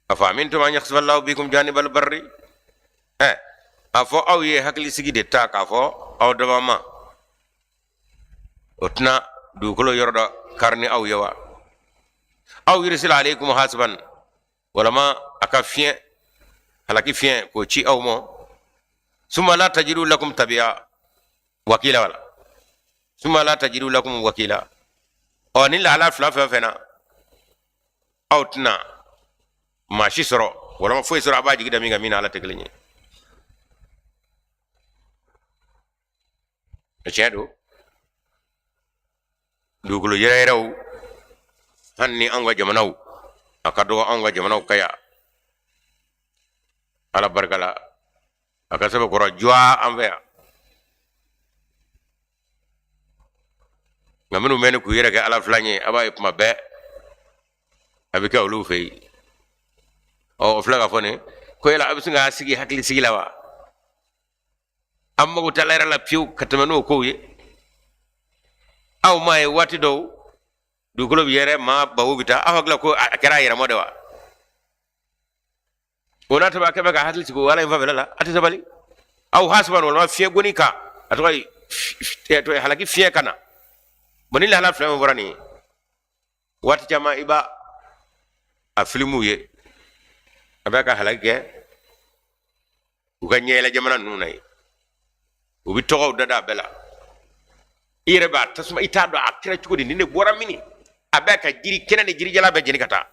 A: Afa amintum an yakhsifa Allahu bikum janibal barri. Ɛ, a fɔ aw ye hakili sigi de ta k'a fɔ aw daba ma, o tɛna dugukolo yɔrɔ dɔ kari ni aw ye wa? Aw yursila aleykum hasiban, walama a ka fiɲɛ, halaki fiɲɛ k'o ci aw ma. Summa la tajidu lakum tabi'a wakila, wala summa la tajidu lakum wakila. Ɔ, ni lahala fila fɛn fɛn na, aw tɛna maa si sɔrɔ walama foyi sɔrɔ a b'a jigi da min kan, min na Ala tɛ kelen ye. Tiɲɛ don, dugukolo yɛrɛyɛrɛw, hali ni anw ka jamanaw, a ka dɔgɔ anw ka jamanaw ka yan, Ala barika la, a ka sɛbɛn kɔrɔ juwa an fɛ yan. Nka minnu bɛ ni k'u yɛrɛ kɛ Ala filan ye, a b'a ye kuma bɛɛ a bɛ kɛ olu fɛ yen. Ɔ, o filɛ ka fɔ nin ko yala a bɛ sin k'a sigi hakili sigi la wa? An mago tɛ Ala yɛrɛ la fiyewu ka tɛmɛ n'o kow ye. Aw m'a ye waati dɔw dugukolo bɛ yɛrɛ, maa bawo bɛ taa, aw hakili la ko a kɛra a yɛrɛ ma de wa? O n'a tɛmɛ a kɛ bɛ ka hakili sigi o Ala in fanfɛla la, a tɛ sabali. Aw hasiban, walima fiɲɛ goni ka a tɔgɔ ye halaki fiɲɛ ka na. Bon, ni lahala fila min fɔra nin ye, waati caman i b'a a filimuw ye, a bɛ ka halaki kɛ u ka ɲɛyɛlɛ jamana ninnu na yen, u bɛ tɔgɔw da da a bɛɛ la. I yɛrɛ b'a tasuma, i t'a dɔn a kɛra cogo di, nin de bɔra mini? A bɛ ka jiri kɛnɛ ni jirijala bɛɛ jeni ka taa.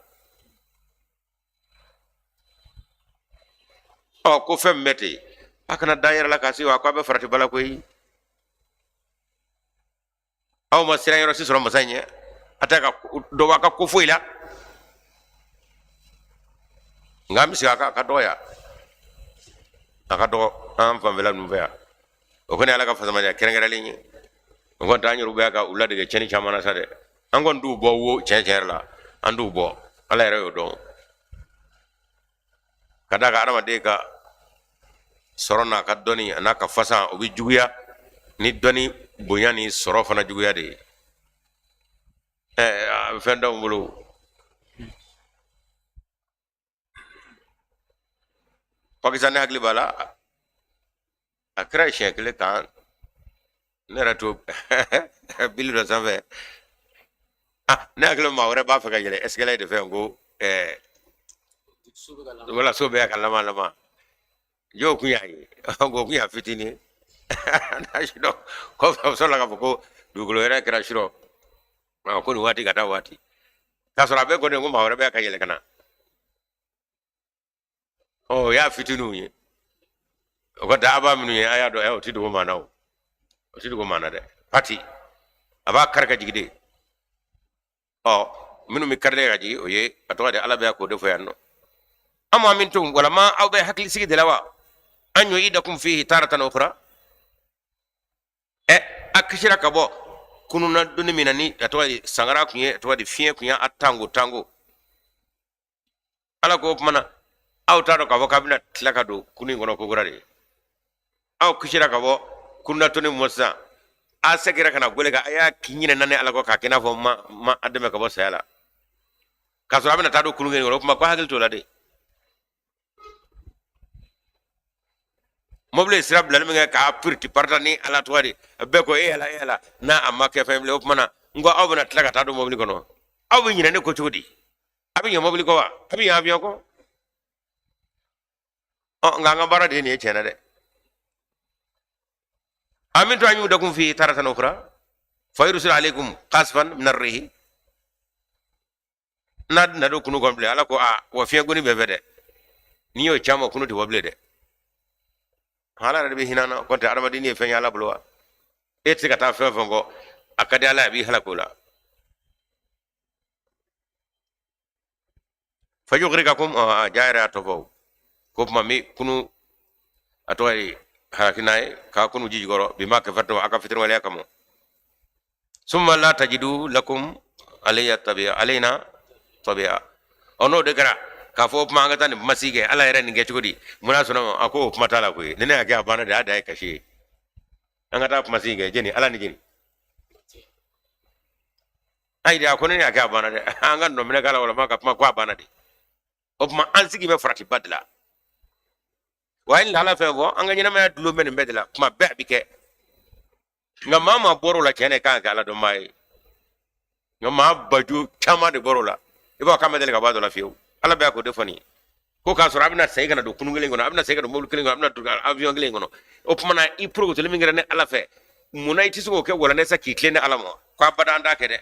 A: Ɔ, ko fɛn min bɛ ten, a kana da yɛrɛ la k'a se wa, ko a bɛ farati bala koyi. Aw ma siran yɔrɔ si sɔrɔ masa in ɲɛ, a tɛ ka dɔ b'a ka ko foyi la. Nka an bɛ sigi a kan, a ka dɔgɔ yan, a ka dɔgɔ an fanfɛla ninnu fɛ yan. O kɔni Ala ka fasamadiya kɛrɛnkɛrɛnlen ye. O kɔni tɛ, an yɛrɛ bɛ ka u ladege cɛnni caman na sa dɛ. An kɔni t'u bɔ wo, tiɲɛ tiɲɛ yɛrɛ la, an t'u bɔ, Ala yɛrɛ y'o dɔn. Ka d'a kan adamaden ka sɔrɔ n'a ka dɔnni a n'a ka fasan, o bɛ juguya ni dɔnni bonya ni sɔrɔ fana juguya de ye. Ɛɛ, fɛn t'anw bolo. Pakistan, ne hakili b'a la, a kɛra siɲɛ kelen kan ne yɛrɛ to bili dɔ sanfɛ. Ah, ne hakili maa wɛrɛ b'a fɛ ka yɛlɛ escalier de fɛ ko wala so bɛ ka lama lama jɔw kun y'a ye ko kun y'a fitinin ye kɔfɛ, o sɔrɔla k'a fɔ ko dugukolo yɛrɛ kɛra surɔ ko nin waati ka taa waati k'a sɔrɔ a bɛɛ kɔni ko maa wɛrɛ bɛ ka yɛlɛ ka na. Ɔ, o y'a fitininw ye. O ka taa a b'a minnu ye, a y'a dɔn o tɛ dogo maa na, o o tɛ dogo maa na dɛ. Pati a b'a kari ka jigin de. Ɔ, minnu bɛ karilen ka jigin, o ye a tɔgɔ de Ala bɛ k'o de fɔ yan nɔ. Am amintum, walama aw bɛ hakili sigi de la wa? An yu'idakum fihi taratan ukhra. Ɛ, a kisira ka bɔ kununa donni min na, ni a tɔgɔ de sangara kun ye, a tɔgɔ de fiɲɛ kun ye a tango tango. Ala ko o tuma na aw t'a dɔn k'a fɔ k'a bɛna tila ka don kunu in kɔnɔ kokura de ye. Aw kisira ka bɔ kununatonni mɔ sisan, a segira ka na gole kan, a y'a k'i ɲinɛ na ni Ala kɔ k'a kɛ i n'a fɔ ma a dɛmɛ ka bɔ saya la, k'a sɔrɔ a bɛna taa don kunu kelen kɔnɔ. O tuma ko hakili t'o la de. Mobili ye sira bilali min kɛ k'a piriti parita ni Ala tɔgɔ de, bɛɛ ko e ala, e ala, n'a a ma kɛ fɛn bilen. O tuma na n ko aw bɛna tila ka taa don mobili kɔnɔ, aw bɛ ɲinɛ ne kɔ cogo di? A bɛ ɲɛ mobili kɔ wa? A bɛ ɲɛ avion kɔ? Ɔ, nka an ka baara de ye nin ye tiɲɛ na dɛ. Amintum an yu'idakum fihi taratan ukhra fayursila alaykum qasfan min arrihi. N'a donna don kunu kɔnɔ bilen, Ala ko a wa fiɲɛ goni bɛ fɛ dɛ, n'i y'o caman kunu tɛ bɔ bilen dɛ. Ala yɛrɛ de bɛ hinɛ na, kɔntɛ adamaden ye fɛn ye Ala bolo wa? E tɛ se ka taa fɛn fɛn kɔ, a ka di Ala ye, a b'i halako la. Fayughrikakum, ja yɛrɛ y'a tɔ fɔ ko tuma min kunu a tɔgɔ ye halaki n'a ye k'a kunu ji jukɔrɔ, bima kafartum, a ka fitiriwaleya kama. Summa la tajidu lakum alayya tabia alayna tabi'a. Ɔ, n'o de kɛra k'a fɔ o tuma an ka taa nin kuma sigi kɛ, Ala yɛrɛ nin kɛ cogo di? Mun n'a sɔnna ma? A ko o kuma t'a la koyi, ni ne y'a kɛ a banna de, a dan ye kasi ye. An ka taa kuma sigi kɛ jɛni, Ala ni jɛni. Ayi de, a ko ne y'a kɛ a banna dɛ, an ka nɔminɛ k'a la walama ka kuma ko a banna de. O tuma an sigi bɛ faratiba de la wa. Ye lahala fɛn fɔ, an ka ɲɛnamaya dulon bɛ nin bɛɛ de la, kuma bɛɛ a bɛ kɛ. Nka maa maa bɔr'o la, tiɲɛ na, i kan ka kɛ Ala dɔnbaa ye. Nka maa baju caman de bɔr'o la, i b'a fɔ k'a ma deli ka bɔ a dɔ la fiyewu. Ala bɛ k'o de fɔ nin ye ko k'a sɔrɔ a bɛna segin ka na don kurun kelen kɔnɔ, a bɛna segin ka don mobili kelen kɔnɔ, a bɛna don avion kelen kɔnɔ. O tuma na i porokotoli min kɛra ne Ala fɛ, munna i tɛ se k'o kɛ walanɛ sa k'i tilen ne Ala ma? Ko abada an t'a kɛ dɛ.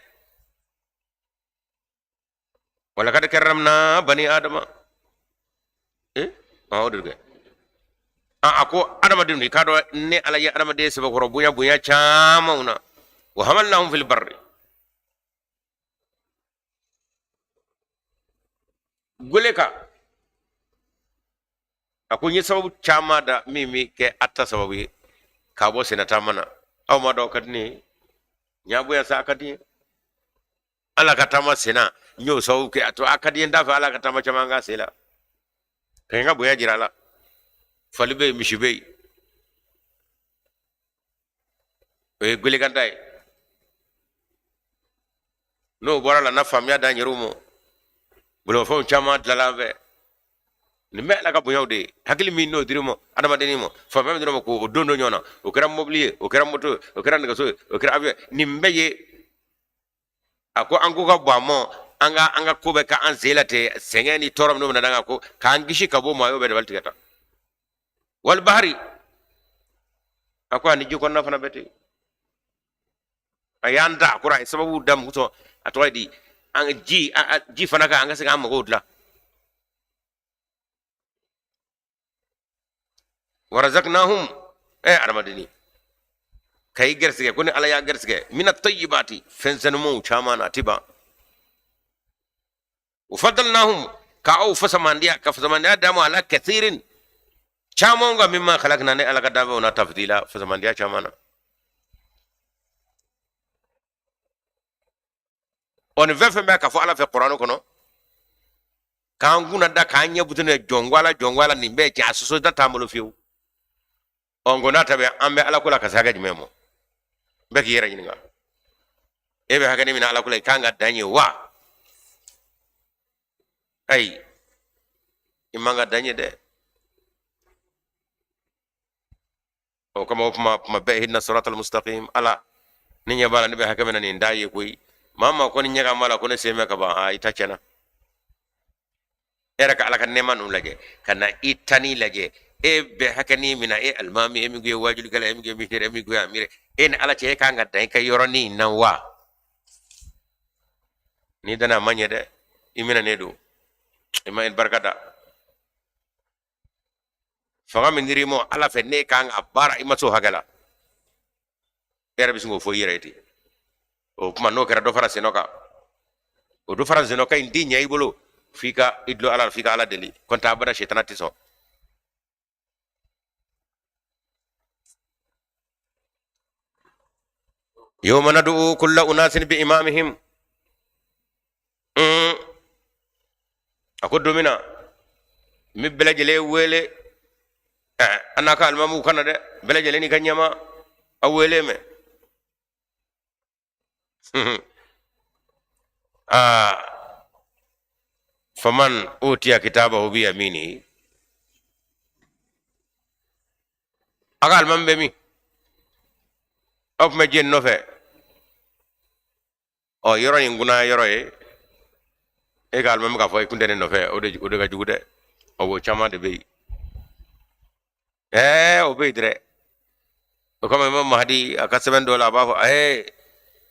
A: Walakad karamna bani adama. O de kɛ a ko adamadenw, i k'a dɔn ne Ala ye adamaden sɛbɛkɔrɔ bonya bonya camanw na. Wa hamalnahum fil barri, gole kan. A ko n ye sababu caman da min bɛ kɛ a ta sababu ye k'a bɔ sennataama na. Aw ma dɔn ka di ne ye, n y'a bonya sa, a ka di n ye Ala ka taama senna, n y'o sababu kɛ a to a ka di n t'a fɛ Ala ka taama caman ka sen la ka n ka bonya jira a la. Fali bɛ yen, misi bɛ yen, o ye gwelekanta ye. N'o bɔra la, na faamuya d'an yɛrɛw ma, bolomafɛnw caman dilanla an fɛ. Nin bɛɛ Ala ka bonyaw de ye. Hakili min n'o dir'i ma, adamadennin ma, faamuya min dir'i ma k'o don don ɲɔgɔn na, o kɛra mobili ye, o kɛra moto ye, o kɛra nɛgɛso ye, o kɛra avion ye, nin bɛɛ ye a ko an ko ka bɔ a ma, an ka ko bɛ ka an sen la ten, sɛgɛn ni tɔɔrɔ minnu bɛ na an kan, ko k'an kisi ka bɔ o ma, a y'o bɛɛ dabali tigɛ tan. Wal bahari, a ko ani ji kɔnɔna fana bɛ ten. A y'an da a kɔrɔ, a ye sababu da mun sɔn, a tɔgɔ ye di, an ji fana kan, an ka se k'an magow dilan. Warazaknahum, adamadenni ka i gɛrɛsɛgɛ ko ni Ala y'a gɛrɛsɛgɛ mina tayyibati, fɛn sanumanw caman na, a ti ban. Wa faddalnahum, ka aw fasamandiya, ka fasamandiya d'a ma ala kathirin, caman ka mimma khalaqna, ne Ala ka danfɛnw na, tafdila, fasamandiya caman na. Ɔ, nin fɛn fɛn bɛ ka fɔ Ala fɛ kuranɛ kɔnɔ, k'an kunna da, k'an ɲɛ butu ne jɔnko Ala, jɔnko Ala, nin bɛɛ cɛ a soso da t'an bolo fiyewu. Ɔ, nko n'a ta bɛ an bɛ Ala ko la ka se hakɛ jumɛn ma? Bɛɛ k'i yɛrɛ ɲininka, e bɛ hakɛ min na Ala ko la, i kan ka dan ye wa? Ayi, i man ka dan ye dɛ. O kama o kuma kuma bɛɛ, ihdina siratal mustaqim. Ala, ne ɲɛ b'a la, ne bɛ hakɛ min na, nin t'a ye koyi. Maa maa ko ni ɲɛ ka b'a la ko ne sen bɛ ka ban, aa, i ta tiɲɛna. E yɛrɛ ka Ala ka nɛɛma ninnu lajɛ, ka na i tani lajɛ, e bɛ hakɛnin min na, e alimami, e min ko ye wajulikɛla, e min ko ye misiyɛri, e min ko ye amiri, e ni Ala cɛ, e kan ka dan i ka yɔrɔnin in na wa? N'i danna, a ma ɲɛ dɛ, i minɛnen don, i ma barika da. Fanga min dir'i ma Ala fɛ, ne kan ka baara, i ma s'o hakɛ la, e yɛrɛ bɛ sin k'o fɔ i yɛrɛ ye ten. O tuma n'o kɛra, dɔ fara sennɔ kan, o dɔ fara sennɔ kan in ti ɲɛ i bolo f'i ka i dulon Ala la, f'i ka Ala deli kɔntɛ abada sitana tɛ sɔn. Yawma nad'u kulla unasin bi imamihim. A ko don min na n bɛ bɛɛ lajɛlen wele, an n'a ka alimamuw ka na dɛ, bɛɛ lajɛlen n'i ka ɲɛmaa a wele mɛ. Aa, faman utiya kitabahu bi yaminihi, a ka alimami bɛ min? Aw tun bɛ jɛn nɔfɛ. Ɔ, yɔrɔ in kunna yɔrɔ ye e ka alimami k'a fɔ i kun tɛ ne nɔfɛ, o de ka jugu dɛ. Ɔ, o caman de bɛ yen, o bɛ yen dɛ. O kama Imam Mahdi a ka sɛbɛn dɔ la, a b'a fɔ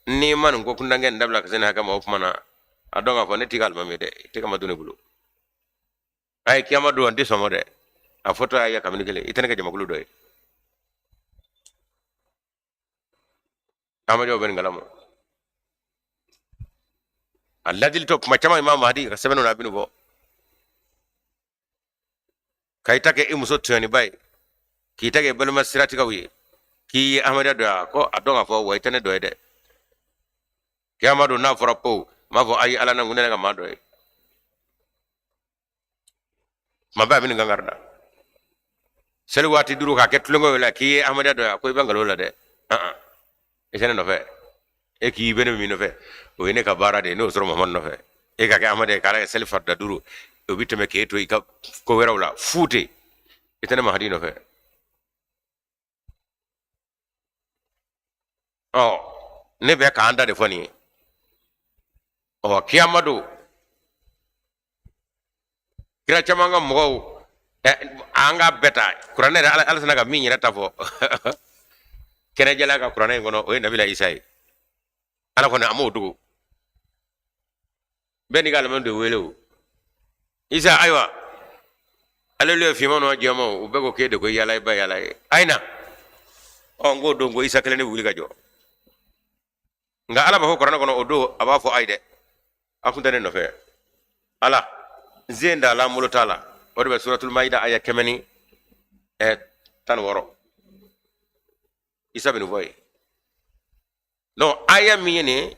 A: n'i ma nin ko kuntankɛ nin dabila ka se nin hakɛ ma, o tuma na a dɔn k'a fɔ ne t'i ka alimami ye dɛ, i tɛ ka ma don ne bolo. A ye kiyama don, an tɛ sɔn ma dɛ. A fɔtɔ y'a ye kabini kelen, i tɛ ne kɛ jamakulu dɔ ye. Ahmadiyyaw bɛ nin kalama. A ladili tɔ kuma caman, Imam Mahdi ka sɛbɛnw na, a bɛ nin fɔ ka i ta kɛ i muso tɔɲɔniba ye, k'i ta kɛ balima siratigaw ye, k'i ye Ahmadiyya dɔ ye, a ko a dɔn k'a fɔ wa i tɛ ne dɔ ye dɛ. Kiyama don n'a fɔra ko n b'a fɔ ayi, Ala na kun tɛ ne ka maa dɔ ye. Tuma bɛɛ a bɛ nin kankari da. Seli waati duuru k'a kɛ tulonkɛ la k'i ye ahmadiyya dɔ ye, a ko i bɛ nkalon la dɛ. E tɛ ne nɔfɛ, e k'i bɛ ne min nɔfɛ, o ye ne ka baara de ye, n'o sɔrɔ Muhamadu nɔfɛ. E ka kɛ ahmadiyya ye k'ala ka seli farida duuru, o bɛ tɛmɛ k'e to i ka ko wɛrɛw la fu ten, i tɛ ne Mahadi nɔfɛ. Ɔ, ne bɛ k'an da de fɔ nin ye. Ɔ, kiyama don, kira caman ka mɔgɔw, an ka bɛɛ ta kuranɛ yɛrɛ, ala sina ka min yɛrɛ ta fɔ kɛnɛjɛla ka kuranɛ in kɔnɔ, o ye nabila Isa ye. Ala kɔni a m'o dogo, bɛɛ n'i ka alimami de wele. O Isa, ayiwa, ale ye finman n'o jɛmanw, u bɛɛ ko k'e de ko yala i ba yala ye, a ye na. Ɔ, n k'o don ko Isa kelen de wuli ka jɔ, nka ala b'a fɔ kuranɛ kɔnɔ o don, a b'a fɔ ayi dɛ, a kun tɛ ne nɔfɛ, ala n sen t'a la, n bolo t'a la. O de bɛ suratul maida aya 116. Isa bɛ nin fɔ yen. Donc aya min ye nin ye,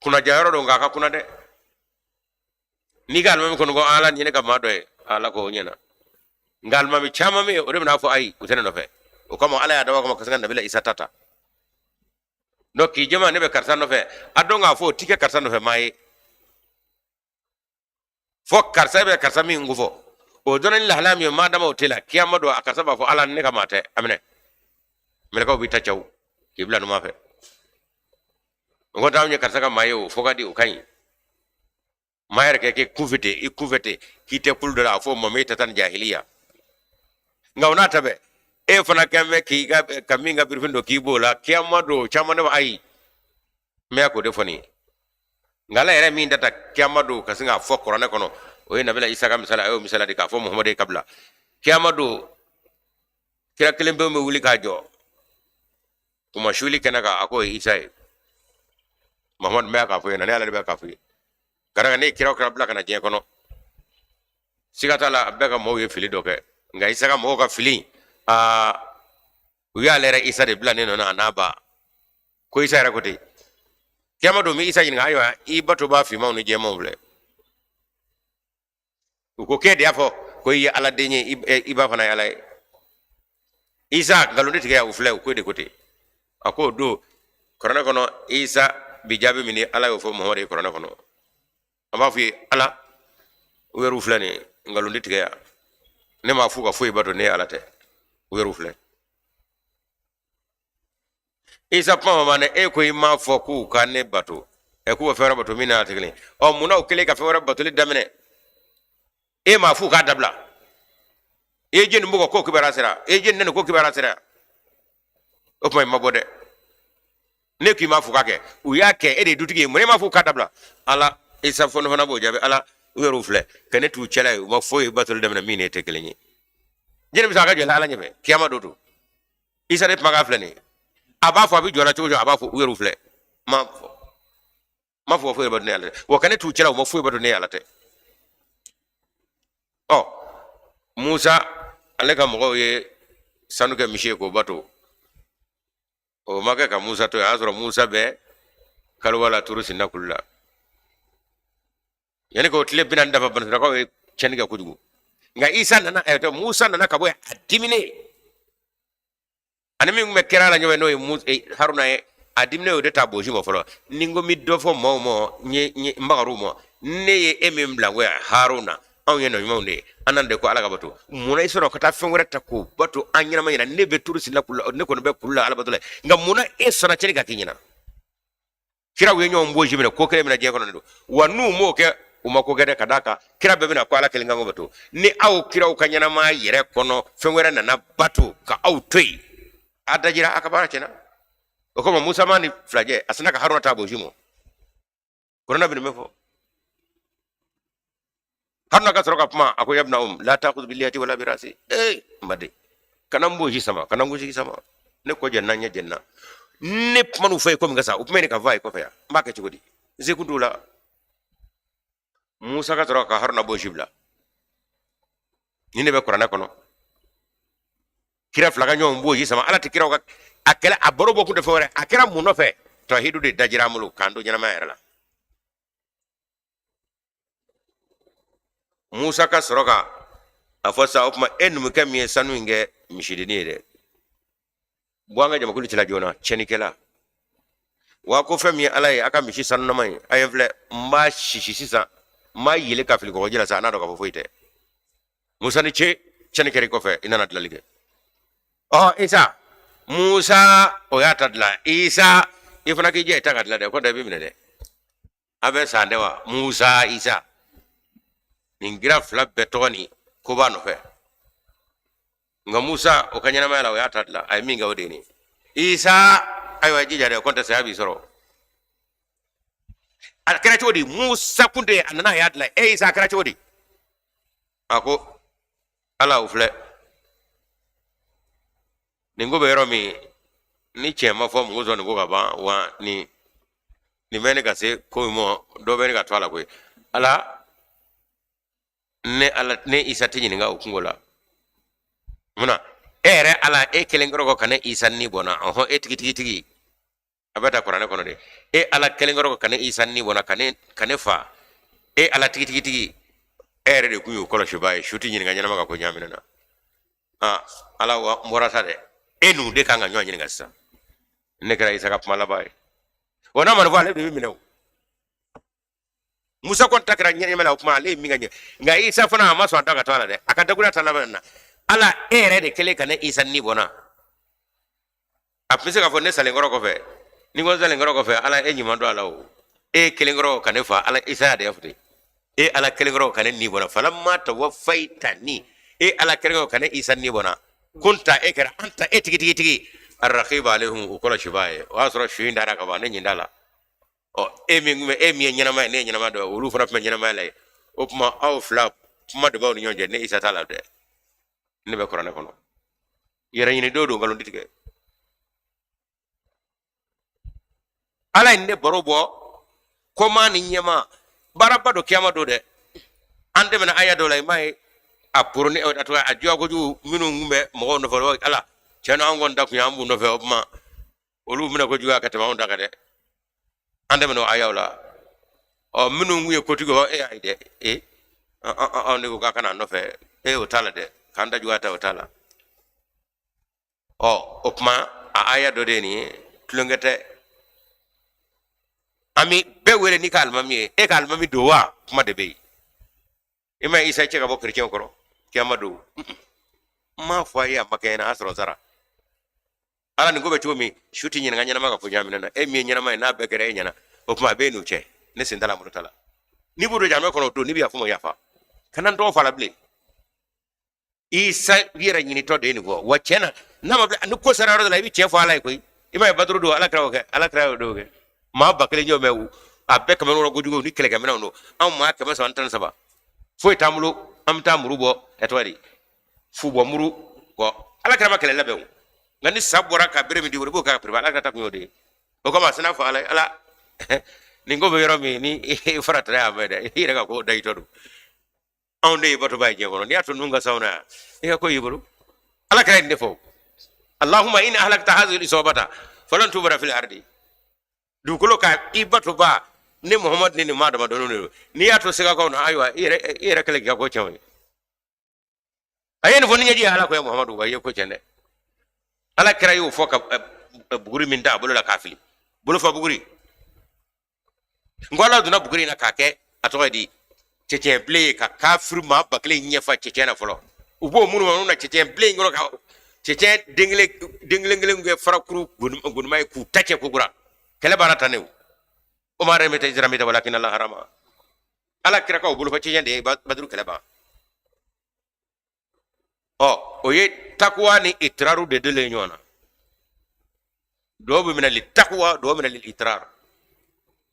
A: kunnaja yɔrɔ don, nka a ka kunna dɛ. N'i ka alimami kɔni ko ala nin ye ne ka maa dɔ ye, ala ko o ɲɛna. Nka alimami caman bɛ yen, o de bɛna fɔ ayi, u tɛ ne nɔfɛ. O kama ala y'a dabɔ a kama ka se ka nabila Isa ta ta. Donc k'i jama ne bɛ karisa nɔfɛ, a dɔn k'a fɔ o ti kɛ karisa nɔfɛ maa ye, fo karisa bɛ karisa min ko fɔ, o dɔnni ni lahalaya min ye, maa dama o tɛ la. Kiyama don, a karisa b'a fɔ ala ne ka maa tɛ, a minɛ. Mɛlɛkɛw b'i ta caw k'i bila numan fɛ. O ko t'anw ye karisa ka maa ye, o fɔ ka di, o ka ɲi. Maa yɛrɛ kɛ k'i kunfɛ ten, i kunfɛ ten, k'i tɛ kulu dɔ la, a fɔ o ma e ta taa ni jahiliya. Nka o n'a ta bɛɛ, e fana kɛn bɛ k'i ka ka min ka birifin don k'i b'o la, kiyama don caman ne ba ayi, n bɛ k'o de fɔ nin ye. Nka ala yɛrɛ min data kiyama don ka sin k'a fɔ kuranɛ kɔnɔ, o ye nabila Isa ka misali, a y'o misali di k'a fɔ Muhamadu ye kabila kiyama don, kira kelen pe bɛ wuli k'a jɔ kuma suli kɛnɛ kan, a k'o ye Isa ye. Muhamadu bɛ k'a fɔ ɲɛna, ne ala de bɛ k'a fɔ ye, ka d'a kan ne ye kira o kira bila ka na diɲɛ kɔnɔ, siga t'a la a bɛɛ ka mɔgɔw ye fili dɔ kɛ. Nka Isa ka mɔgɔw ka fili, aa, u y'ale yɛrɛ Isa de bila ne nɔ na, a n'a ba ko Isa yɛrɛ ko ten. Kiyama don, n bɛ Isa ɲininka, ayiwa, i bato b'a finmanw ni jɛmanw filɛ, u ko k'e de y'a fɔ ko i ye ala den ye, i ba fana ye ala ye. Isa nkalon de tigɛ u filɛ, u ko de ko ten. A ko o don kuranɛ kɔnɔ, Isa bi jaabi min ni ala y'o fɔ Muhamadu ye kuranɛ kɔnɔ, a b'a fɔ ye ala u yɛrɛw filɛ nin ye, nkalon de tigɛ yan, ne m'a f'u ka foyi bato ne ye ala tɛ, u yɛrɛw filɛ. Isa kuma ma ban dɛ, e ko i m'a fɔ k'u ka ne bato, ɛ, k'u ka fɛn wɛrɛ bato min n'a tɛ kelen. Ɔ, munna u kɛlen ka fɛn wɛrɛ batoli daminɛ, e m'a f'u k'a dabila? E ye jɛni bugɔ k'o kibaruya sera, e ye jɛni nɛni k'o kibaruya sera, o kuma i ma bɔ dɛ. Ne k'i m'a f'u k'a kɛ, u y'a kɛ, e de ye dutigi ye, mun e m'a f'u k'a dabila? Ala Isa fɔlɔ fana b'o jaabi, ala u yɛrɛw filɛ ka ne t'u cɛla ye, u ma foyi batoli daminɛ min ni e tɛ kelen ye. Jɛni bɛ se a ka jɔ ala ɲɛfɛ kiyama don to Isa de kumakan filɛ nin ye, a b'a fɔ a bɛ jɔ la cogo cogo, a b'a fɔ u yɛrɛw filɛ, ma fɔ ma fɔ foyi bato ne ala tɛ, wa ka ne t'u cɛla, u ma foyi bato ne ala tɛ. Ɔ, Musa ale ka mɔgɔw ye sanu kɛ misi ye k'o bato, o ma kɛ ka Musa to yen, a y'a sɔrɔ Musa bɛ kaliwa la turu sinna kulu la. Yanni k'o tile 40 dafa, banisirakaw ye tiɲɛni kɛ kojugu. Nka Isa nana, ɛ, Musa nana ka bɔ yen a diminen, ani min tun bɛ kira la ɲɔgɔn, n'o ye Haruna ye, a diminen y'o de ta bosi ma fɔlɔ. Ni n ko n bɛ dɔ fɔ maaw ma, n ye n bagar'u ma, ne ye e min bila n ko yan Haruna, anw ye nɔ ɲumanw de ye, an nana de ko ala ka bato, munna i sɔrɔ ka taa fɛn wɛrɛ ta k'o bato an ɲɛnama ɲɛna? Ne bɛ turu sinna kulu la, ne kɔni bɛ kulu la ala bato la, nka munna e sɔnna cɛnni ka k'i ɲɛna? Kiraw ye ɲɔgɔn bosi minɛ ko kelen minɛ diɲɛ kɔnɔ de don wa, n'u m'o kɛ, u ma ko kɛ dɛ. Ka d'a kan kira bɛɛ bɛna ko ala kelen kan ko bato, ni aw kiraw ka ɲɛnamaya yɛrɛ kɔnɔ fɛn wɛrɛ nana bato ka aw to yen, a dajira a ka baara tiɲɛna. O kama Musa ma ni filajɛ, a sina ka Haruna ta bosi mɔ, kuranɛ bɛ nin bɛ fɔ. Haruna ka sɔrɔ ka kuma, a ko yabna um la ta'khudh bi lihiyati wala bi rasi, ee n baden, kana n bosi sama, kana n kunsigi sama, ne kɔ jɛnna, ɲɛ jɛnna, ne kuma n'u fɔ ye ko min ka sa, u kuma ɲini ka fɔ a ye kɔfɛ yan, n b'a kɛ cogo di? N se kun t'u la. Musa ka sɔrɔ ka Haruna bosi bila. Ni ne bɛ kuranɛ kɔnɔ, kira fila ka ɲɔgɔn bosi sama, ala tɛ kiraw ka a kɛlɛ, a baro bɔ kun tɛ fɛn wɛrɛ, a kɛra mun nɔfɛ? Tawhidu de dajira an bolo k'an to ɲɛnamaya yɛrɛ la. Musa ka sɔrɔ ka a fɔ sa, o tuma e numukɛ min ye sanu in kɛ misidennin ye dɛ, bɔ an ka jamakulu cɛla joona, tiɲɛnikɛla. Wa ko fɛn min ye ala ye, a ka misi sanunama ye, a ye filɛ, n b'a sisi sisan, n b'a yele ka fili kɔgɔji la sa, a n'a dɔn k'a fɔ foyi tɛ. Musa ni ce, tiɲɛni kɛra i kɔfɛ, i nana dilali kɛ. Ɔ Isa, Musa o y'a ta dilan. Isa, i fana k'i jɛ i ta ka dilan dɛ, ko da i bɛ minɛ dɛ. A bɛ san dɛ wa. Musa, Isa, nin kira fila bɛɛ tɔgɔ nin ko b'a nɔfɛ. Nka Musa, o ka ɲɛnamaya la, o y'a ta dilan, a ye min kɛ o de ye nin. Isa, ayiwa, jija dɛ, kɔntɛ saya b'i sɔrɔ. A kɛra cogo di? Musa kun tɛ, a nana, a y'a dilan. E Isa, a kɛra cogo di? A ko ala, o filɛ nin ko bɛ yɔrɔ min, ni tiɲɛ ma fɔ mɔgɔ sɔn nin ko ka ban wa. Nin bɛ ne ka se ko in ma, dɔ bɛ ne ka to a la koyi. Ala, ne ala, ne Isa tɛ ɲininka o kunko la. Munna e yɛrɛ ala, e kelen kɔrɔ kɔ ka ne Isa ni bɔ n na? Ɔhɔn, e tigi tigi tigi, a bɛ ta kuranɛ kɔnɔ de. E ala kelen kɔrɔ ka ne Isa ni bɔ n na, ka ne fa. E ala tigi tigi tigi, e yɛrɛ de kun y'o kɔlɔsibaa ye. Su tɛ ɲininka ɲɛnama ka ko ɲaamina na. Aa ala, wa n bɔra sa dɛ, e n'u de kan ka ɲɔgɔn ɲininka sisan. Ne kɛra Isa ka kuma laban ye. Wa n'a ma nin fɔ, ale de bɛ minɛ o. Musa kɔni ta kɛra ɲɛnɛmɛ la, o kuma ale ye min ka ɲɛ. Nka Isa fana, a ma sɔn a da ka to a la dɛ, a ka dakuruya ta laban na. Ala, e yɛrɛ de kɛlen ka ne Isa ni bɔ n na. A tun bɛ se k'a fɔ ne salenkɔrɔ kɔfɛ, ni ko n salenkɔrɔ kɔfɛ, ala e ɲuman don a la o. E kelen kɔrɔ ka ne fa. Ala, Isa y'a de fɔ ten, e ala kelen kɔrɔ ka ne ni bɔ n na. Falamma tawaffaytani, e ala kelen kɔrɔ ka ne Isa ni bɔ n na. Kunta, e kɛra, anta, e tigi tigi tigi, arraqiba alayhim, u kɔlɔsibaa ye. O y'a sɔrɔ su in dara ka ban, ne ɲin da la. Ɔ e min kun bɛ, e min ye ɲɛnama ye, ne ye ɲɛnama dɔ ye, olu fana tun bɛ ɲɛnamaya la ye. O tuma aw fila, kuma de b'aw ni ɲɔgɔn cɛ. Ne Isa t'a la dɛ, ne bɛ kuranɛ kɔnɔ. Yɛrɛ ɲini don don, nkalon tigɛ. Ala ye ne baro bɔ kɔma ni ɲɛma baaraba don kiyama don dɛ. An tɛmɛna aya dɔ la, i m'a ye, a poroni, a tɔgɔ, a juguya kojugu minnu kun bɛ mɔgɔw nɔfɛ. Ala, tiɲɛ na, an kɔni ta kun ye an b'u nɔfɛ, o tuma olu bɛna ko juguya ka tɛmɛ anw ta kan dɛ. An tɛmɛna o ayaw la. Ɔ minnu kun ye kotigi e y'a ye dɛ, e anw de ko k'a kana nɔfɛ, e o t'a la dɛ, k'an ta juguya ta, o t'a la. Ɔ o tuma a aya dɔ de ye nin ye, tulonkɛ tɛ. An bɛ bɛɛ wele n'i ka alimami ye, e ka alimami don wa, kuma de bɛ yen. I ma Isa cɛ ka bɔ kerecɛnw kɔrɔ kiyama don. N m'a fɔ a ye, a ma kɛ ɲɛna, a sɔrɔ sara. Ala, nin ko bɛ cogo min, su tɛ ɲininka ɲɛnama ka ko ɲaamina na. E min ye ɲɛnama ye, n'a bɛɛ kɛra e ɲɛna, o tuma a bɛ e n'u cɛ. Ne sen t'a la, muru t'a la. N'i b'o don jahanama kɔnɔ o don, n'i bɛ yafa ma, yafa. Kana n tɔgɔ fɔ a la bilen. Isa yɛrɛ ɲinitɔ de ye nin fɔ wa. Tiɲɛ na, n'a ma bila ni ko sera yɔrɔ dɔ la, i bɛ tiɲɛ fɔ ala ye koyi. I m'a ye Baduru don, ala kira y'o kɛ, ala kira y'o don kɛ. Maa 1000 jɔ mɛ, a bɛɛ kɛmɛ wɔɔrɔ kojugu ni kɛlɛkɛminɛnw don. Anw maa 313, foyi t'an bolo, an bɛ taa muru bɔ, ɛ tɔgɔ di, fu bɔ muru kɔ. Ala kira ma kɛlɛ labɛn o, nka ni sa bɔra ka bere min di, o b'o kɛ ka piriba. Ala kira ta kun y'o de ye. O kama a sina fɔ ala ye, ala, nin ko bɛ yɔrɔ min, ni i faratira y'a mɛn dɛ, i yɛrɛ ka ko dayitɔ don. Anw de ye batoba ye diɲɛ kɔnɔ, n'i y'a to ninnu ka s'anw na yan, i ka ko y'i bolo. Ala kira ye nin de fɔ: allahumma in ahlakta hadhihi al-isabata falan tubara fil ardi. Dugukolo kan i batoba ne Muhammad ni nin maa damadɔnin de don, n'i y'a to sigakaw na, ayiwa, i yɛrɛ kɛlɛ k'i ka ko tiɲɛ o ye. A ye nin fɔ ni ɲɛji ye ala ko ya Muhammadu, wa i ye ko tiɲɛ dɛ. Ala kira y'o fɔ ka buguri min da a bolo la k'a fili, bolo fa buguri. N ko ala donna buguri in na k'a kɛ, a tɔgɔ ye di, cɛcɛn bilen ye, ka kafiri maa 1000 ɲɛfa cɛcɛn na fɔlɔ. U b'o minnu ma na cɛcɛn bilen in kɔnɔ, ka cɛcɛn den kelen den kelen kelen kɛ farakuru gonima ye, k'u ta cɛ kokura. Kɛlɛ baara tan ne o. O ma ramaita iz ramaita walakin Allah harama. Ala kira ka o bolofa cɛcɛn de ye Baduru kɛlɛ ban. Ɔ o ye takuwa ni itiraru de delen ɲɔgɔn na. Dɔw bɛ minɛ li takuwa, dɔw bɛ minɛ li itirar.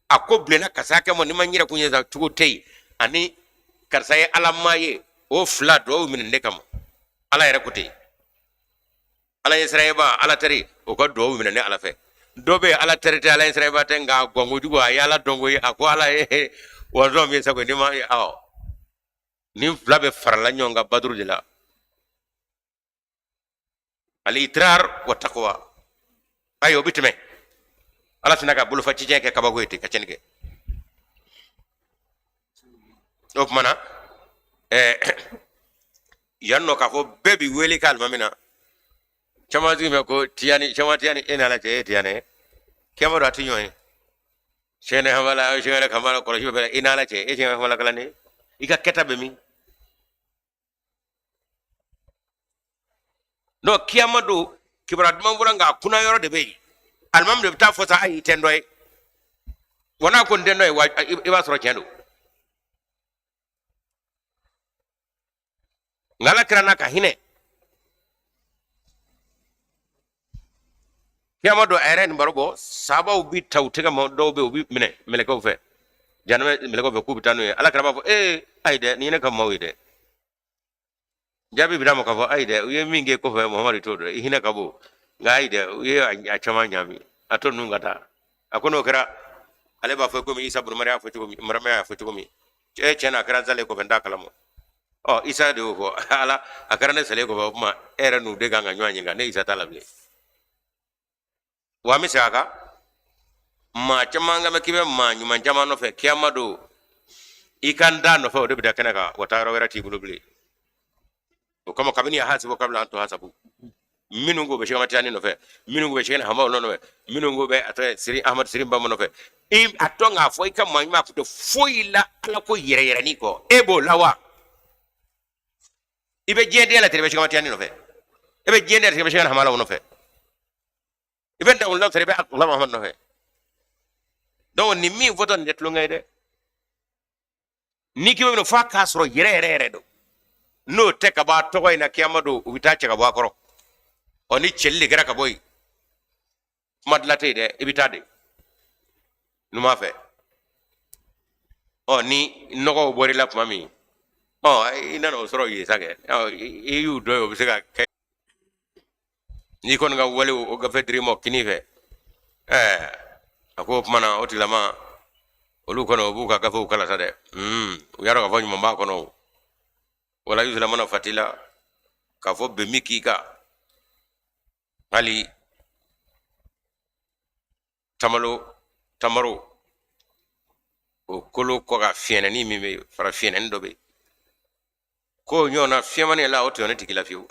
A: A ko bilenna karisa kɛ ma, ni ma n yɛrɛ kun ye cogo tɛ yen, ani karisa ye ala maa ye, o fila dɔw minɛ ne kama. Ala yɛrɛ ko ten, ala ye siranyɛba, ala teri, o ka duwawu minɛ ne ala fɛ. Dɔ bɛ yen, ala teri tɛ, ala ye siranyɛba tɛ, nka gɔn kojugu, a ye ala dɔn koyi, a ko ala ye wɔzɔn min sago ni ma. Awɔ, nin fila bɛ farala ɲɔgɔn kan Baduru de la, al-itrar wa taqwa. Ayi, o bɛ tɛmɛ. Ala tɛna ka bolofa cɛncɛn kɛ kabako ye ten ka tiɲɛni kɛ. O tuma na Yan nɔ k'a fɔ bɛɛ bi wele k'a alimami na, caman sigi bɛ ko tiyani, caman tiyani e n'ala cɛ, e tiyani kiyama don a ti ɲɔgɔn ye. Sɛnɛ hamala sɛnɛ kamala kɔlɔsi bɛ i n'ala cɛ, e sɛnɛ hamala kalanden, i ka kɛta bɛ min? Non, kiyama don kibaruya duman fɔra, nka a kunna yɔrɔ de bɛ yen. Alimami de bɛ taa fɔ sa, ayi, i tɛ n dɔ ye wa? N'a ko n tɛ n dɔ ye wa, i b'a sɔrɔ tiɲɛ don. Nka ala kira n'a ka hinɛ, kiyama don a yɛrɛ nin baro bɔ, sabaw bi ta u tɛgɛ ma, dɔw bɛ yen u bi minɛ mɛlɛkɛw fɛ, jahanama mɛlɛkɛw fɛ, k'u bɛ taa n'u ye. Ala kira b'a fɔ, ee ayi dɛ, nin ye ne ka maaw ye dɛ. Jaabi bɛ d'a ma k'a fɔ, ayi dɛ, u ye min kɛ kɔfɛ, Muhamadu t'o dɔn, i hinɛ ka bon, nka ayi dɛ, u ye a caman ɲaami, a to ninnu ka taa. A ko n'o kɛra, ale b'a fɔ komi Isa bun Mariya fɔ cogo min, Mariama y'a fɔ cogo min, e tiɲɛ na, a kɛra n salen kɔfɛ, n t'a kalama. Ɔ, Isa de y'o fɔ ala, a kɛra ne salen kɔfɛ, o tuma e yɛrɛ n'u de kan ka ɲɔgɔn ɲininka, ne Isa t'a la bilen. Wa an bɛ segin a kan, maa caman ka mɛn k'i bɛ maa ɲuman caman nɔfɛ, kiyama don i ka n da nɔfɛ, o de bɛ da kɛnɛ kan, wa taa yɔrɔ wɛrɛ t'i bolo bilen. O kama kabini hasibu kabila an tuhasabu, minnu ko bɛ Sɛki Tijani nɔfɛ, minnu ko bɛ Sɛki Hamaw nɔfɛ, minnu ko bɛ a tɔgɔ Siri Ahmad Siri Bamba nɔfɛ, i a dɔn k'a fɔ i ka maa ɲuman kun tɛ foyi la ala ko yɛrɛ yɛrɛni kɔ, e b'o la wa? I bɛ diɲɛ den la ten, i bɛ Sɛki Tijani nɔfɛ, i bɛ diɲɛ den la ten, i bɛ Sɛki Hamalaw nɔfɛ, i bɛ dawula sɔrɔ, i bɛ Abdulayi Muhamad nɔfɛ. Donc nin min fɔtɔ nin tɛ tulonkɛ ye dɛ. N'i k'i bɛ minɛ f'a k'a sɔrɔ yɛrɛ yɛrɛ yɛrɛ don, n'o tɛ ka bɔ a tɔgɔ in na, kiyama don u bɛ taa cɛ ka bɔ a kɔrɔ. Ɔ, ni cɛli de kɛra ka bɔ yen, kuma dilan tɛ yen dɛ, i bɛ taa de numan fɛ. Ɔ, ni nɔgɔw bɔr'i la tuma min, ɔ, i nana o sɔrɔ yen sa kɛ, ɔ, i y'u dɔ ye, o bɛ se ka kɛ n'i kɔni ka wale o gafe dir'i ma kini fɛ. Ɛɛ, a ko o tuma na o tigilama olu kɔni o b'u ka gafew kalan sa dɛ. U y'a dɔn k'a fɔ ɲuman b'a kɔnɔ o. Wala yuzlamuna fatila, k'a fɔ bɛn min k'i kan, hali tamalo tamaro o kolo kɔ ka fiyɛnɛni min bɛ yen, fara fiyɛnɛni dɔ bɛ yen k'o ɲɔgɔnna fiyɛmani la, o tɔɲɔni tigi la fiyewu.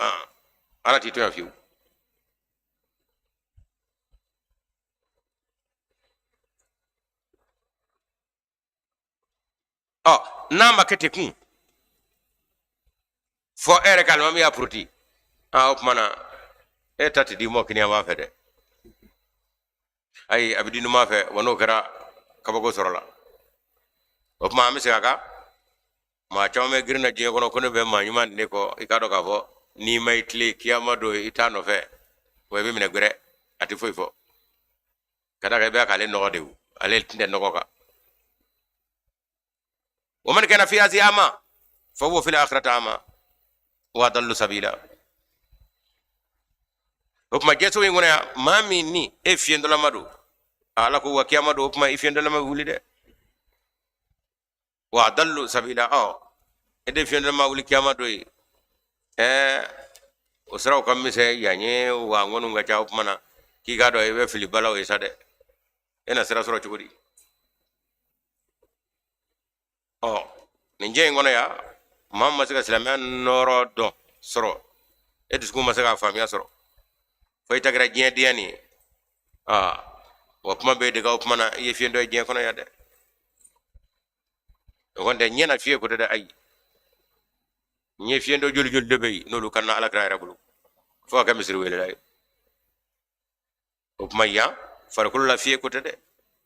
A: Ala t'i tɔɲɔ fiyewu. Ɔ, n'a ma kɛ ten kun fɔ e yɛrɛ ka alimami y'a puruti, aa, o tuma na e ta tɛ di mɔ kiniyanfan fɛ dɛ, ayi, a bɛ di numan fɛ. Wa n'o kɛra, kabako sɔrɔla. O tuma an bɛ segin a kan, maa caman bɛ girin na diɲɛ kɔnɔ ko ne bɛ maa ɲuman de kɔ. I k'a dɔn k'a fɔ n'i ma i tilen, kiyama don i t'a nɔfɛ, wa i bɛ minɛ gbɛrɛ, a tɛ foyi fɔ ka d'a kan i bɛ k'ale nɔgɔ de, o ale tɛ nɔgɔ kan. Wa man kana fi hazihi ama fa huwa fil akhirati ama wa adallu sabila. O tuma jɛso in kɔnɔ yan, maa min ni e fiyentɔlama don, ala ko wa kiyama don, o tuma i fiyentɔlama bɛ wuli dɛ. Wa adallu sabila, ɔ, e de fiyentɔlama wuli kiyama don ye. Ɛɛ, o siraw ka misɛn yan ye, wa ŋɔniw ka ca. O tuma na k'i k'a dɔn i bɛ fili balaw ye sa dɛ, e na sira sɔrɔ cogo di? Ɔ, nin diɲɛ in kɔnɔ yan, maa ma se ka silamɛya nɔɔrɔ dɔn sɔrɔ, e dusukun ma se k'a faamuya sɔrɔ, fo i ta kɛra diɲɛ diya nin ye. Aa, wa kuma bɛɛ de ka, o kuma na i ye fiyentɔ ye diɲɛ kɔnɔ yan dɛ. O kɔni tɛ ɲɛ na fiye ko tɛ dɛ, ayi, ɲɛ fiyentɔ joli joli de bɛ yen n'olu ka na ala kira yɛrɛ bolo fo ka kɛ misiri welela ye. O kuma yan farikolo la fiye ko tɛ dɛ,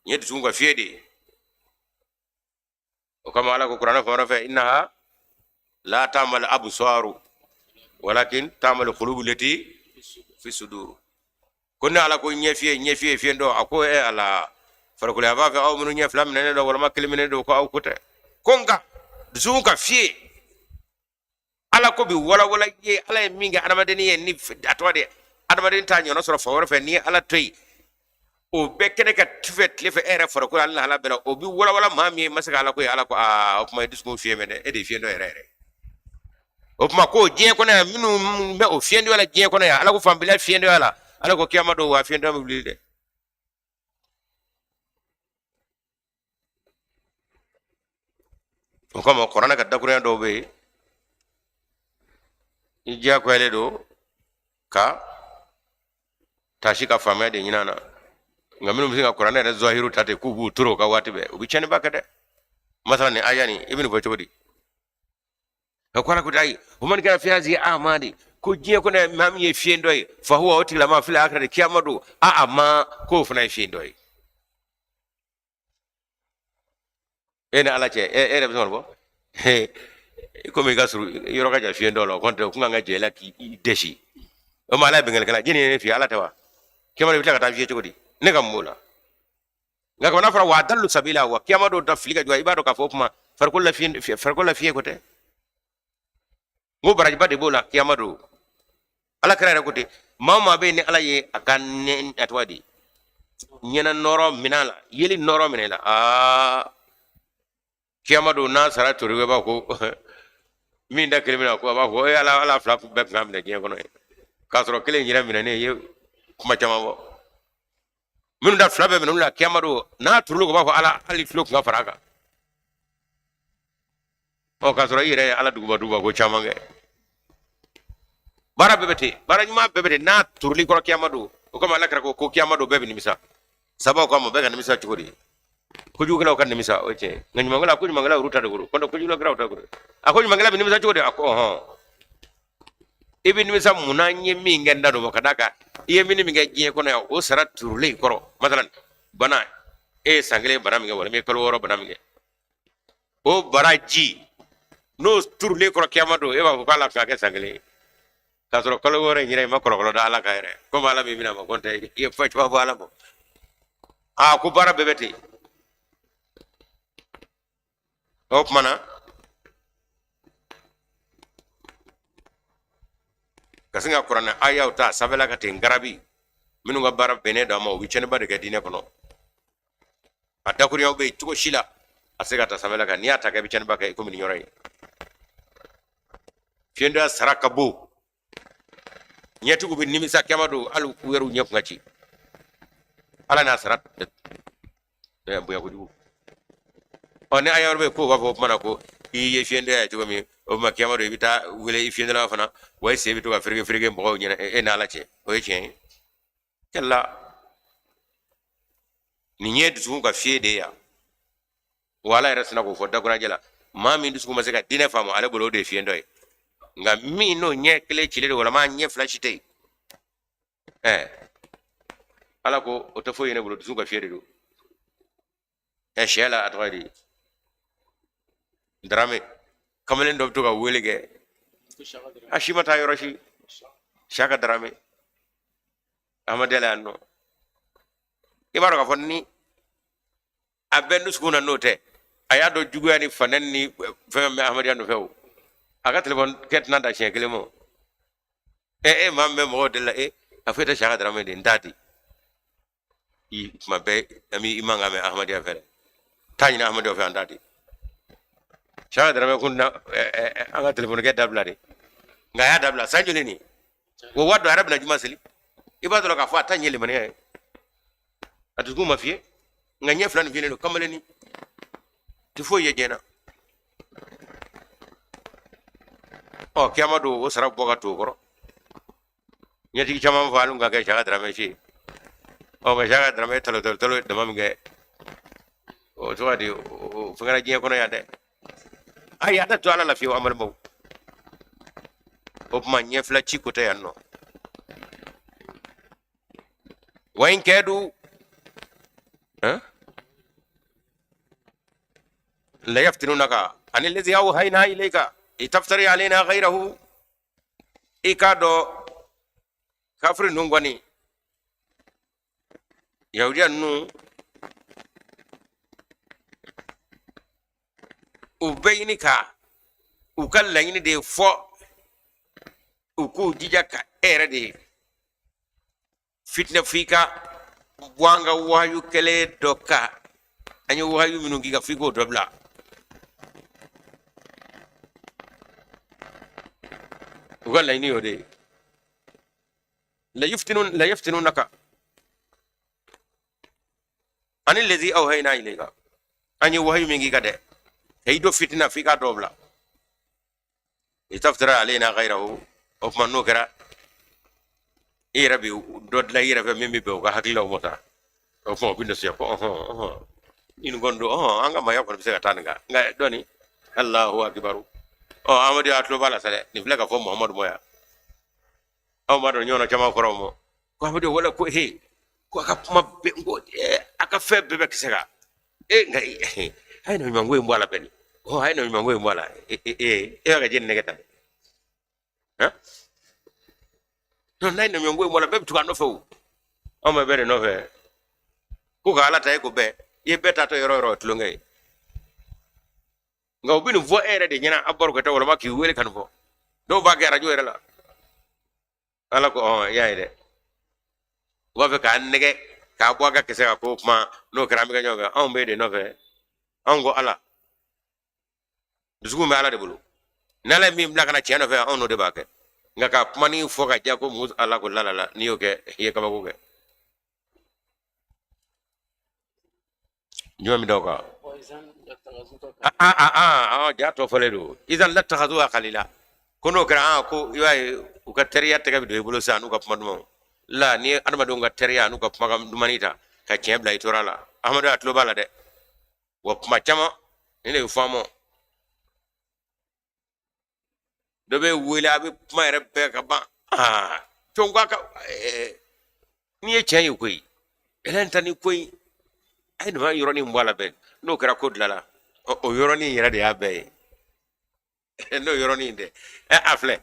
A: nin ye dusukun ka fiye de ye. O kama ala ko kuranɛ fan wɛrɛ fɛ, innaha la ta'mal absaru walakin ta'mal qulubu lati fi sudur. Ko ne ala ko ɲɛ fiye, ɲɛ fiye fiyentɔ, a ko e ala farikolo yan fan fɛ, aw minnu ɲɛ fila minɛnen don walima kelen minɛnen don, ko aw ko tɛ, ko nka dusukun ka fiye, ala ko bi walawala ye. Ala ye min kɛ adamaden ye, ni a tɔgɔ de adamaden t'a ɲɔgɔn sɔrɔ fan wɛrɛ fɛ, n'i ye ala to yen, o bɛɛ kɛnɛ ka tu fɛ tile fɛ, e yɛrɛ farikolo ale lahala bɛɛ la, o bi walawala. Maa min ye ma se ka ala ko ye, ala ko aa, o tuma i dusukun fiye mɛ dɛ, e de ye fiyentɔ yɛrɛ yɛrɛ. O tuma ko diɲɛ kɔnɔ yan, minnu bɛ o fiyentɔya la diɲɛ kɔnɔ yan, ala ko fanbila fiyentɔya la, ala ko kiyama don wa fiyentɔ bɛ wuli dɛ. O kama kuranɛ ka dakurunya dɔw bɛ yen. I diyagoyalen don ka taasi ka faamuya de ɲinin a na. Nka minnu bɛ se ka kuranɛ yɛrɛ zahiru ta ten k'u b'u turu o kan waati bɛɛ, u bɛ tiɲɛniba kɛ dɛ. Masala nin aya nin, i bɛ nin fɔ cogo di? A ko ala ko ayi, wa man kana fi hazihi a'ma de, ko diɲɛ kɔnɔ maa min ye fiyentɔ ye, fahuwa, o tigilama, fil akhirati, kiyama don, a'ma, k'o fana ye fiyentɔ ye. E ni ala cɛ, e yɛrɛ bɛ se ka bɔ komi i ka surun, yɔrɔ ka jan fiyentɔ la. O kɔni tɛ, o kun kan ka jɛ i la k'i dɛsi. O ma ala ye bɛnkɛlikɛla jɛni ye ne fiyɛ, ala tɛ wa? Kiyama i bɛ tila ka taa fiyɛ cogo di? Ne ka mun b'o la? Nka kama n'a fɔra wa adallu sabila, wa kiyama don ta fili ka jugu, i b'a dɔn k'a fɔ o kuma farikolo la fiɲɛ, farikolo la fiɲɛ ko tɛ. N ko barajiba de b'o la kiyama don. Ala kira yɛrɛ ko ten, maa o maa bɛ yen ni ala ye a ka nɛ, a tɔgɔ di, ɲɛna nɔrɔ minɛ a la, yeli nɔrɔ minɛ la, aa, kiyama don n'a sara tori, b'a ko min da kelen minɛ ko a b'a fɔ e ala, ala fila bɛɛ tun ka minɛ diɲɛ kɔnɔ ye, k'a sɔrɔ kelen yɛrɛ minɛnen ye kuma caman fɔ. Minnu da fila bɛɛ minɛ olu la kiyama don, n'a turuli ko b'a fɔ ala, hali tulo tun ka fara a kan. Ɔ, k'a sɔrɔ i yɛrɛ ye ala duguba duguba ko caman kɛ. Baara bɛɛ bɛ ten, baara ɲuman bɛɛ bɛ ten, n'a turuli kɔrɔ kiyama don. O kama ala kira ko ko kiyama don bɛɛ bɛ nimisa. Sabaw k'a ma, bɛɛ ka nimisa cogo di? Kojugukɛlaw ka nimisa, o ye tiɲɛ ye, nka ɲumankɛla, ko ɲumankɛla olu ta de ko kɔntɛ, kojugukɛlaw ta ko a ko ɲumankɛla bɛ nimisa cogo di? A ko ɔhɔn, i bɛ nimisa mun na? N ye min kɛ n da don, ka d'a kan i ye min kɛ diɲɛ kɔnɔ yan, o sara turulen kɔrɔ. Masalan bana, e ye san kelen bana min kɛ, walima i ye kalo 6 bana min kɛ, o baraji n'o turulen kɔrɔ kiyama don, e b'a fɔ k'ala ka kɛ san kelen ye, k'a sɔrɔ kalo 6 in yɛrɛ i ma kɔlɔkɔlɔ da ala kan yɛrɛ, komi ala min bɛna ma kɔntɛ, i ye fɛn caman fɔ ala ma. Aa, ko baara bɛɛ bɛ ten. O tuma na ka sin ka kuranɛ ayaw ta sanfɛla ka ten garabi, minnu ka baara bɛnnen don a ma, u bɛ tiɲɛniba de kɛ diinɛ kɔnɔ. A dakurunyaw bɛ yen cogo si la a se ka ta sanfɛla kan. N'i y'a ta kɛ, i bɛ tiɲɛniba kɛ i komi nin yɔrɔ in. Fiyentɔya sara ka bon, ɲɛtigiw bɛ nimisa kiyama don, hali u yɛrɛw ɲɛ kun ka ci. Ala n'a sara bonya kojugu. Ɔ, ni aya wɛrɛ bɛ yen k'o b'a fɔ o kuma na ko i ye fiyentɔya ye cogo min, o tuma kiyama don i bɛ taa wele i fiyentɔla fana, wa i sen bɛ to ka fereke fereke mɔgɔw ɲɛna e n'ala cɛ. O ye tiɲɛ ye? Kɛlɛ nin ye dusukun ka fiye de ye yan. Wa ala yɛrɛ sina k'o fɔ dakurajɛ la, maa min dusukun ma se ka diinɛ faamu, ale bolo o de ye fiyentɔ ye. Nka min n'o ɲɛ kelen cilen don, walima ɲɛ fila si tɛ yen, ɛɛ, ala ko o tɛ foyi ye ne bolo, dusukun ka fiye de don. Ɛ, sɛ la, a tɔgɔ ye di, Darame, kamalen dɔ bɛ to ka wele kɛ, a si ma taa yɔrɔ si, Saka Darame Ahmadiyya la yan nɔ. I b'a dɔn k'a fɔ ni a bɛ dusukun na, n'o tɛ, a y'a dɔn juguya ni fanɛni ni fɛn bɛ Ahmadiyya nɔfɛ. O a ka telefɔni kɛ tɛna da siɲɛ kelen ma. Ɛ, e maa min bɛ mɔgɔw deli la, e a fɔ e tɛ Saka Darame de, n t'a di i tuma bɛɛ, an b'i mankan mɛn Ahmadiyya fɛ dɛ, taa ɲini Ahmadiyya fɛ, an t'a di. Saka Darame kun na an ka telefɔni kɛ dabila de, nka a y'a dabila san joli nin o waati dɔ, a yɛrɛ bɛna juma seli, i b'a dɔn k'a fɔ a ta ɲɛ limaniya ye, a dusukun ma fiyɛ, nka ɲɛ fila nin fiyɛlen don. Kamalennin tɛ foyi ye diɲɛ na. Ɔ, kiyama don o sara bɔ ka to o kɔrɔ. Ɲɛtigi caman fɔ hali ka kɛ Saka Darame si ye. Ɔ, nka Saka Darame talo talo talo dama min kɛ, o tɔgɔ di, o fɛn kɛra diɲɛ kɔnɔ yan dɛ. Ayi, a tɛ to ala la fiyewu, an balimaw. O tuma ɲɛ fila ci ko tɛ yan nɔ. Wa in kadu la yaftinunaka ani lazi awhayna ilayka litaftari alayna ghayrahu. I k'a dɔn kafiri ninnu kɔni, yahudiya ninnu, u bɛ ɲini ka u ka laɲini de fɔ, u k'u jija ka e yɛrɛ de fitinɛ f'i ka bɔ an ka wahayu kɛlen dɔ kan, an ye wahayu minnu k'i kan, f'i k'o dɔ bila. U ka laɲini y'o de ye. La yaftinunaka ani lazi awhayna ilayka, an ye wahayu min k'i kan dɛ, ka i dɔ fitina f'i k'a dɔ bila. Litaftara alayna ghayrahu. O tuma n'o kɛra, i yɛrɛ bɛ dɔ dilan i yɛrɛ fɛ min bɛ bɛn u ka hakililaw ma sa. O tuma u bɛ nasiya ko ɔhɔn ɔhɔn, nin kɔni don, ɔhɔn, an ka maaya kɔni bɛ se ka taa nin kan, nka dɔɔni. Alahu akibaru. Ɔ, Amadu y'a tulo b'a la sa dɛ, nin filɛ ka fɔ Muhamadu ma yan. Aw b'a dɔn ɲɔgɔnna caman kɔrɔ ma ko Amadu wala ko he, ko a ka kuma bɛɛ, ko a ka fɛn bɛɛ bɛ kisɛ kan e, nka a ye na ɲuman ko in bɔ a la bɛɛ ni ɔ, a ye na ɲuman ko in bɔ a la. E e e b'a ka jɛni nɛgɛ ta han, non, n'a ye na ɲuman ko in bɔ a la, bɛɛ bɛ tugu a nɔfɛ. O anw bɛ bɛɛ de nɔfɛ ko ka Ala ta e ko bɛɛ i ye bɛɛ taatɔ yɔrɔ o yɔrɔ o tulonkɛ ye. Nka u bɛ nin fɔ e yɛrɛ de ɲɛna a baro kɛtɔ, walima k'i wele ka nin fɔ. Dɔw b'a kɛ arajo yɛrɛ la. Ala ko ɔn, i y'a ye dɛ, u b'a fɛ k'a nɛgɛ k'a bɔ a ka kisɛ kan ko kuma. N'o kɛra, an bɛ kɛ ɲɔgɔn fɛ, anw b'e de nɔfɛ. Anw ko Ala, dusukun bɛ Ala de bolo. N'Ala ye min bila ka na tiɲɛ nɔfɛ, anw n'o de b'a kɛ. Nka ka kuma ni fɔ ka diya ko mu, Ala ko la la la, n'i y'o kɛ, i ye kabako kɛ. Jumɛn bɛ da o kan? Ah ah ah, ja tɔ fɔlen don. Izan latakhazuka khalila, ko n'o kɛra, ah, ko i b'a ye u ka teriya tɛgɛ bɛ don i bolo sisan n'u ka kuma dumanw la. N'i ye adamadenw ka teriya n'u ka kumakan dumani ta ka tiɲɛ bila, i tora a la. Amadu a tulo b'a la dɛ. Wa kuma caman ni de bɛ fɔ an ma, dɔ bɛ wele, a bɛ kuma yɛrɛ bɛɛ ka ban. Aa, cɔn ko a ka n'i ye tiɲɛ ye koyi, ɛlɛn ta ni ko in, a ye nin yɔrɔnin bɔ a la bɛɛ. N'o kɛra, ko dilanna. O yɔrɔnin yɛrɛ de y'a bɛɛ ye. N'o yɔrɔnin tɛ, ɛ, a filɛ,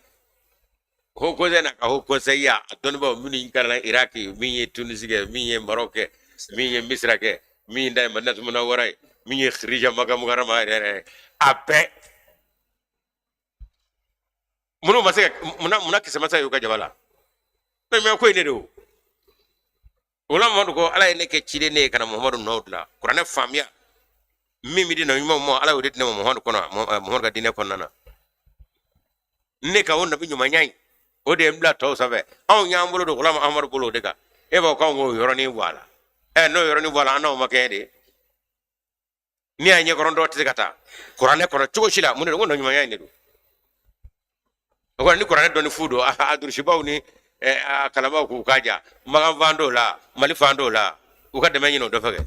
A: haut conseil n'a ka haut conseil ya a dɔnnibaaw minnu kalanna Iraki, min ye Tunisi kɛ, min ye Maroc kɛ, min ye Misira kɛ, min da ye Madinatu Munawara ye, min ye Khirija Maka Mukarama yɛrɛ yɛrɛ, a bɛɛ minnu ma se ka munna kisɛ ma se y'u ka jaba la. Mais ko in de don o la. Mamadu ko Ala ye ne kɛ ciden ne ye ka na Muhamadu nɔ dilan kuranɛ faamuya min bɛ di nabi ɲumanw ma, Ala y'o de di ne ma Muhamadu kɔnɔ, Muhamadu ka diinɛ kɔnɔna na. Ne ka o nabi ɲumanya in, o de ye n bila tɔw sanfɛ. Anw y'an bolo don Gulamu Amadu bolo o de kan. E b'a fɔ k'anw k'o yɔrɔnin bɔ a la. Ɛ, n'o yɔrɔnin bɔ a la, an n'aw ma kɛ de. N'i y'a ɲɛkɔrɔ, dɔw tɛ se ka taa kuranɛ kɔnɔ cogo si la. Mun de don? Ko nɔ ɲumanya in de don. O kɔni, ni kuranɛ dɔnni fu don, a durusibaw ni a kalanbaaw k'u ka ja Makan fan dɔw la, Mali fan dɔw la, u ka dɛmɛ ɲini o dɔ fɛ kɛ.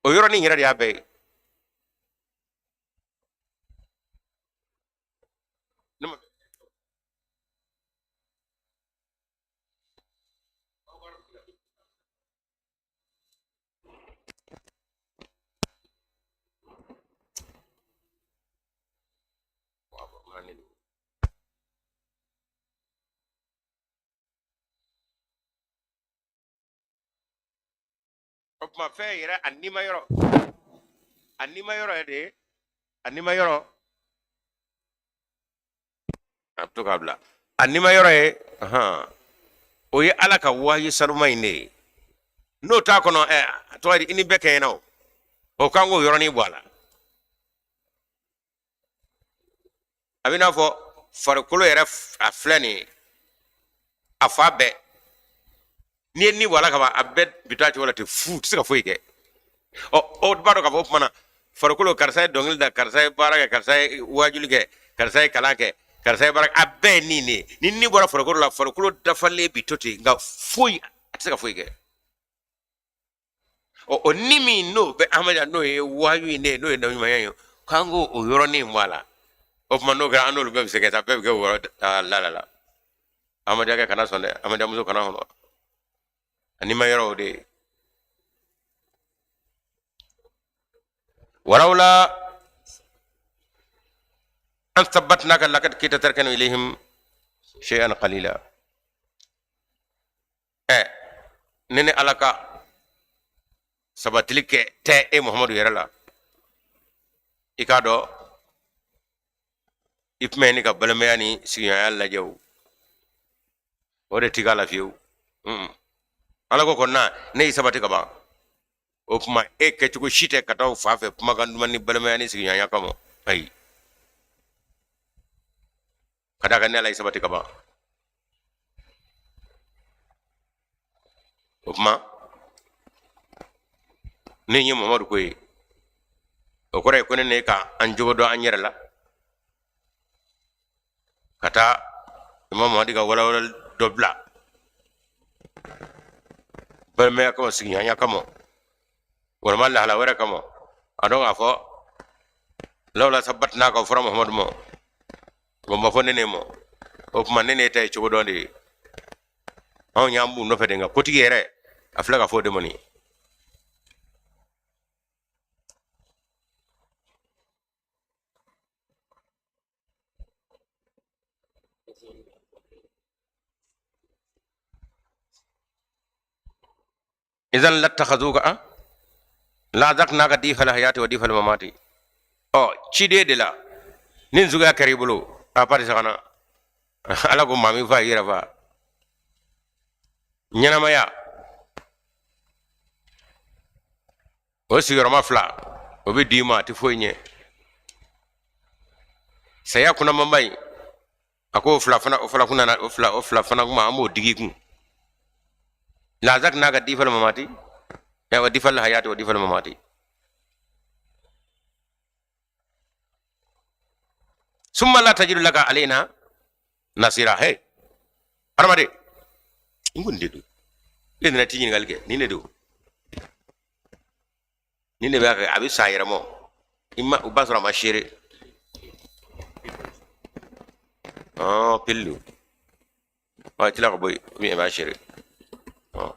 A: O yɔrɔnin yɛrɛ de y'a bɛɛ ye. O tuma fɛn yɛrɛ, a nima yɔrɔ, a nima yɔrɔ yɛrɛ de ye, a nima yɔrɔ, a bɛ to k'a bila a nima yɔrɔ ye, o ye Ala ka wahayi sanuma in de ye. N'o t'a kɔnɔ, ɛ, a tɔgɔ ye di, i ni bɛɛ kɛɲɛna. O kan k'o yɔrɔnin bɔ a la. A bɛ n'a fɔ farikolo yɛrɛ, a filɛ nin ye, a fa bɛɛ, n'i ye ni bɔ a la ka ban, a bɛɛ bi taa cogo la ten fu, tɛ se ka foyi kɛ. Ɔ, o b'a dɔn k'a fɔ o tuma na farikolo, karisa ye dɔnkili da, karisa ye baara kɛ, karisa ye waajuli kɛ, karisa ye kalan kɛ, karisa ye baara kɛ, a bɛɛ ye ni de ye. Ni ni bɔra farikolo la, farikolo dafalen bi to ten, nka foyi, a tɛ se ka foyi kɛ. Ɔ, o ni min n'o bɛ Ahmadiyya, n'o ye wahayu in de ye, n'o ye nabiɲumanya ye, k'an k'o o yɔrɔnin bɔ a la. O tuma n'o kɛra, an n'olu bɛɛ bɛ se kɛ sa, bɛɛ bɛ kɛ o yɔrɔ la la la. Ahmadiyya kɛ kana sɔn dɛ, Ahmadiyya muso kana sɔn. A nima yɔrɔ o de ye. Walawla an sabbatnaka lakad kita tarkanu ilayhim shay'an qalila. Ɛ, ne Ala ka sabatili kɛ tɛ e Muhamadu yɛrɛ la, i k'a dɔn i tun bɛ ne ka balimaya ni sigiɲɔgɔnya lajɛ, o de ti k'a la fiyewu. Ala ko kɔni na ne y'i sabati ka ban, o tuma e kɛcogo si tɛ ka taa o fan fɛ kumakan duman ni balimaya ni sigiɲɔgɔnya kama. Ayi, ka d'a kan ne Ala y'i sabati ka ban. O tuma ne ye Mamadu ko ye, o kɔrɔ ye ko ne ne ka an jogo dɔn an yɛrɛ la ka taa Imam Mahdi ka walawalali dɔ bila balimaya kama, sigiɲɔgɔnya kama, walima lahala wɛrɛ kama. A dɔn k'a fɔ lawla sabbatnaka fɔra Muhamadu ma, o ma fɔ ne ne ma. O tuma ne ne ta ye cogo dɔn de ye. Anw y'an b'u nɔfɛ de, nka kotigi yɛrɛ a filɛ ka fɔ o de ma nin ye. Idan lattakhazuka a la azaqnaka difal hayati wa difal mamati. Ɔ ciden de la ni suguya kɛra i bolo a pari sagana ala ko maa min fa i yɛrɛ fa ɲɛnamaya o sigiyɔrɔma fila o bɛ d'i ma, a tɛ foyi ɲɛ. Saya kunnamanba in, a ko o fila fana, o fila kunna, o fila, o fila fana kuma, an b'o digi kun. La azaqnaka difal mamati wa difal hayati wa difal mamati summa la tajidu laka alaina nasira. He adamaden, n ko nin de don, e nana ti ɲininkali kɛ, nin de don, nin de b'a kɛ, a bɛ sa a yɛrɛ ma, i ma o b'a sɔrɔ a ma seere ɔn pili don, ɔ tila ka bɔ yen, ou bien i b'a seere ɔ.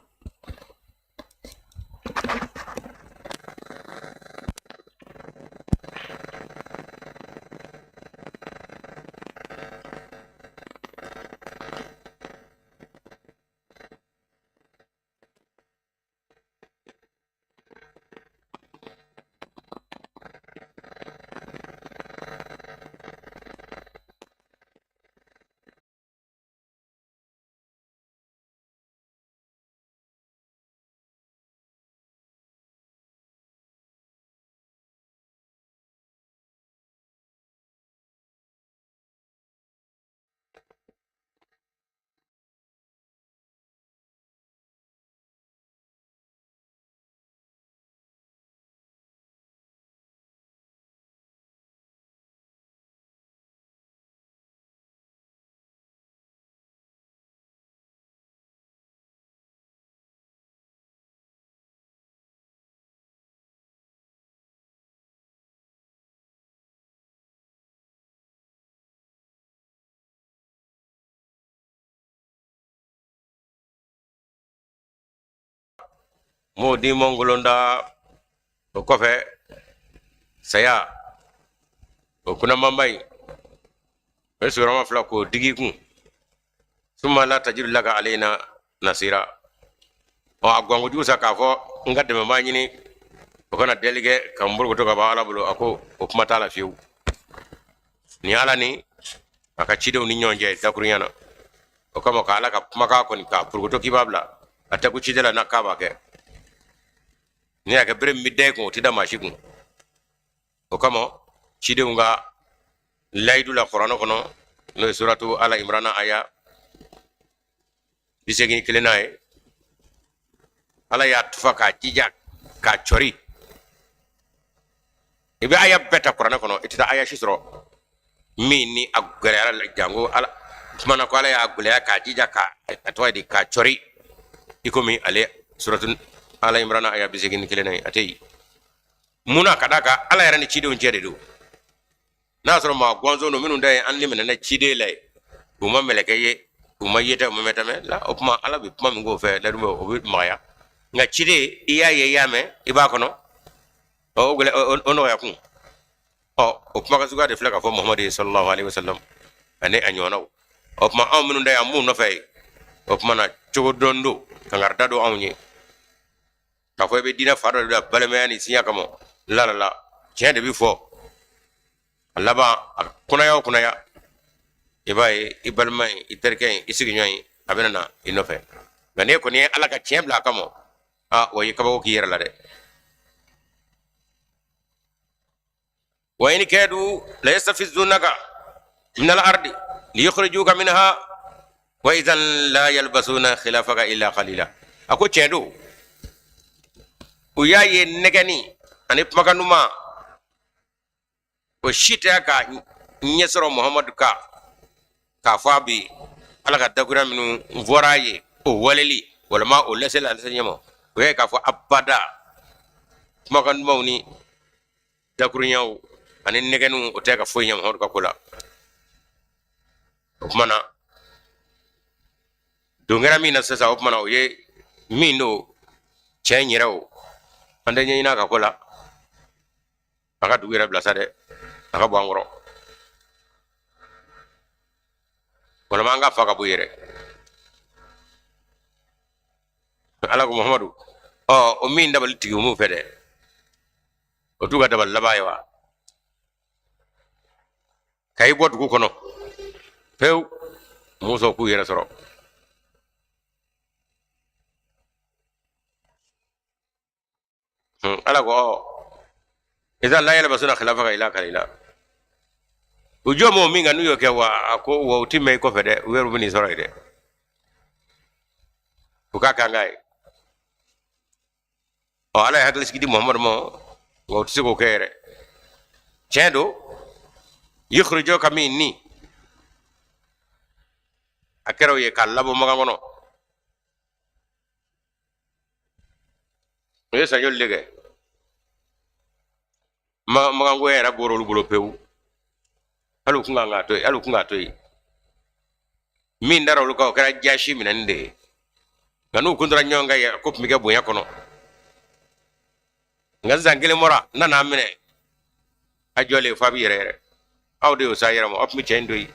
A: M'o di mɔngolonda o kɔfɛ, saya o kunnamanba in, o ye sigiyɔrɔma fila k'o digi kun. Summa la tajidu laka alayna nasira. Ɔ a gankojugu sa k'a fɔ n ka dɛmɛbaa ɲini, o kana deli kɛ ka n bolokoto ka bɔ Ala bolo. A ko o kuma t'a la fiyewu. Ni Ala ni a ka cidenw ni ɲɔgɔn cɛ dakurunya na, o kama ka Ala ka kumakan kɔni k'a porokoto k'i b'a bila a tɛ ko ciden la n'a k'a b'a kɛ. N'i y'a kɛ, bere min bɛ da i kun, o tɛ da maa si kun. O kama cidenw ka layidu la kuranɛ kɔnɔ, n'o ye suratu ala imrana aya 81 ye, Ala y'a tufa k'a jija k'a cɔri. I bɛ aya bɛɛ ta kuranɛ kɔnɔ, i tɛ taa aya si sɔrɔ min ni a gɛlɛyara janko ala kumana ko Ala y'a gɛlɛya k'a jija k'a a tɔgɔ ye di k'a cɔri i komi ale suratu ala imrana aya 81 ye, a tɛ yen. Mun na? Ka d'a kan Ala yɛrɛ ni cidenw cɛ de don. N'a y'a sɔrɔ maa gɔnzɔn don minnu ta ye an liminɛna ciden la ye, u ma mɛlɛkɛ ye, u ma yeta, u ma mɛtɛmɛ la, o tuma Ala bɛ kuma min k'o fɛ layidu o bɛ magaya. Nka ciden, i y'a ye, i y'a mɛn, i b'a kɔnɔ, o gɛlɛ o nɔgɔya kun. Ɔ o kumakan suguya de filɛ ka fɔ Muhamadu ye sallallahu alaihi wasallam ani a ɲɔgɔnnaw. O tuma anw minnu da ye an b'u nɔfɛ ye, o tuma na cogo dɔn don, kankarida don anw ye k'a fɔ i bɛ diinɛ fa dɔ de bila balimaya ni sinya kama. La la la, tiɲɛ de bɛ fɔ a laban, a kunnaya o kunnaya, i b'a ye i balima ye, i terikɛ ye, i sigiɲɔgɔn ye, a bɛna na i nɔfɛ. Nka n'e kɔni ye Ala ka tiɲɛ bila a kama, aa o ye kabako k'i yɛrɛ la dɛ. Wa in kadu la yastafizunaka min al-ardi liyukhrijuka minha wa idhan la yalbasuna khilafaka illa qalila. A ko tiɲɛ don, u y'a ye nɛgɛnni ani kumakan duman o si tɛ ka ɲɛ sɔrɔ Muhamadu kan, k'a fɔ a bi Ala ka dakuruya minnu fɔra a ye o waleli walima o laseli a lase ɲɛma, o y'a ye k'a fɔ abada kumakan dumanw ni dakurunyaw ani nɛgɛnniw o tɛ ka foyi ɲɛ Muhamadu ka ko la. O tuma na don kɛra min na sisan, o tuma na o ye min don cɛ in yɛrɛ, o an tɛ ɲɛɲini a ka ko la, a ka dugu yɛrɛ bila sa dɛ, a ka bɔ an kɔrɔ, walima an ka fa ka bɔ yɛrɛ. Ala ko Muhamadu, ɔ o min dabali tigi o m'o fɛ dɛ, o t'u ka dabali laban ye wa? Ka i bɔ dugu kɔnɔ pewu, muso k'u yɛrɛ sɔrɔ. Ala ko ɔ idan la yalbasuna khilafaka illa qalila, u jɔ m'o min kan n'u y'o kɛ wa, a ko wa u ti mɛn i kɔfɛ dɛ, u yɛrɛ bɛ nin sɔrɔ yen dɛ, u k'a kan k'a ye. Ɔ Ala ye hakili sigi di Muhamadu ma, nka u tɛ se k'o kɛ yɛrɛ. Tiɲɛ don, yukhrijuka min ni a kɛra o ye k'a labɔ Makan kɔnɔ, u ye san joli de kɛ? Makanko yɛrɛ bɔra olu bolo pewu, hali u kun kan k'a to yen, hali u kun k'a to yen. Min dara olu kan, o kɛra jasi minɛni de ye. Nka n'u kun tora ɲɔgɔn kan yen, ko tun bɛ kɛ bonya kɔnɔ. Nka sisan kelen bɔra n'a n'a minɛ a jɔlen f'a bɛ yɛrɛ yɛrɛ. Aw de y'o sa yɛrɛ ma, aw tun bɛ cɛ in to yen.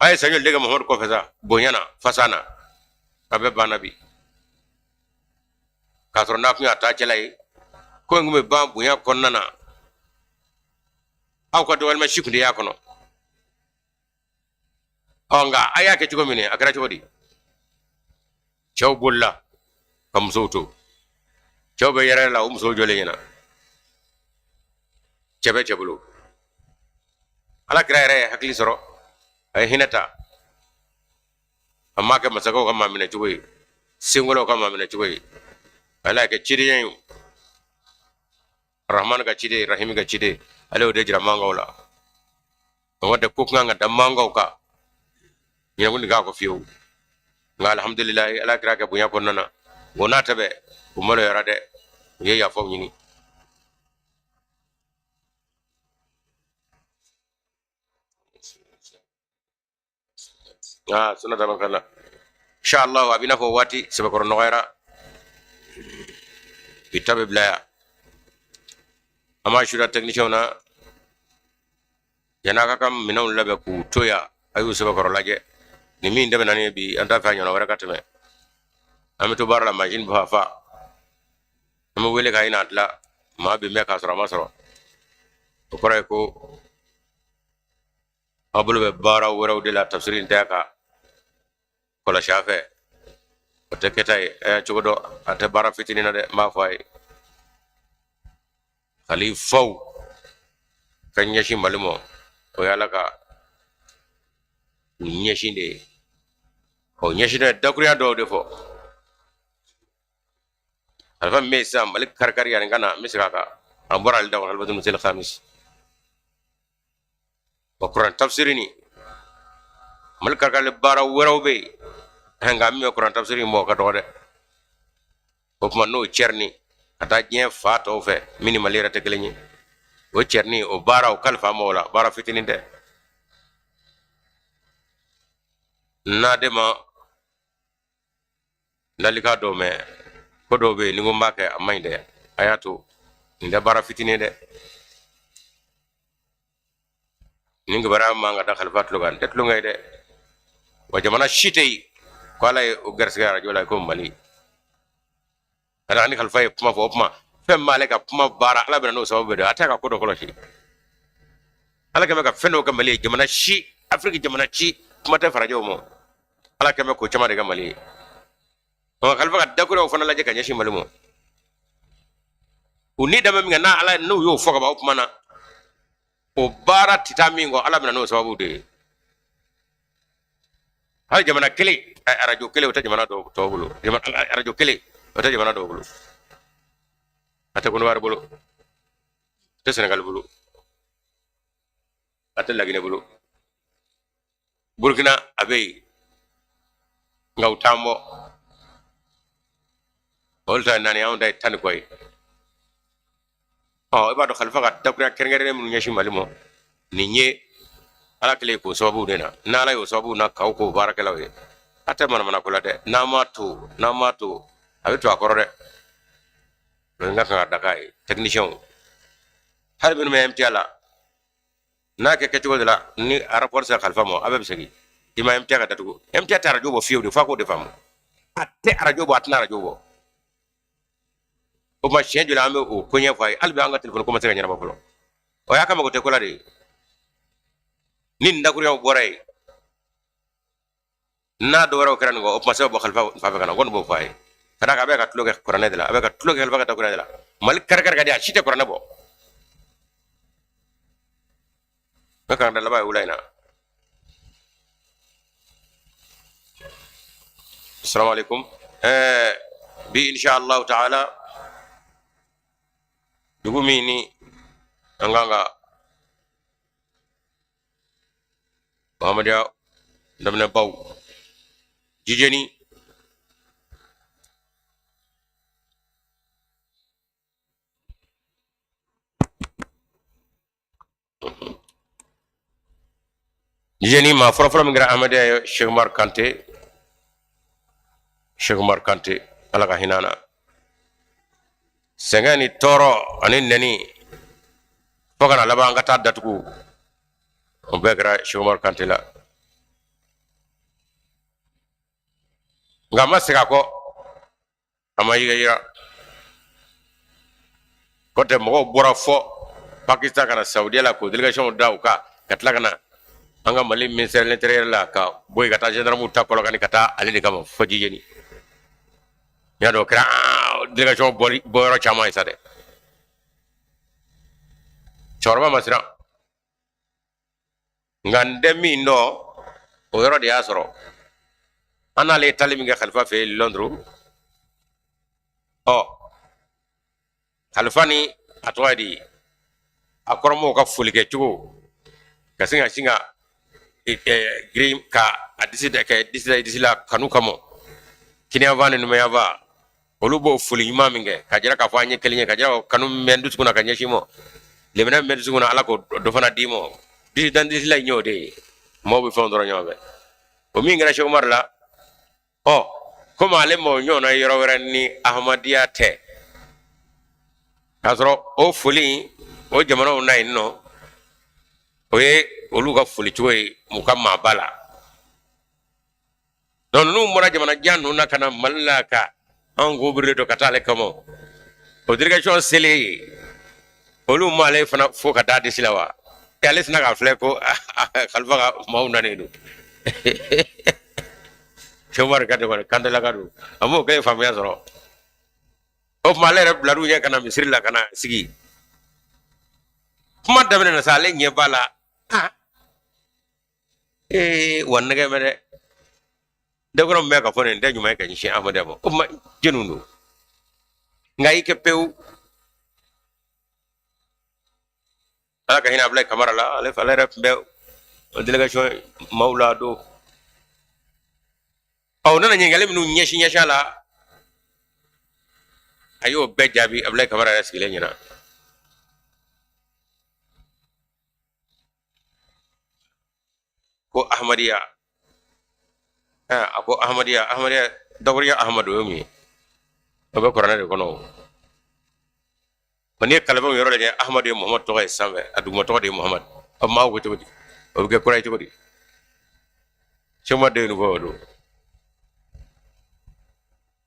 A: A ye san joli de kɛ Muhamadu kɔfɛ sa bonya na, fasa na, a bɛɛ banna bi. K'a sɔrɔ n'a tun y'a taa cɛla ye, ko in tun bɛ ban bonya kɔnɔna na, aw ka dɔgɔyalima si tun tɛ y'a kɔnɔ. Ɔ nka a y'a kɛ cogo min, a kɛra cogo di? Cɛw bolila ka musow to, cɛw bɛ yɛrɛ la, o musow jɔlen ɲɛna, cɛ bɛ cɛ bolo. Ala kira yɛrɛ ye hakili sɔrɔ, a ye hinɛ ta, a m'a kɛ masakɛw ka maa minɛ cogo ye, senkolaw ka maa minɛ cogo ye. Ala y'a kɛ cidenya ye, Rahman ka ciden, Rahimi ka ciden, ale y'o de jira mankaw la. O tɛ ko kan ka da mankaw kan ɲinɛkun k'a kɔ fiyewu. Nka alhamdulilayi, Ala kira kɛ bonya kɔnɔna na, o n'a ta bɛɛ, u maloyara dɛ, u ye yafaw ɲini. Aa sunata makala, inshallah a b'i n'a fɔ waati sɛbɛkɔrɔ nɔgɔyara, bi ta bɛ bila yan. An b'a sura technicien na yan'a ka ka minɛnw labɛn k'u to yan, a y'u sɛbɛkɔrɔ lajɛ. Ni min tɛmɛna ni bi, an t'a fɛ a ɲɔgɔnna wɛrɛ ka tɛmɛ. An bɛ to baara la, mansin bɛ fa, an bɛ wele k'a ɲini a dilan, maa bɛ mɛn k'a sɔrɔ a ma sɔrɔ. O kɔrɔ ye ko aw bolo bɛ baara wɛrɛw de la, tafsiri in tɛ ka kɔlɔsi a fɛ, o tɛ kɛta ye. A y'a cogo dɔn, a tɛ baara fitinin na dɛ, n b'a fɔ a ye. Khalifaw ka ɲɛsin Mali ma, o ye Ala ka u ɲɛsin de ye. O ɲɛsin de dakurunya dɔw de fɔ. Alifa min bɛ yen sisan, Mali karikari yanni ka na, n bɛ segin a kan, a bɔra ale da kɔnɔ, Alifatul Musil Khamis. Wa kuran tafsiri ni Mali karikari baara wɛrɛw bɛ yen, nka min bɛ kuran tafsiri in bɔ, o ka dɔgɔ dɛ. O tuma n'o cɛrini ka taa diɲɛ fa tɔw fɛ, min ni Mali yɛrɛ tɛ kelen ye, o cɛrini o baara o kalifa mɔgɔw la, baara fitinin tɛ. N'a de ma lalika dɔw mɛn, ko dɔw bɛ yen ni ko n b'a kɛ, a man ɲi dɛ, a y'a to nin tɛ baara fitinin dɛ. Nin kibaruya man ka da khalifa tulo kan, nin tɛ tulonkɛ ye dɛ. Wa jamana si tɛ yen ko Ala ye o garisigɛ arajo la ko Mali. Ala ni khalifa ye kuma fɔ, o kuma fɛn b'ale ka kuma baara, Ala bɛna n'o sababu bɛɛ dɔn. A tɛ ka ko dɔ kɔlɔsi, Ala kɛmɛ ka fɛn dɔw kɛ Mali ye, jamana si, Afiriki jamana ci, kuma tɛ farajɛw ma. Ala kɛmɛ ko caman de kɛ Mali ye. Ɔ khalifa ka dakuruyaw fana lajɛ ka ɲɛsin Mali ma, u ni dama min kɛ n'a Ala n'u y'o fɔ ka ban, o kuma na o baara tɛ taa min kɔ, Ala bɛna n'o sababu de ye. Hali jamana kelen arajo kelen o tɛ jamana dɔw tɔw bolo, arajo kelen o tɛ jamana dɔw bolo. A tɛ Kɔnɔwari bolo, a tɛ Senegali bolo, a tɛ Laginɛ bolo. Burukina a bɛ yen, nka u t'an bɔ. Olu ta ye 4, anw ta ye 10 ni kɔ ye. Ɔ, i b'a dɔn Khalifa ka dakuruya kɛrɛnkɛrɛnnen minnu ɲɛsin Mali ma nin ye, Ala kɛlen k'o sababu de na, n'Ala y'o sababu na k'aw k'o baarakɛlaw ye, a tɛ manamana ko la dɛ. N'an m'a to, n'an m'a to, a bɛ to a kɔrɔ dɛ. N ka kan ka daga ye technicien, hali minnu bɛ MTA la, n'a kɛ kɛcogo de la, ni rapport sera Khalifa ma, a bɛɛ bɛ segin. I ma MTA ka datugu, MTA tɛ arajo bɔ fiyewu de, f'a k'o de faamu. A tɛ arajo bɔ, a tɛna arajo bɔ. O tuma siɲɛ joli an bɛ o ko ɲɛfɔ a ye? Hali bi an ka telefɔni ko ma se ka ɲɛnabɔ fɔlɔ. O y'a ka mago tɛ ko la de ye. Ni nin dakuruyaw bɔra yen, n'a dɔ wɛrɛw kɛra nin kɔ, o tuma se bɛ bɔ Khalifa fan fɛ ka na. O kɔni b'o fɔ a ye, ka d'a kan a bɛ ka tulo kɛ kuranɛ de la, a bɛ ka tulo kɛ Khalifa ka dakuruya de la. Mali kari-kari ka di, a si tɛ kuranɛ bɔ. N ka kan da laban ye wula in na. Assalamu alaikum. Bi insha Allah ta'ala, dugu min ni an kan ka Muhammadiya daminɛbaw Jijeni, Jijeni maa fɔlɔfɔlɔ min kɛra Ahmadiyya ye, Cheikh Umar Kante, Cheikh Umar Kante, Ala ka hinɛ na. Sɛgɛn ni tɔɔrɔ ani nɛni fo ka na laban an ka taa datugu, o bɛɛ kɛra Cheikh Umar Kante la. Nka a ma segin a kɔ, a ma yira kɔ tɛ. Mɔgɔw bɔra fɔ Pakistan ka na Saudiya la k'o délégation da u kan, ka tila ka na an ka Mali ministère de l'Intérieur la, ka bɔ yen ka taa gendarmew ta Kɔlɔkani ka taa ale de kama fo Jijeni. N y'a dɔn o kɛra délégation bɔyɔrɔ caman ye sa dɛ. Cɛkɔrɔba ma siran, nka n tɛ min dɔn, o yɔrɔ de y'a sɔrɔ an n'ale ye taali min kɛ Khalifa fɛ yen Londres. Ɔ, Khalifa ni a tɔgɔ ye di, a kɔrɔmɔgɔw ka foli kɛ cogo, ka sin ka sin ka girin ka a disi da, ka disi da i disi la kanu kama, kiniyanfan ni numanyanfan, olu b'o foli ɲuman min kɛ ka jira k'a fɔ an ye kelen ye, ka jira kanu min bɛ n dusukun na ka ɲɛsin ma, lemina min bɛ dusukun na, Ala k'o dɔ fana d'i ma. Disi dan disi la in y'o de ye. Maaw bɛ fɛnw dɔrɔn ɲɔgɔn fɛ. O min kɛra Cheikh Umar la, ɔ, komi ale ma o ɲɔgɔnna yɔrɔ wɛrɛ ni Ahmadiyya tɛ, k'a sɔrɔ o foli in o jamanaw na yen nɔ, o ye olu ka foli cogo ye u ka maaba la. Donc ninnu bɔra jamana jan ninnu na ka na Mali la ka anw ko birilen don ka taa ale kama. O délégation selen yen, olu ma ale fana fo ka da disi la wa? E, ale sina k'a filɛ ko Khalifa ka maaw nanen don. Cheikh Umar Kante kɔni, Kantelaka don, a m'o kɛ faamuya sɔrɔ. O tuma ale yɛrɛ bilar'u ɲɛ ka na misiri la ka na sigi. Kuma daminɛ na sa, ale ɲɛ b'a la, ah, ee, wa nɛgɛ bɛ dɛ. Dakɔrɔ min bɛ ka fɔ nin tɛ ɲuman ye ka ɲɛsin Ahmadiyya ma. O tuma jɛniw don, nka i kɛ pewu. Ala ka hinɛ Abulayi Kamara la, ale ale yɛrɛ tun bɛ o délégation maaw la don. Ɔ, u nana ɲininkali minnu ɲɛsin ɲɛsin a la, a y'o bɛɛ jaabi Abulayi Kamara yɛrɛ sigilen ɲɛna. Ko Ahmadiyya, a ko Ahmadiyya, Ahmadiyya dakuriya Ahmadu o ye mun ye? O bɛ kuranɛ de kɔnɔ. O n'i ye kalifɛnw yɔrɔ lajɛ, Ahmadu ye Muhamadu tɔgɔ ye sanfɛ, a duguma tɔgɔ de ye Muhamadu. O maa ko cogo di? O bɛ kɛ kura ye cogo di? Sɛkumaru de ye nin fɔ o don.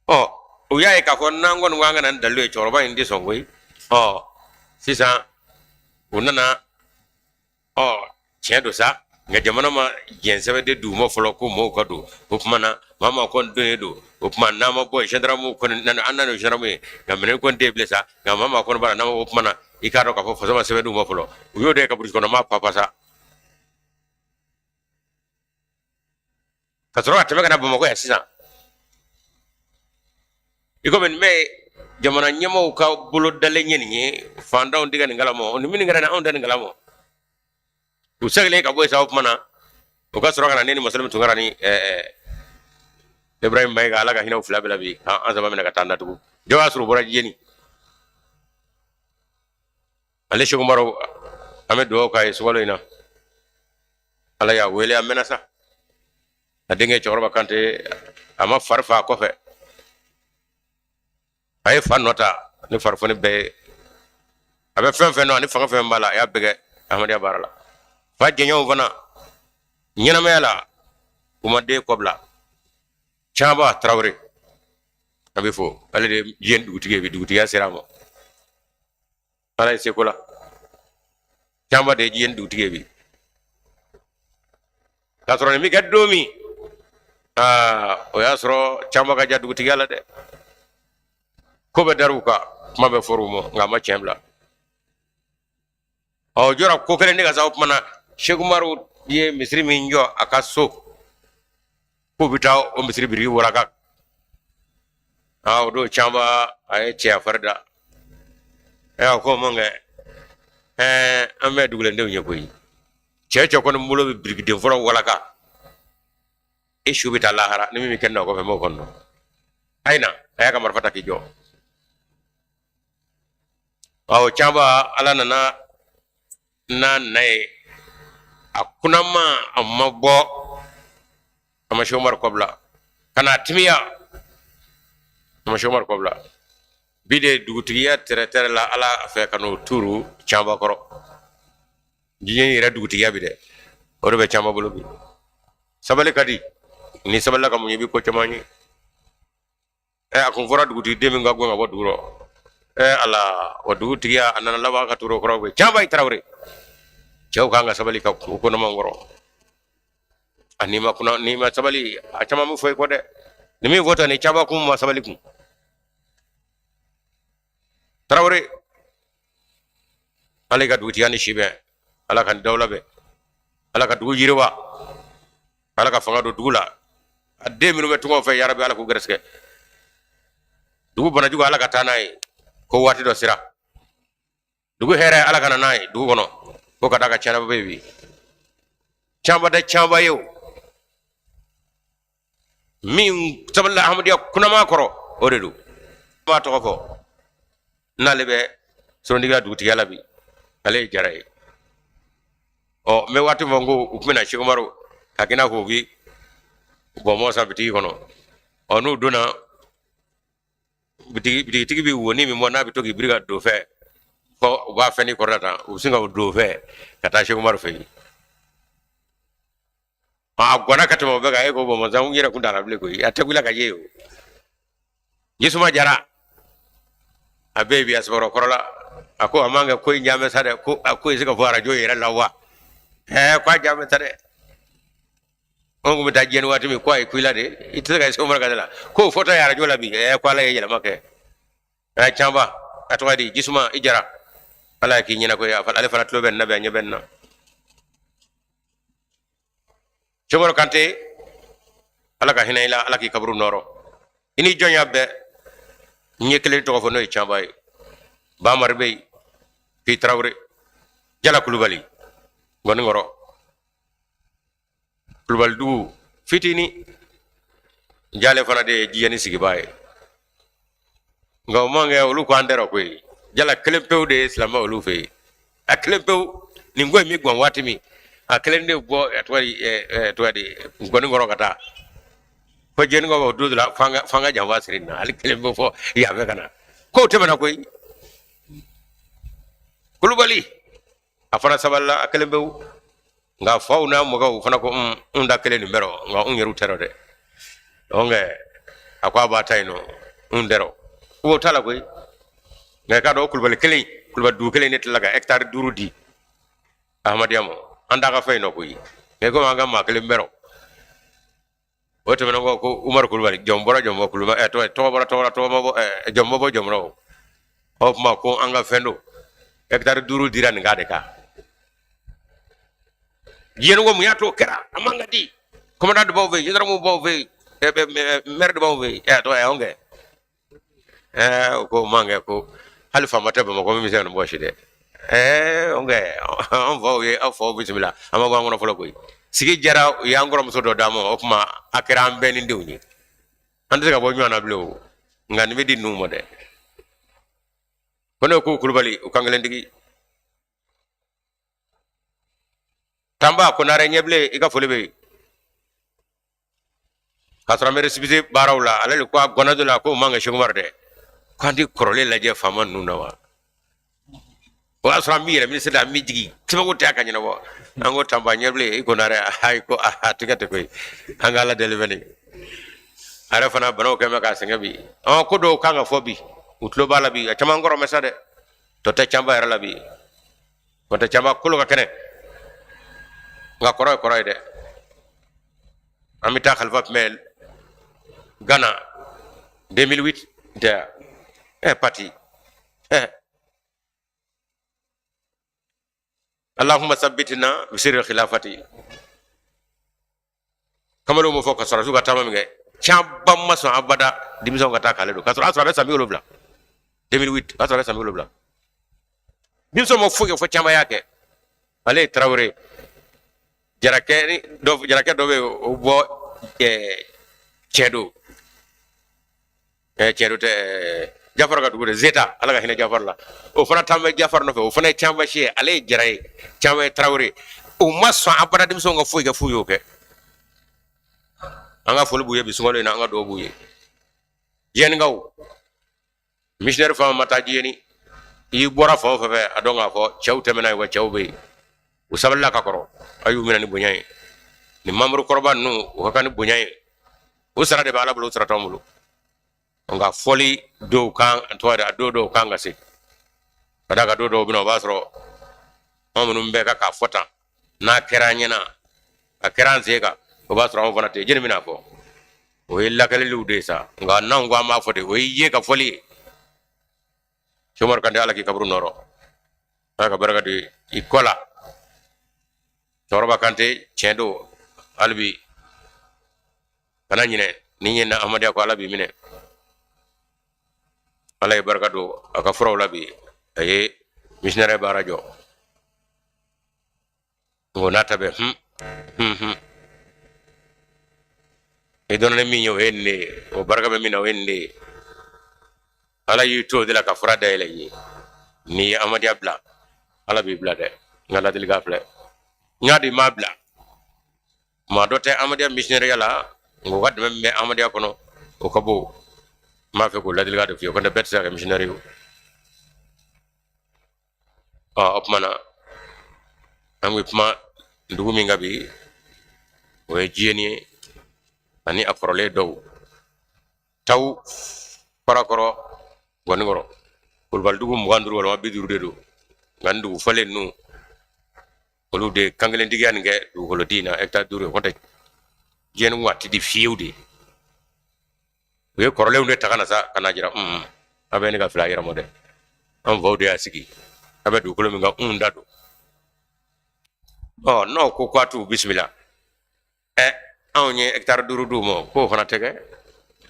A: Ɔ, u y'a ye k'a fɔ n'an kɔni ko an ka na ni dalilu ye, cɛkɔrɔba in tɛ sɔn koyi. Ɔ, sisan u nana, ɔ, tiɲɛ don sa, nka jamana ma jɛn sɛbɛn de d'u ma fɔlɔ ko mɔgɔw ka don. O tuma na maa maa kɔni donnen don. O tuma n'an ma bɔ yen, gendarme kɔni nana, an nana gendarme ye, nka minɛn kɔni tɛ yen bilen sa. Nka maa maa kɔni b'a la, n'an ma o tuma na i k'a dɔn k'a fɔ faso ma sɛbɛn d'u ma fɔlɔ. U y'o de ye ka burusi kɔnɔ maa papa sa. Ka sɔrɔ ka tɛmɛ ka na Bamakɔ yan sisan, i komi nin bɛɛ ye jamana ɲɛmaaw ka bolo dalen ye nin ye, fantanw tɛ ka nin kalama, ni minnu kɛra nin, anw tɛ nin kalama. U seginnen ka bɔ yen sa, o tuma na u ka sɔrɔ ka na ne ni Masalim Tunkara ni Ibrahim Mayiga, Ala ka hinɛ u fila bɛɛ la bi, an saba minɛ ka taa datugu. Jɔ y'a sɔrɔ u bɔra Jiyeni. Ale Seku Umaru, an bɛ dugawu k'a ye sunkalo in na, Ala y'a wele a mɛnna sa. A denkɛ cɛkɔrɔba Kante, a ma fari fa a kɔfɛ, a ye fa nɔ ta ni farifoni bɛɛ ye. A bɛ fɛn fɛn dɔn ani fanga fɛn b'a la, a y'a bɛɛ kɛ Ahmadenya baara la. Fa jɛɲɔgɔnw fana ɲɛnamaya la, u ma den kɔbila. Canba Tarawele, a bɛ fo, ale de ye diɲɛ dugutigi ye bi, dugutigiya sera a ma, Ala ye seko la. Canba de ye diɲɛ dugutigi ye bi. K'a sɔrɔ nin bɛ kɛ don min, aa, o y'a sɔrɔ Canba ka ja dugutigiya la dɛ. Ko bɛɛ dar'u kan, kuma bɛɛ fɔr'u ma, nka a ma tiɲɛ bila. Ɔ, jɔra ko kelen ne ka sa. O tuma na Seku Umaru ye misiri min jɔ a ka so, k'u bɛ taa o misiri biriki waraka. Aa, o don Canba a ye cɛya fari da. Ɛ, ko mun kɛ? Ɛɛ, an bɛɛ dugulendenw ye koyi. Cɛ cɛ kɔni bolo bɛ birikiden fɔlɔ walaka, e su bɛ taa lahara. Ni min bɛ kɛ nɔ kɔfɛ, m'o kɔnɔ. A ye na, a y'a ka marifa ta k'i jɔ. Ɔ, Canba, Ala nana n'a na ye, a kunama a ma bɔ, a ma Seku Umaru kɔbila ka na timiya, a ma Seku Umaru kɔbila. Bi de dugutigiya tɛrɛtɛrɛ la Ala fɛ ka n'o tuuru Canba kɔrɔ. Diɲɛ yɛrɛ dugutigiya bi dɛ, o de bɛ Canba bolo bi. Sabali ka di, ni sabalila ka mun ye, i bɛ ko caman ye. Ɛ, a kun fɔra dugutigi den min ka gɛn ka bɔ dugu rɔ. Ɛ Ala, o dugutigiya a nana laban ka turu o kɔrɔ koyi. Canba i Tarawele, cɛw kan ka sabali ka kun kɔnɔma kɔrɔ. A n'i ma kunna, n'i ma sabali, a caman bɛ fɔ i kɔ dɛ. Ni min fɔtɔ ni Canba kun ma sabali kun. Tarawele, Ala ka dugutigiya ni si bɛn, Ala ka dawula bɛn, Ala ka dugu yiriwa, Ala ka fanga don dugu la. A den minnu bɛ tungaw fɛ, yarabi Ala k'u gɛrɛsɛgɛ. Dugu banajugu, Ala ka taa n'a ye, ko waati dɔ sera. Dugu hɛrɛ, Ala ka na n'a ye dugu kɔnɔ, ko ka d'a ka tiɲɛna bɛ bi. Canba tɛ Canba ye o min sabalila Ahmadenya kunnama kɔrɔ, o de don. N b'a tɔgɔ fɔ n'ale bɛ Sorondigila dugutigiya la bi, ale ye Jara ye. Ɔ, n bɛ waati fɔ n ko u tun bɛ na Seku Umaru ka kɛ i n'a fɔ u bɛ bɔnbɔn san bitigi kɔnɔ. Ɔ, n'u donna bitigi, bitigitigi bɛ woni min bɔ n'a bɛ to k'i biri ka don fɛ, fɔ u b'a fɛn ni kɔrɔta tan, u bɛ sin ka o don fɛ ka taa Seku Umaru fɛ yen. A gwanna ka tɛmɛ o bɛɛ kan. E ko bɔnbɔn san, n yɛrɛ kun t'a la bilen koyi, a tɛ wuli ka ye o. Jisuma Jara, a bɛ yen bi, a sɛbɛkɔrɔ kɔrɔla. A ko a man kɛ ko in jaabi sa dɛ, ko a ko ye se ka fɔ arajo yɛrɛ la wa? Ɛɛ, ko a jaabi sa dɛ. Anw kun bɛ taa diɲɛ ni waati min, ko a ye ku i la de, i tɛ se ka se Umaru ka la k'o fɔtɔ ye arajo la bi. Ɛɛ, ko Ala ye yɛlɛma kɛ. Ɛɛ, Canba, a tɔgɔ di? Jisuma i Jara, Ala ye k'i ɲɛna ko ale fana tulo bɛ nin na bi, a ɲɛ bɛ nin na. Cɛkɔrɔ Kante, Ala ka hinɛ i la, Ala k'i kaburu nɔrɔ. I ni jɔn y'a bɛɛ n ye kelen tɔgɔ fɔ, n'o ye Canba ye. Bamari bɛ yen, Fi Tarawele, Jala Kulubali, Ngɔnikɔrɔ Kulubali dugu fitini, Jale fana de ye Jiyɛni sigibaa ye. Nka o man kɛ, olu ko an tɛ koyi. Jala kelen pewu de ye silamɛ olu fɛ yen, a kelen pewu. Nin ko in bɛ gan waati min, a kelen de bɔ, a tɔgɔ di, tɔgɔ di, Ngɔnikɔrɔ ka taa fo Jɛnikaw o don la, f'an ka janfa siri na, ale kelen bɛ fɔ yan fɛ ka na. Kow tɛmɛna koyi. Kulubali, a fana sabalila, a kelen pewu. Nka faw n'a mɔgɔw fana ko n da kelen nin bɛrɔ, nka n yɛrɛw tɛrɔ dɛ. Donc a ko a b'a ta yen nɔ, n tɛrɔ o t'a la koyi. Nka i k'a dɔn, o Kulubali kelen, Kulubali dugu kelen de tilala ka hectare 5 di Ahmadenya ma. An t'a ka fɛn yen nɔ koyi, nka komi an ka maa kelen bɛrɔ. O tɛmɛnen kɔ, ko Umaru Kulubali, jɔn bɔra jɔn bɔ Kulubali, ɛ tɔgɔ bɔra tɔgɔ la, tɔgɔ ma bɔ, ɛ jɔn ma bɔ jɔn bɔra. O tuma ko an ka fɛn don, hectare 5 dira nin kan de kan. Diɲɛ ko mun y'a to o kɛra? A man ka di. Commandant de b'anw fɛ yen, gendarme b'anw fɛ yen, maire de b'anw fɛ yen. Ɛ tɔgɔ ye anw kɛ. Ɛɛ o ko man kɛ ko hali faama tɛ Bamakɔ min bɛ se ka nin bɔsi dɛ. Ɛɛ anw kɛ an faw ye aw faw bisimila, an ma bɔ an kɔnɔ fɔlɔ koyi. Sigi jara, u y'an kɔrɔmuso dɔ d'an ma, o tuma a kɛra an bɛɛ ni denw ye. An tɛ se ka bɔ ɲɔgɔn na bilen o, nka nin bɛ di ninnu ma dɛ. Ko ne ko Kulubali o kan kelentigi. Tanba Konare ɲɛbilen, i ka foli bɛ yen. K'a sɔrɔ an bɛ récépissé baaraw la, ale de ko a gɔnna dɔ la k'o man kɛ Seku Umaru dɛ, k'an tɛ kɔrɔlen lajɛ faama ninnu na wa. O y'a sɔrɔ an b'i yɛrɛ minisiri la, an b'i jigin sɛbɛnko tɛ a ka ɲɛnabɔ. An ko Tanba ɲɛbilen, i Konare, ayi ko a tigɛ tɛ koyi, an ka Ala deli bɛ nin. A yɛrɛ fana banaw kɛn bɛ k'a sɛgɛn bi. Ɔn ko dɔw kan ka fɔ bi, u tulo b'a la bi, a caman kɔrɔ mɛ sa dɛ, tɔ tɛ canba yɛrɛ la bi. O tɛ canba kolo ka kɛnɛ, nka kɔrɔ ye kɔrɔ ye dɛ. An bɛ taa kalifa tun bɛ Ghana 2008 tɛ ɛ pati ɛ Allahumma sabbitina bisirri khilafati. Kamalenw m'o fɔ ka sɔrɔdasiw ka taama min kɛ, caman ma sɔn abada denmisɛnw ka taa k'ale don, k'a sɔrɔ a sɔrɔ a bɛ san 70, 2008, a sɔrɔ a bɛ san 70. Denmisɛnw ma foyi kɛ fo caman y'a kɛ. Ale ye Tarawele jarakɛ ni dɔ, jarakɛ dɔ bɛ yen, o bɔ cɛ don, cɛ don tɛ, Jafar ka dugu de Zeta, Ala ka hinɛ Jafar la, o fana taa bɛ Jafar nɔfɛ, o fana ye caman si ye, ale ye jara ye, caman ye Tarawele. O ma sɔn abada denmisɛnw ka foyi kɛ f'u y'o kɛ. An ka foli b'u ye bi sunkalo in na, an ka dugawu b'u ye. Diɲɛnikaw missionnaire fan ma taa Diɲɛni, i bɔra fan o fɛn fɛ, a dɔn k'a fɔ cɛw tɛmɛna yen, wa cɛw bɛ yen, u sabalila ka kɔrɔ, a y'u minɛ ni bonya ye. Nin mamuru kɔrɔba ninnu, u ka kan ni bonya ye, o sara de bɛ Ala bolo, o sara t'anw bolo. Nka fɔli dɔw kan, tɔgɔ de a dɔw dɔw kan ka se ka d'a kan, dɔw dɔw bɛ na, o b'a sɔrɔ anw minnu bɛɛ ka k'a fɔ tan, n'a kɛra an ɲɛna, a kɛra an sen kan, o b'a sɔrɔ anw fana tɛ jɛni bɛna fɔ. O ye lakaliliw de ye sa, nka n'anw ko an b'a fɔ de, o ye ye ka fɔli ye. Sɛki Umaru Kante, Ala k'i kaburu nɔrɔ, Ala ka barika don i kɔ la. Cɛkɔrɔba Kante, tiɲɛ don, hali bi kana ɲinɛ, ni ɲinɛna Ahmadenya kɔ, Ala b'i minɛ. Ala ye barika don a ka furaw la bi, a ye missionnaire baara jɔ. Nka n'a ta bɛɛ, hun hun hun, i dɔnna ni min ye, o ye nin de ye, o barika bɛ min na, o ye nin de ye. Ala y'i to o de la ka fura dayɛlɛ i ye. N'i ye Ahmadenya bila, Ala b'i bila dɛ. N ka ladilikan filɛ, n y'a di m'a bila. Maa dɔ tɛ Ahmadenya missionnaire la, nka u ka dɛmɛ min bɛ Ahmadenya kɔnɔ, o ka bon. N b'a fɛ k'o ladilikan de f'i ye, o kɔni bɛɛ tɛ se ka kɛ missionnaire ye o. Ɔ o tuma na, an bɛ kuma dugu min kan bi, o ye Jiyeni ye ani a kɔrɔlen dɔw taw Farakɔrɔ Gɔnikɔrɔ. Kulubalidugu 25 walima 50 de don, nka nin dugu fɔlen ninnu, olu de kan kelentigiya nin kɛ dugukolo di in na, hɛkitari 5 ye. Kɔntɛ Jiyeni kun a ti di fiyewu de. U ye kɔrɔlenw de ta ka na sa, ka na jira un a bɛ ne ka fila yɛrɛ ma dɛ, an faw de y'a sigi, a bɛ dugukolo min kan, un da don. Ɔ n'aw ko k'a t'u bisimila, ɛ anw ye hɛkitari 5 d'u ma, k'o fana tɛ kɛ.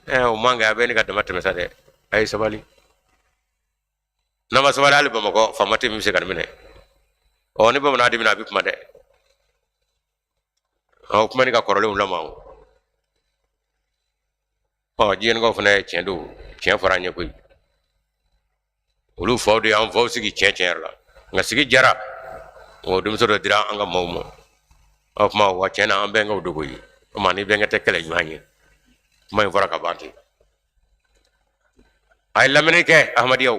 A: Ɛ o man kɛ, a bɛ ne ka dama tɛmɛ sa dɛ. A ye sabali, n'a ma sabali, hali Bamakɔ faama tɛ min bɛ se ka nin minɛ. Ɔ ni bamanan dimina, a bɛ kuma dɛ. Ɔ kuma ni ka kɔrɔlenw lama o. Ɔ Jiyenikaw fana ye tiɲɛ don, tiɲɛ fɔra an ye koyi. Olu faw de y'an faw sigi tiɲɛ tiɲɛ yɛrɛ la, nka sigi jara, o denmuso dɔ dira an ka maaw ma. O kuma wa tiɲɛ na, an bɛnkɛw dogo ye, o ma ni bɛnkɛ tɛ kɛlɛ ɲuman ye. Kuma in fɔra ka ban ten. A ye lamɛnni kɛ Ahmadiyaw,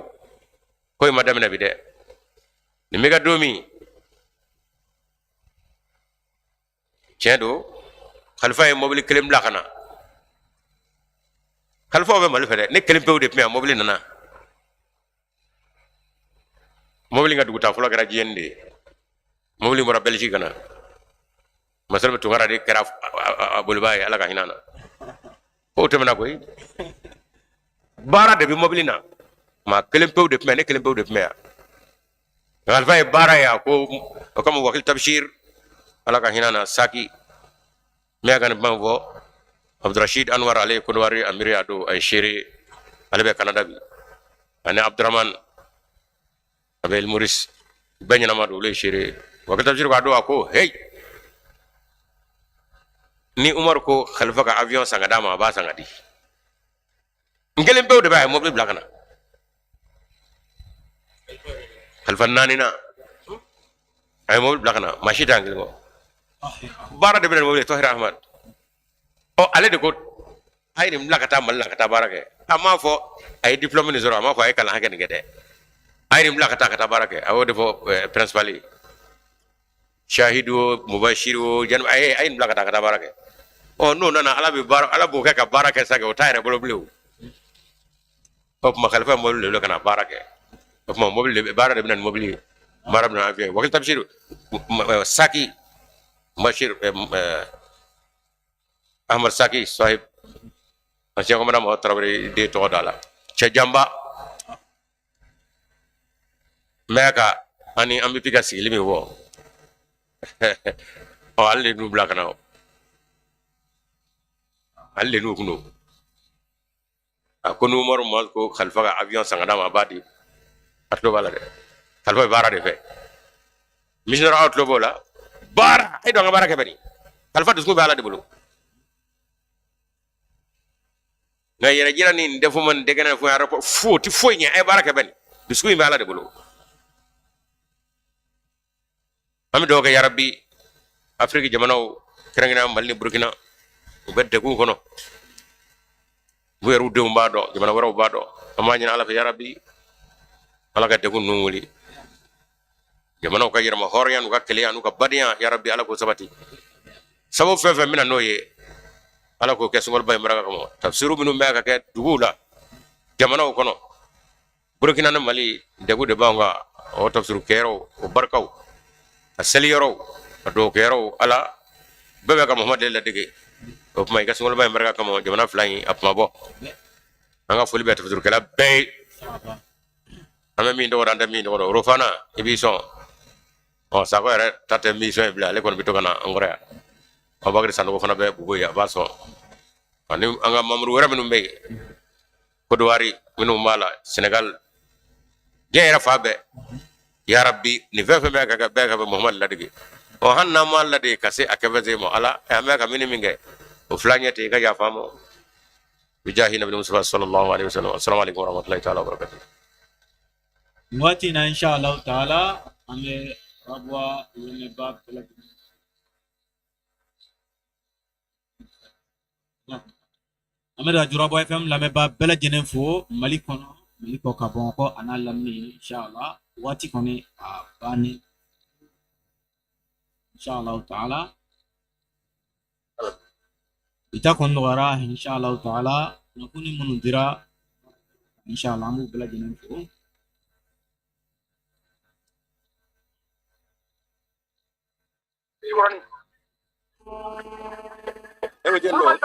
A: ko in ma daminɛ bi dɛ. Nin bɛ ka don min, tiɲɛ don, kalifa ye mobili kelen bila ka na. Kalifaw bɛ Mali fɛ dɛ, ne kelen pewu de tun bɛ yan. Mobili nana, mobili ka dugutaa fɔlɔ kɛra Jiyɛni de ye. Mobili bɔra Belgique ka na, Masalima Tunkara de kɛra a bolibaa ye, Ala ka hinɛ na. O tɛmɛna koyi, baara de bɛ mobili na, maa kelen pewu de tun bɛ yan, ne kelen pewu de tun bɛ yan. Kalifa ye baara ye, a ko o kama wakil Tabshir, Ala ka hinɛ na, saki N bɛ ka nin kuma fɔ Abdurashid Anwar, ale ye Kodowari amiri a don, a ye seere, ale bɛ Kanada bi, ani Abdurahman a bɛ Maurice, bɛɛ ɲɛnama don, olu ye seere ye. Wakili tafsir ko a don, a ko hey, ni Umaru ko Khalifa ka avion san ka d'a ma, a b'a san ka di. N kelen pewu de b'a ye mobili bila ka na Khalifa naaninan, a ye mobili bila ka na, maa si t'an kelen kɔ. Baara de bɛ na ni mobili ye. Tɔhira Ahmad, ɔ ale de ko a ye nin bila ka taa Mali la ka taa baara kɛ. A m'a fɔ a ye diplôme nin sɔrɔ, a m'a fɔ a ye kalan hakɛ nin kɛ dɛ, a ye nin bila ka taa ka taa baara kɛ. A y'o de fɔ principal ye, shahidu o mubashiru o jani, a ye nin bila ka taa ka taa baara kɛ. Ɔ n'o nana, Ala bɛ baara, Ala b'o kɛ ka baara kɛ sa kɛ, o t'a yɛrɛ bolo bilen o. O tuma Khalifa mobili de bɛ ka na baara kɛ. O tuma mobili de baara de bɛ na ni mobili ye, baara bɛ na avion ye. Wakili tafsir Saki Mubashir Ahmad Saki Sahib, ancien commandant Mamadu Tarawele den tɔgɔ da la, cɛ janba n bɛ ka ani an bɛ ka sigili min fɔ, ɔ ale de n'u bila ka na, ale de n'u kun don. A ko n'Umaru ma ko Khalifa ka avion san ka d'a ma, a b'a di. A tulo b'a la dɛ, Khalifa bɛ baara de fɛ. Missionnaire, aw tulo b'o la, baara e dɔn, an ka baara kɛ bɛ nin. Khalifa dusukun bɛ Ala de bolo, nka yɛrɛ jira ni dɛfo ma nin dɛgɛnɛ fo yɛrɛ fo ti foyi ɲɛ. A ye baara kɛ bɛ nin, dusukun in bɛ Ala de bolo. An bɛ dugawu kɛ yarabi, Afiriki jamanaw, kɛrɛnkɛrɛnnenya Mali ni Burukina, u bɛ degun kɔnɔ, u yɛrɛ denw b'a dɔn, jamana wɛrɛw b'a dɔn. An b'a ɲini Ala fɛ yarabi, Ala ka degun ninnu wuli, jamanaw ka yɛrɛma hɔrɔnya n'u ka kelenya n'u ka badenya, yarabi Ala k'o sabati. Sababu fɛn fɛn bɛna n'o ye, Ala k'o kɛ sunkaloba in baraka kama. Tafsiru minnu bɛ ka kɛ duguw la, jamanaw kɔnɔ, Burukina ni Mali, degun de b'an kan. O tafsiru kɛyɔrɔw, o barikaw, a seli yɔrɔw, a dugawu kɛyɔrɔw, Ala bɛɛ bɛ ka Muhamadu ladege. O tuma i ka sunkaloba in barika kama, jamana fila in a kuma bɔ. An ka foli bɛ tafsirukɛla bɛɛ ye. An bɛ min tɔgɔ dɔn, an tɛ min tɔgɔ dɔn. Orofana i b'i sɔn, ɔ Sakɔ yɛrɛ ta tɛ min sɔn ye bilen, ale kɔni bɛ to ka na an kɔrɔ yan. Abubakari Sanogo fana bɛ Bubo ye, a b'a sɔn. Ani an ka mamuru wɛrɛ minnu bɛ yen, Kodowari minnu b'a la, Senegal, diɲɛ yɛrɛ fan bɛɛ, yarabi nin fɛn fɛn bɛ ka kɛ, bɛɛ ka bɛ Muhamadu ladege. Ɔ hali n'an m'a ladege ka se a kɛfɛ se ma, Ala an bɛ ka min kɛ o fila ɲɛ ten, i ka yafa an ma, bijahi nabi Mustafa sallallahu alaihi wasallam. Assalamu alaikum warahmatullahi ta'ala wabarakatuh.
B: Nin waati in na, insha Allah taala, an bɛ Rabuwa lamɛnbaa bɛɛ lajɛlen, an bɛ Radio Rabuwa FM lamɛnbaa bɛɛ lajɛlen fo, Mali kɔnɔ, Mali kɔ ka Bamakɔ a n'a lamini. Insha Allah waati kɔni a bannen, insha Allah taala bi ta kɔni nɔgɔyara. Insha Allah taala kunnafoni minnu dira, insha Allah an b'u bɛɛ lajɛlen fo.
A: E bɛ jɛn don.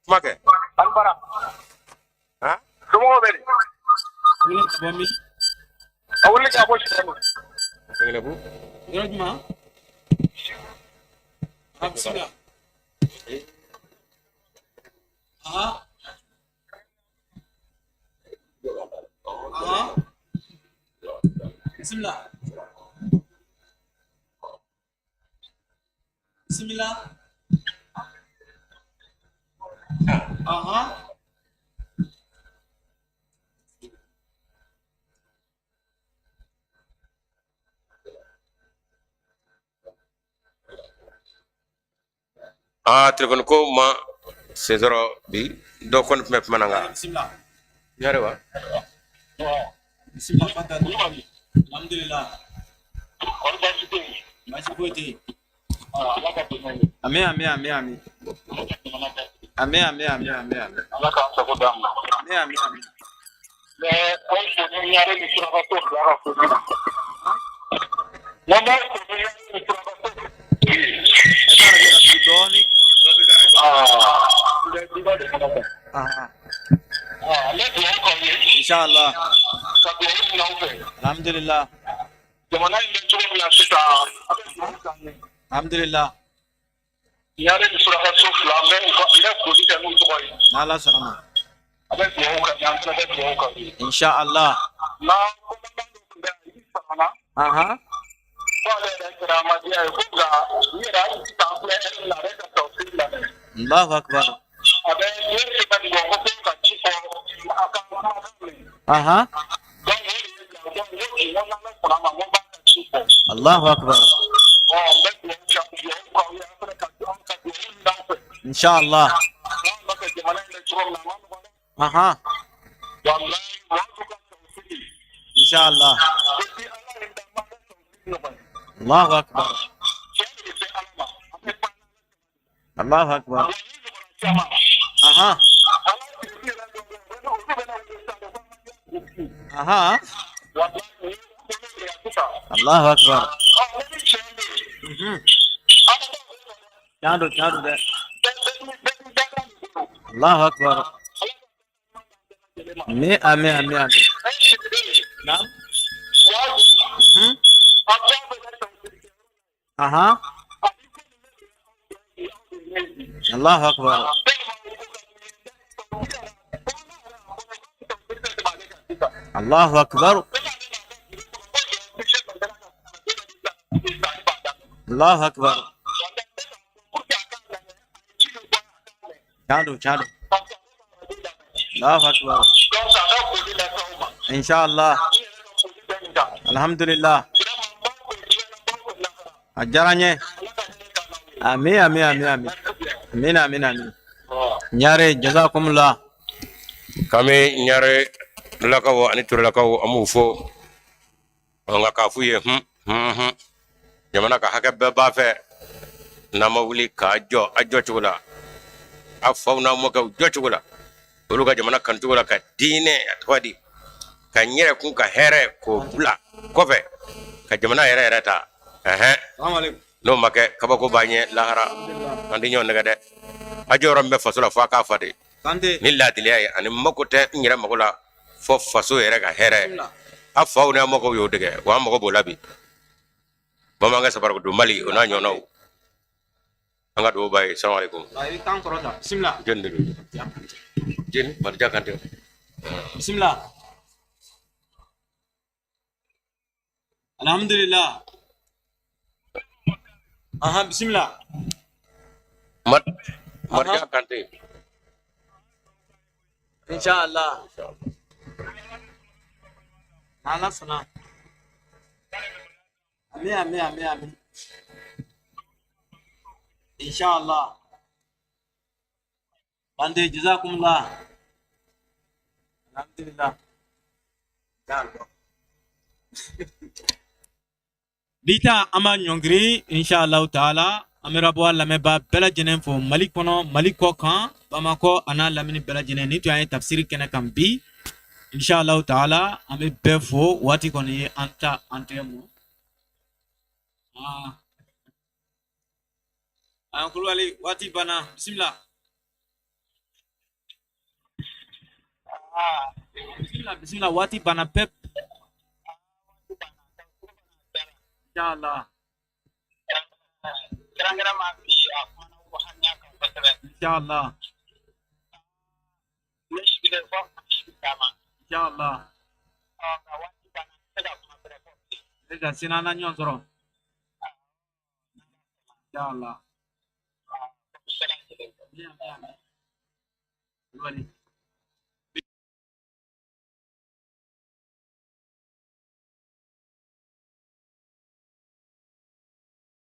A: Kuma kɛ. Ha?
C: Somɔgɔw bɛ di?
B: Wele ka bɔ min?
C: A wele ka bɔ Sikɔrɔni.
A: Sɛgɛnɛbu.
B: Yɔrɔ jumɛn? A bisimila. Aha. Aha. Bisimila. Bisimila. Aha.
A: Aa, telefɔni ko ma sen sɔrɔ bi, dɔ kɔni tun bɛ kuma na nka.
B: Bisimila.
A: Yɛrɛ wa?
B: Bisimila, Fanta. Alhamdulillah. Baasi foyi tɛ yen. Amin, amin, amin, amin. Amin, amin, amin, amin, amin.
C: Ala k'an sago d'an ma.
B: Amin, amin, amin.
C: Mais aw fo ni ɲare ni suraka ko bila ka foli na. N'an b'aw fo ni ɲare ni suraka ko.
B: E b'a radio la tugu dɔɔni.
C: Aa, n bɛ duba de kɔnɔ quoi.
B: Aha.
C: Aa, n bɛ dugawu k'aw ye.
B: Inshallah.
C: Ka dugawu ɲini aw fɛ.
B: Alhamdulillah.
C: Jamana in bɛ cogo min na sisan, a bɛ dugawu k'an ye.
B: Alhamdulillah.
C: Ɲare ni surakaso fila, n bɛ u ka n bɛ foli kɛ n'u tɔgɔ ye.
B: N'Ala sɔnna ma.
C: A bɛ dugawu k'an ye, an fana bɛ dugawu k'aw ye.
B: Inshallah.
C: Na commandant dɔ tun bɛ yan, i famana.
B: Aha.
C: Ko ale yɛrɛ kɛra Amadiya ye, ko nka n yɛrɛ hali sisan an filɛ heure min na, a bɛ ka tafsir lamɛn.
B: Allahu akbar.
C: A bɛ ne semaine bɔ ko fo ka ci fɔ a ka kumakan mɛn.
B: Aha.
C: Donc o de ye bila, donc n ko bi n ko n'Ala sɔnna a ma, n ko n b'a ka ci fɔ.
B: Allahu akbar.
C: Ɔ n bɛ dugawu kɛ dugawu k'aw ye, an fana ka an ka dugawu ɲini aw fɛ.
B: Inshallah.
C: N'an bɛ ka jamana in bɛ cogo min na, a ma nɔgɔn dɛ.
B: Aha.
C: Walayi, mɔgɔ ka tafsir.
B: Inshallah.
C: Depuis Ala ye n da, n ma kɛ tafsir ɲɔgɔn ye.
B: Allahu akbar.
C: Tiɲɛ de bɛ se Ala ma. An bɛ pan.
B: Allahu akbar.
C: Wa ni ɲɔgɔnna caman.
B: Aha.
C: An ka dugutigi yɛrɛ dɔw bɛ yen, olu bɛ na wele sisan de ko an ka dugutigi.
B: Aha.
C: Walayi, o ye olu de ye sisan.
B: Allahu akbar.
C: Ɔ ne ni tiɲɛ bɛ yen. An bɛ taa o dɛ.
B: Tiɲɛ don, tiɲɛ don dɛ.
C: Bɛɛ bɛɛ ni bɛɛ ni dakan de bolo.
B: Allahu akbar.
C: Ala ka kuma d'an bɛɛ lajɛlen ma.
B: Amin, amin, amin, amin.
C: E sigilen yen.
B: Naam.
C: Waati. A bɛɛ bɛ kɛ tafsir kɛ.
B: Aha.
C: A b'i ko nin de ye anw ye bi, anw de ye bi.
B: Allahu akbar.
C: Bɛɛ b'a fɔ ko ka nin ye tafsir yɛrɛ, bamanan yɛrɛ a kɔnɔ ko tafsir tɛ tɛmɛ ale kan sisan.
B: Allahu akbar.
C: Bɛɛ b'ale n'a ka juru kɔnɔ ko jɔ bɛ se ka kɛra ka ko dɔ de bila sanni b'a daminɛ.
B: Allahu akbar.
C: Walayi, bɛɛ b'a fɔ pour que a k'a lamɛn, a ye ci min fɔ a k'a mɛn.
B: Tiɲɛ don, tiɲɛ don.
C: Parce que ale b'a radio lamɛn.
B: Allahu akbar.
C: Donc a ka foli lase aw ma.
B: Inshallah.
C: N yɛrɛ ka foli bɛ nin kan.
B: Alhamdulillah.
C: Vraiment, n b'aw fo diɲɛ na, n b'aw fo lahara.
B: A diyara n ye.
C: Ala ka hinɛ k'an n'aw ye.
B: Amin, amin, amin, amin.
C: Merci bien.
B: Amin, amin, amin.
C: Voilà.
B: Ɲare, jazakumullah.
A: K'an bɛ ɲare lakaw ani turelakaw, an b'u fo nka k'a f'u ye hun hun hun, jamana ka hakɛ bɛɛ b'a fɛ, n'an ma wuli k'a jɔ a jɔ cogo la, a faw n'a mɔkɛw jɔ cogo la, olu ka jamana kan cogo la, ka diinɛ a tɔgɔ di ka n yɛrɛ kun ka hɛrɛ k'o bila kɔfɛ ka jamana yɛrɛ yɛrɛ ta ɛhɛn.
B: Salamu alaikum.
A: N'o ma kɛ, kabako b'an ɲɛ lahara. An tɛ ɲɔgɔn nɛgɛ dɛ, a jɔyɔrɔ min bɛ faso la, fo a k'a fa de.
B: Kante.
A: Ni laadiliya ye ani mako tɛ n yɛrɛ mako la fɔ faso yɛrɛ ka hɛrɛ.
B: Bismillah.
A: A faw n'a mɔgɔw y'o dege wa, an mago b'o la bi. Bamanankɛ sabara don Mali o n'a ɲɔgɔnnaw, an ka dugawu b'a ye. Salamu alaikum.
B: A i bɛ kan kɔrɔta. Bismillah.
A: Jɔnni de don? Jeni Marija Kante.
B: Bismillah. Alhamdulillah. Aha, bismillah.
A: Marija Kante.
B: Inshallah. N'Ala sɔnna. Amin, amin, amin, amin. Inshallah. Bande, jazakumullah. Alhamdulillah. Bi ta an b'a ɲɔngiri inshallah taala. An bɛ bɔ lamɛnbaa bɛɛ lajɛlen fo Mali kɔnɔ, Mali kɔ kan, Bamakɔ a n'a lamini bɛɛ lajɛlen. Nin tun y'an ye tafsiri kɛnɛ kan bi inshallah taala. An bɛ bɛɛ fo. Waati kɔni ye an ta an tɛgɛ mɔ. Ah. An Kulubali, waati banna. Bisimila. Bisimila, bisimila, waati banna pep. Inshallah.
C: Kɛrɛnkɛrɛn bi a kumana ruhaniya kan kosɛbɛ.
B: Inshallah.
C: Ne sigilen fɔ sigi caman.
B: Inshallah.
C: Ɔ nka waati banna, n tɛ se ka kuma bɛrɛ fɔ bilen.
B: Ne ka sini an na ɲɔgɔn sɔrɔ. Inshallah.
C: Bɛɛ lajɛlen.
B: Amin, amin, amin. Kulubali.